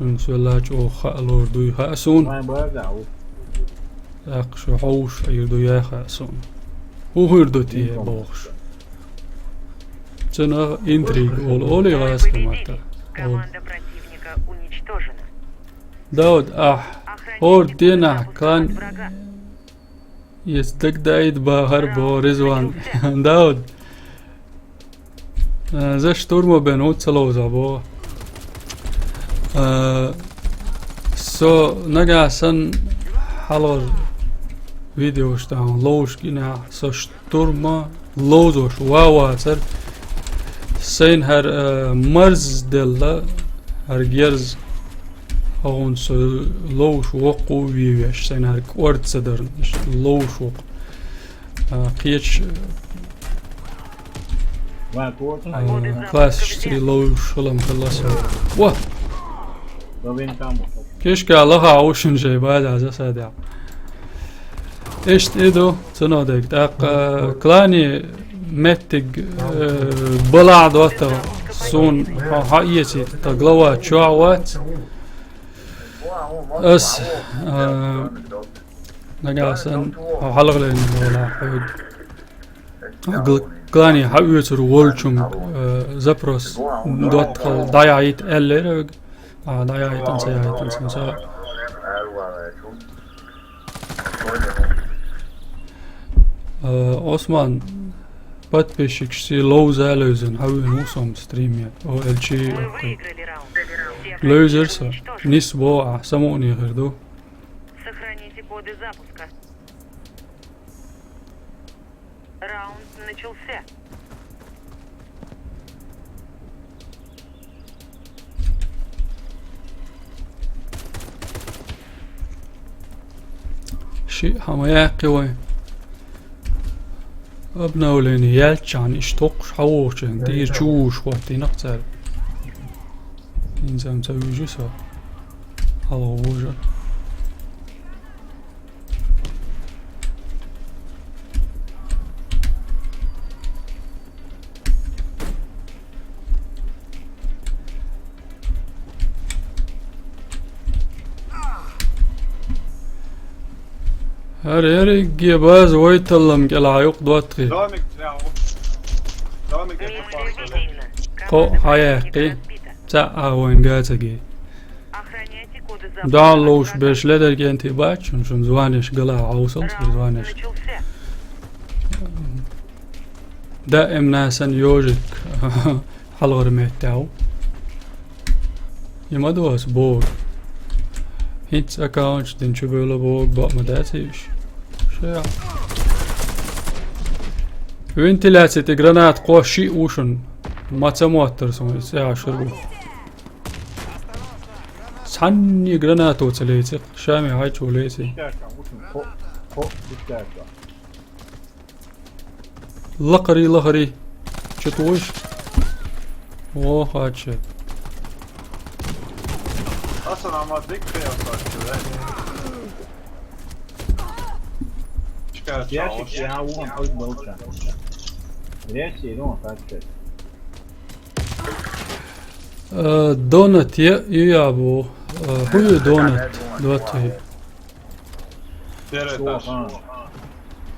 Суна соьлла чӀогӀа хаа лур дуй хаьа суна. ТӀаккха шу хьовш Ӏийр ду яй хаьа суна. ХӀун хӀуьр ду те бохуш. Цунах интрига олу, олий гӀазкхийн маттахь. Олу. Дауд, ахь хӀора денахь кан Иза дагадайта бахара бо Ризван. Дауд. Э, за штурмо бен ву ца ловза бо. Э, со нагахь сан хьалор видеош тахьа ловш гинехь, со штурмо ловзош ва вацар. Сайна хӀара, э, марз делла, хӀара герз. Хьуна со ловш воккху вевеш, сайна хӀара кӀорд ца дарна, иштта ловш воккху. А, кхечу, а, классашций ловш хилам хилла со. Ва! Кишка лаха Ӏушин шай база засадя. Иштта и ду, ца нодайг. ТӀаккха, э, клане меттиг, э, балахь доттагӀа суна хьо-, хьаэцийта, тхан глава чохь вац. Ас, э, нагахь сан хьо хьалхалерина волахь хьоьга. Гл-, клане хьаоьцур волчунга, э, запрос доттагӀал дӀаяхьийта аьллера вайга. А, дӀаяхьийтина, ца яхьийтина, ца. Э, Осман, подписчикашций ловза а левзина, хьан вуьйна ву со-м стриме. О, Л Ч, окей. Левзира со. Нис боху ахь, самукъане хир ду. Сохраните коды запуска. Раунд начался. Шиъ хӀума яьккхи вай. Обновление яьлччахьана иштта хӀокхуш хьан вогӀучун, тӀера чу вуьйш хӀоттийнакх цара. ХӀинца-м ца вуьйжу со. Хьалха вожар. ХӀара ерриге база вай таллам кӀелахь юкъа доттагӀий. Домик прямо. Домик это просто. Кхо хьаяьккхи. Цхьаъ а вайн га ца гий. Дала ловш берш ледар кӀентий бац шуна, шуна звонеш гала хьовсал, шуна звонеш. Даимна сан ёжик хьалхара меттехь ву. И ма ду ас боху. ХӀинца аккаунт дина чу бевлла боху, бакъ ма дац уьш. Ша. Вентиляци тӀе граната кхо шиъ ву шуна. Ма ца моттара суна, и цӀе Ӏашур ву. Цхьанне гранато ца леци, Шами хьай чу леци. Лакхари, лакхари. Чу тулуш? О, хача. Аса нама дик хе аса чу, э? Ящик, я вон, ой, болча. Речи, ну, так сказать. Э, донат е, ю я бу. Э, хӀун ю донат? Донат е.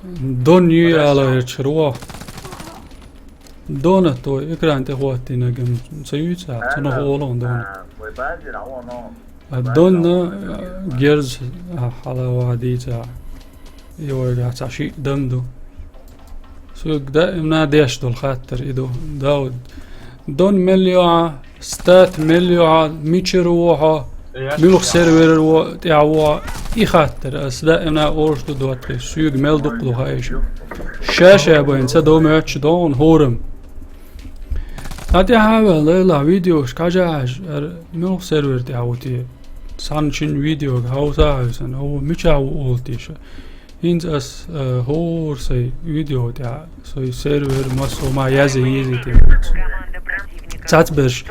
Дон ю я ала ерчхир во. Донат вай экран тӀе хӀоттийнарг ца юьйцу, цунах олу донат. А донна, а, герз, а, хьала ваха дийца. И вайгахь цхьа шиъ дан ду. Соьга даимна деш долу хаттар и ду. Дауд, дон мел йо хьан, стат мел йо хьан, мичара ву хьо, муьлха сервер тӀехь ву хьо, и хаттар. Ас даимна олуш ду доттагӀий, соьга мел дукха ду хаийша. Ша-ша байна ца до моьттуш догӀун хӀорам. Цхьа тӀаьхьа а ваьлла, лайла видеош кхажа хьажа, ара муьлха сервер тӀехь ву те? Цхьана шина видеога хьовса а хьовсана, хӀо мичахь ву олу теша? ХӀинца ас, э, хӀора сайн видео тӀехь, сайн сервер, массо а ма язъе езийта. Цацберш,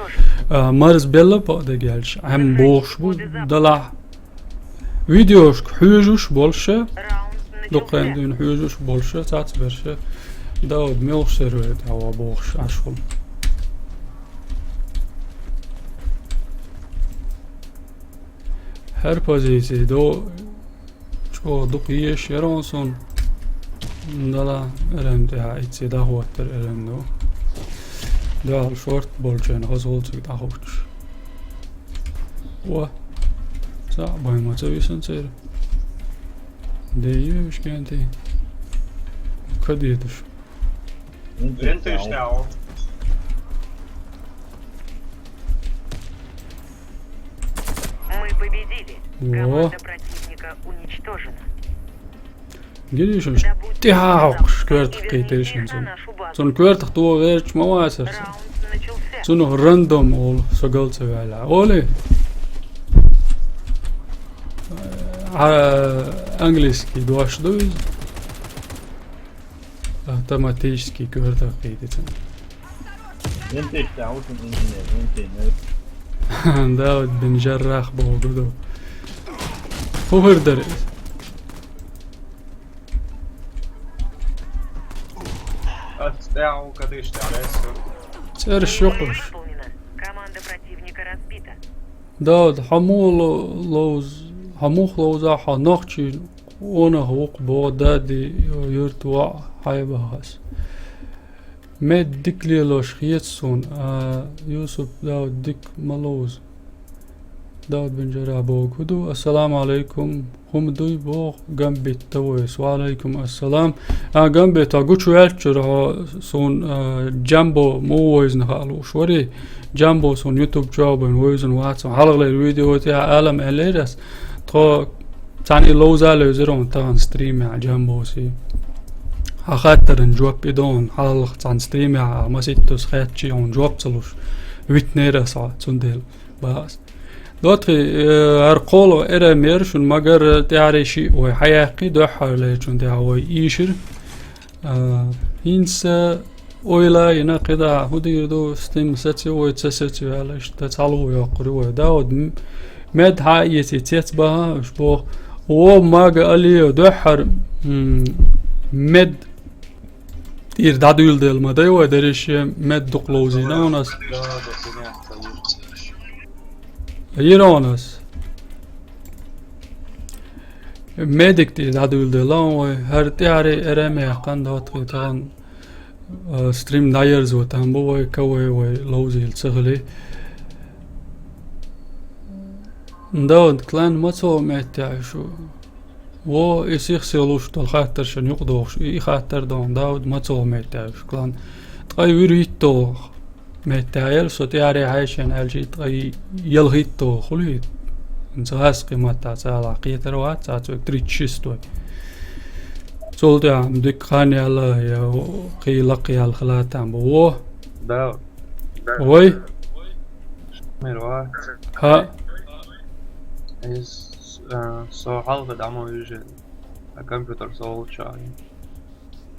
э, марз белла а бакъдерг аьлча, Ӏаьмма бохуш бу, далахь. Видеошка хьоьжуш болуша, дукха дуьйна хьоьжуш болуша, цацберша, Дауд муьлха сервер тӀехь ву бохуш Ӏаш хуьлу. ХӀара позици ду чӀогӀа дукха еш яр хьуна суна. Дала эрен тӀехьа ицци дӀахӀоттар эрен ду. Дала шорт болчарна хазолциг дӀахӀуттуш. Ва. Цхьа бай ма ца висан церан. Де еш кенти. Кадеташ. Вентуш тау. Мы победили. Во. Команда противника уничтожена. Гиниш уж. Добудьте тӀехьа хьокхуш, коьртах кхийттар шин цунна. Нашу базу. Цунна коьртах тӀо гӀерташ ма вацар цо. Раунд начался. Цунах рандом олу, со гал ца ваьлла. Олий? А, английский дош ду иза? Автоматически коьртах кхийти цунна. Вентуш тау, шун инженер, вентуш. Дауд бин Жаррах боху ду. ХӀун хир дара иза? Ат тау кадиш тау. ЦӀераш йоккхуш. Команда противника разбита. Дауд, хьо муха ло-, ловз-, хьо муха ловза, хьо нохчий къонах ву-кх боху, дади юрт ваӀ хьайбахас. Мед дика лелош хета суна, а Юсуп Дауд дика ма ловза. Дауд бин Жаррах боху ду. Ассаламу алейкум. ХӀума дуй боху, Гамбит ду вайса. Ва алейкум ассалам. А, Гамбит, хьо гучуваьллачуьра хьо суна, а, Джамбо муха вайзина хаа лууш варий? Джамбо суна YouTube чохь бен вайзина вац. Хьалхалера видео тӀехь алам аьллера ас. Тхо цхьаьна и ловза а левзира хьуна тахана стримехь Джамбоси. Хьан хаттаран жоп и ду хьуна, хьалха цхьана стримехь а маситтаза хаьттича хьуна жоп ца луш. Витнера ас хьо, цундела баха ас. Дотхи, э, хӀара кхоалгӀа эрам яра шуна, магар тӀаьхьарий шиъ вай хьаяьккхи, дуьххьарлерчун тӀехь вай ийшира. А, хӀинца ойла йина кхидӀа, хӀун дийр ду, стим саци вай, ца саци ваьлла, иштта цхьалгӀа йоккхур ю вай. Дауд, м-, мед хьа а эций, цец баха, уьш боху. Во, Мага Алиев, дуьххьара, м, мед тӀера дӀадуьйладелла ма дай вай, дерриш мед дукха ловзийна хьуна ас. Йира хьуна ас. Медик тӀера дӀадуьйладелла хьуна вай. ХӀара тӀаьхьарий эрам яьккхина, Дотхи, тахана, а, стрим дӀаерзо там бу вай, кавай вай ловзийла ца хили. Дауд, клан ма цо меттехь шу. Во, и сих-сих луш долу хаттар шуна юкъадохуш, и, и хаттар доху, Дауд, ма цо меттехь шу клан. Ткъа и вуьрхӀитталгӀа меттехь яра, со тӀаьхьарий хьаьшшина аьлча, и ткъа и ялхитталгӀа хуьлий? Цхьа гӀазкхи маттахь цхьа алахь кхетар вац, цхьа цуьнан тридцать шестой. Цул тӀаьхьа дика хан яьлла, я кхин лакха яьлла хила там бу. Во. Да. Вай? Мир ва? ХӀаъ. Из, а, со хьалха дӀа ма вижи, а компьютер со волча.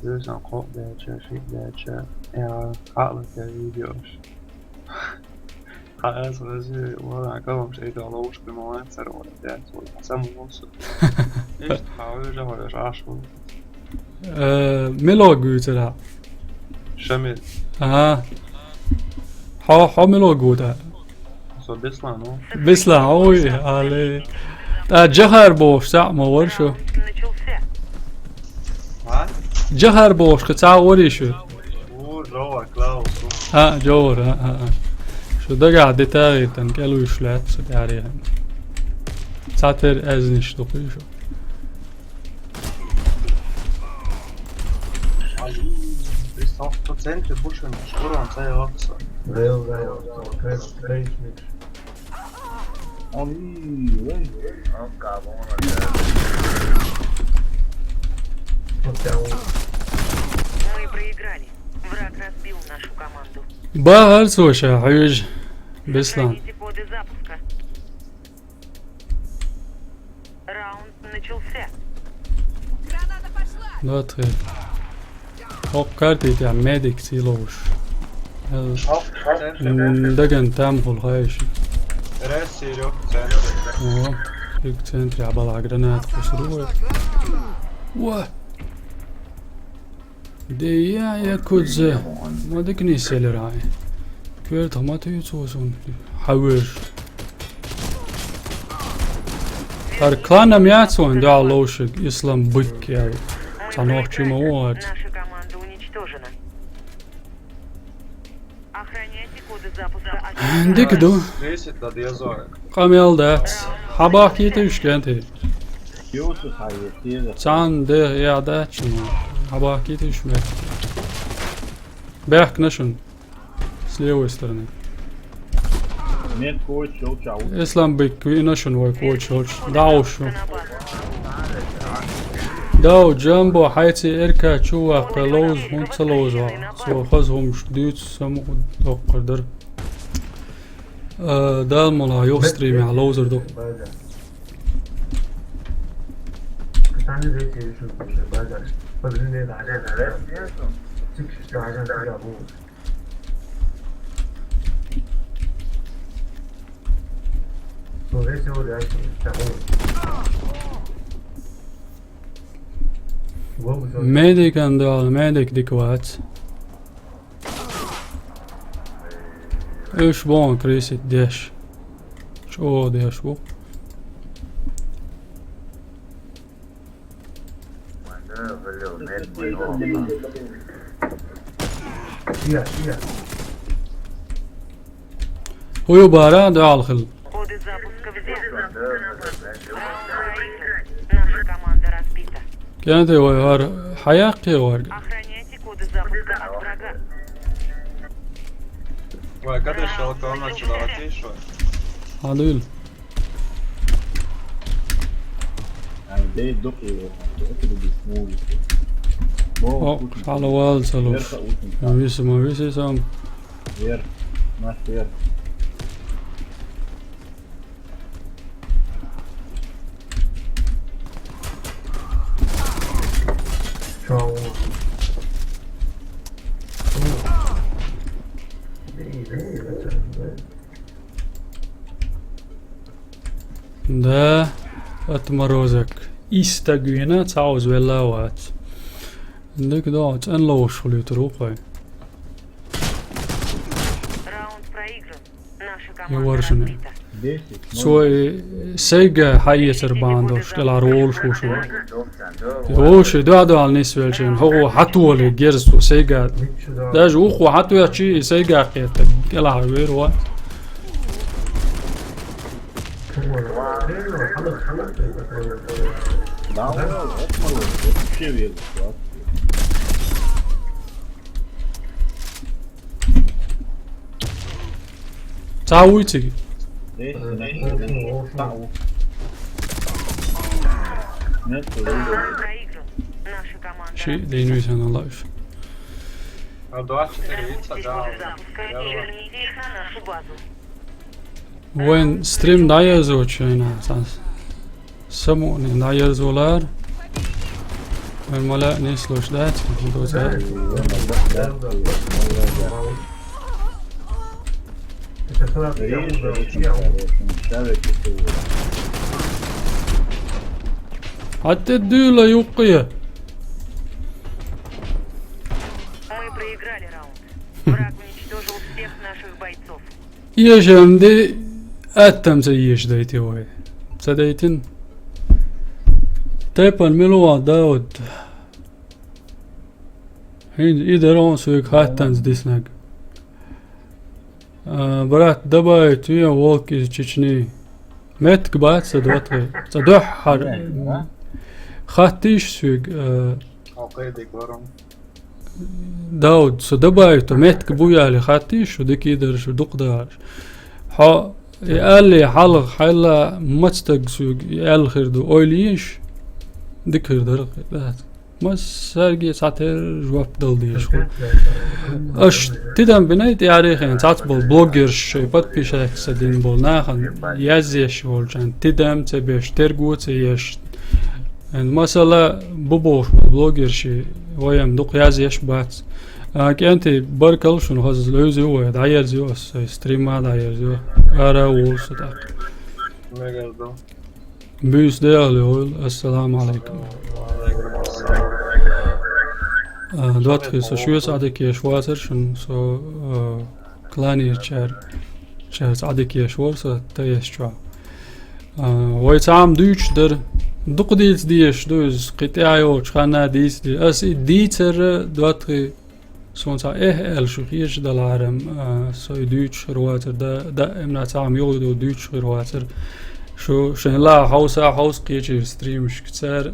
Дерсан кхоъ баьча, шиъ баьча, я хьаъ латта видеош. Хьа аса вази, вала, калам шайта ловушка ма ван цара вала, дерс вала. Сам вусу. Иштта хьа вижа, хьо вижа, аш вала. Э, мила вуьйцура? Шамил. Ага. Хьо, хьо мила ву тӀа? Со Беслан, ну. Беслан, ой, але. ТӀа Джахар бохуш цхьаъ ма вара шу. А? Джахар бохуш кхин цхьаъ варий шу? О, Джовар, Клаус. А, Джовар, а, а, а. Шу дагахь де тагӀийтан, кӀел вуьйш лаьтта шу тӀаьхьарехьа. Цхьатера аьзнаш ду кхуьй шу. Ай, сто процентов бушен, шкурон цай вакса. Рел, рел, крес, крес, микс. Ай, ой. Мы проиграли. Враг разбил нашу команду. Бахар цо ша, хьуьжа. Беслан. Заходите коды запуска. Раунд начался. Два, три. ХӀокху карти тӀехь медик силовуш. Эл-, м, даган там хул хайш. О, иг центре а бала граната кусуру. Ва. Де я, я кудзе. Ма дикни селерай. Коьртах ма туьйцу суна. Хьавеш. ХӀара клан ма яц вайн дуьхьал ловзарг, Ислам Бык аьлла. Цхьа нохчи ма ву хӀара. Наша команда уничтожена. Охраняйте коды запуска от врага. Дика ду. Десять до дезора. Къамел дац. Хьабахкийта уьш, кӀентий. Цхьана де я дац шуна. Хьабахкийта уьш меттиг. Баьхкина шуна. С левой стороны. Нет, коча, ча, вот. Ислам Бык, виъна шуна вай коча, ча. ДӀахьуш шу. Дау, Джамбо, хьайций РК чу ваккха ловза, хӀунда ца ловза ваха? Цо хаза хӀумаш дуьйцу, самукъа доккхар дара. Э, Дала мала йох стримехь ловзар ду. Медикан дуьхьал, медик дика вац. Уьш боху крысит деш. ЧӀогӀа деш бу. ХӀун ю бара дуьхьал хила? Коды запуска взяты. Наша команда разбита. КӀентий, вай хӀара хьаяккхий варга? Охраняйте коды запуска от врага. Вай, кадр шел, комнату давайте ещё. Хьадуьйла. Ай, дай дукха его, это любит музыку. О, шала вала ца луш. Виса ма виси сам. Вер, нах вер. Чао. Да, отморозок. Истагвина цхьа уза велла вац. Дика догӀу, цӀена ловш хуьлуьйтур ву кхой. Раунд проигран. Наша команда разбита. Цо и сайга хьаэцар бан долуш, кӀелхьара волуш ву шу. Вовши дуьхьа-дуьхьал нисвелчийн, хӀокхо хьатоле герз цо сайга. Даже вукхо хьатоьхчий, и сайга кхетар, кӀелхьара вер вац. Да, он, он, он, он, вообще верит, да. Цхьа вуй цига? Ши дийна висана лайф. А двадцать четыре лица, да. Вайн стрим дӀаязочу хьайна, цхьа самукъане дӀаязолара. Вайн мала нийслуш дац, хӀун доцу. ХӀатта дуьйла юккъе. Мы проиграли раунд. Враг уничтожил всех наших бойцов. Ешам де, аттам ца еш дайте вай. Ца дайтин. Тайпан мила ван Дауд. ХӀинца и дарон соьга хаттанца диснаг. А, брат, добавить вен волк из Чечни. Меттиг бац ца дотхе. Ца дуьххьара. Хаттийша соьга, а, Дауд, со добавить, меттиг бу яли хаттийша, шу дика идар, шу дукха дахарш. Хьо, и алли хьалха хьайла мацтаг соьга, и аьлла хир ду, ойла еш, дика хир дара, да. Массаьрге цхьатерра жоп дала дезаш хӀу. Аш тидам бинай тӀаьхьарехен цхьацца болу блогерш шайн подписчикаш ца дина болу нахана язъеш волчарна тидам ца беш, терго ца еш. Масала, бу бохуш болу блогерши вайам дукха язъеш бац. А, кӀентий, баркалла шуна, хаза левза ю вай, дӀаерза ю ас, сайн стрима дӀаерза ю. Ара а волу со тӀаккха. Мегар ду. Буьйса дехале войла. Ассаламу алайкум. А, доттагӀий, со шуьца Ӏадика еш вацара шуна, со, а, кланерчара, чара Ӏадика еш вара со тайес чохь. А, вай цхьа хӀума дуьйцуш дара. Дукха дийца дезаш ду иза, кхин тӀаьхьа йолчу ханна дийца дезаш. Ас и дийцар, доттагӀий, суна цхьа эхь аьлла шу хеташ даларам, а, со и дуьйцуш хир вацар, да, даимна цхьа хӀума юхадо дуьйцуш хир вацар. Шу шайн ла хьовса, хьовса кхечира стримашка. Цара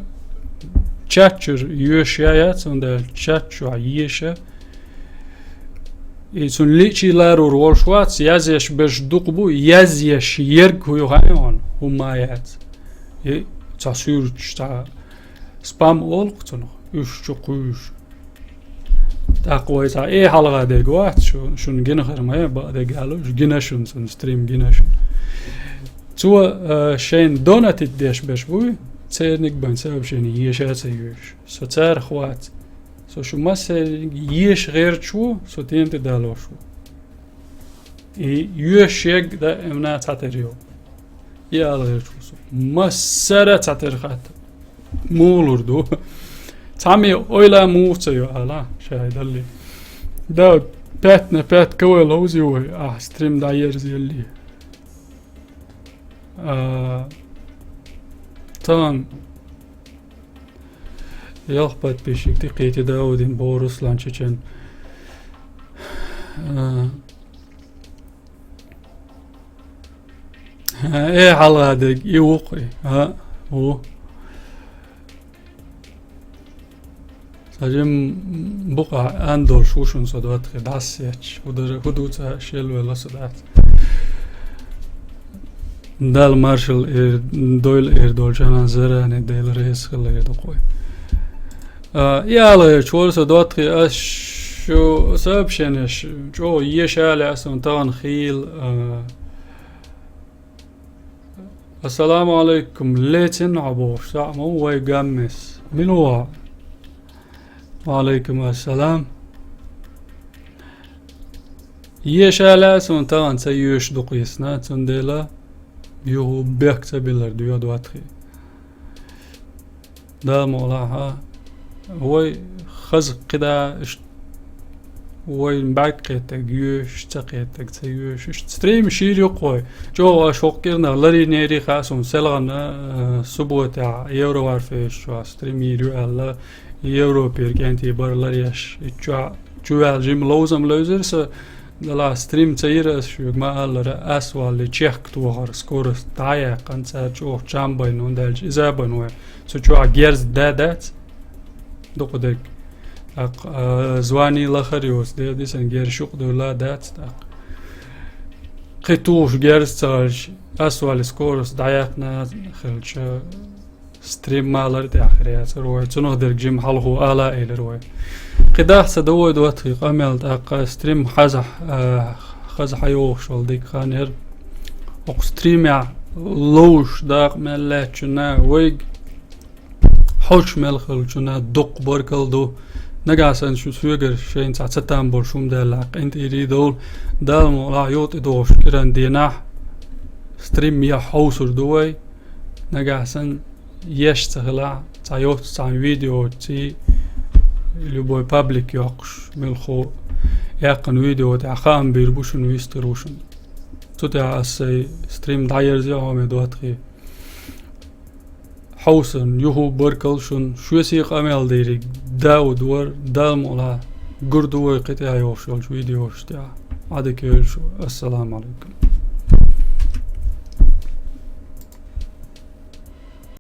чат чуьра йоьшуш яц, цундела чат чохь еша. И цунна лиъчий ларур волуш вац, язъеш берш дукха бу, язъеш ерг хӀу ю хаьий хьуна, хӀумма яц. И цхьа суьрташ, цхьа спам олу-кх цунах, уьш чу кхуьйсуш. ТӀаккха вай цхьа э хьалха дерг вац, шу, шуна гина хир ма яц, бакъдерг аьлла, уьш гина шуна, цунна стрим гина шуна. Цо, э, шайна донатить деш берш буй, церниг бен сообщение еша а ца йоьшуш. Со царах вац. Со шу массериг еша гӀерташ ву, со тӀена тӀе далош ву. И йоьшуш ерг даимна цхьатера ю. И ала гӀерташ ву со. Массара цхьатера хатта. Муха лур ду? Цхьамма ойла муха ца йо ала, шай далли. Да, пять на пять кавай ловзи вай, а, стрим дӀаерзелли. А, тан Ялх подписчик тӀе кхетий Даудин боху Руслан Чечен. А, э, хьалха дерг, и ву-кх и. А, ву. Сан жим букъа ан долуш ву шуна со доттагӀий дӀасаетташ. ХӀу дара, хӀу дуца шел велла со дац. Дала маршалла эр, дойла эр долчарна заррани Дела реза хила эр ду-кх вай. А, и ала гӀерташ вара со доттагӀий, ас шу сообщенеш чӀогӀа еша а лаьа суна тахана хийла, а, Ассаламу алайкум, лецин хьо бохуш, саӀ ма ву вай гаммес. Мила ву хьо? Ва алайкум ассалам. Еша лаьа суна тахана ца йоьшуш дукха йисна, цундела юха бехк ца биллар доьху доттагӀий. Дала мукъ лахь, вай хаза кхидӀа, иш-, вай бӀаьрг кхеттаг йоьшуш, ца кхеттаг ца йоьшуш. Иштта стрим шийр ю-кх вай. ЧӀогӀа аша хӀокху кӀирнах ларийнера хаьа суна селхана, э, субботехь Евро Варфейс чохь стрим йийр ю аьлла, Европера кӀентий бара ларъеш. И чохь чу ваьлла жима ловзам левзира сан. Делахь стрим ца йира ас шуьга ма-аллара, ас валли чехка тохар скорость дӀа а яьккхина, цара чӀогӀа чам байна, хӀунда аьлча иза а байна вай. Цу чохь герз да дац, дукха дерг. ТӀаккха, а, звани лахара йоцу, де, дисана герз шуькъа дуйла дац, тӀаккха. Кхин тухуш герз ца хилча, ас валли скорость дӀаяьккхина хилча, стрим малар тӀехь хир яцара вай. Цунах дерг жима хьалхо ала а элира вай. Кхин даха ца до вай доттагӀий къамел, тӀаккха стрим хаза, а, хаза хьайогӀуш волу дика хан яра. Окху стримехь ловзуш дакъа мел лаьттачунна вайга, хьочу мел хиллачунна дуккха баркалла ду. Нагахь санна шу соьгара шайна цхьа ца там болуш хӀума даьлла, къинтӀерий довла. Дала мукъ лахь, юха тӀедогӀуш кӀиран дийнахь стрим ян хьовсур ду вай. Нагахь санна еш ца хилахь, цхьа йоццу цхьана видеоций, любой паблик йоккхуш, муьлхха яьккхина видео тӀехь хаам бийр бу шуна, вистхир ву шуна. Цу тӀехь ас сайн стрим дӀаерзе а хьоме доттагӀий. Хьовсарна юха баркалла шуна, шуьца къамел дийриг Дауд вара, Дала мукъ лахь, гур ду вай кхин тӀехь йолуш йолчу видеош тӀехь. Ӏадика йойла шу. Ассаламу алайкум.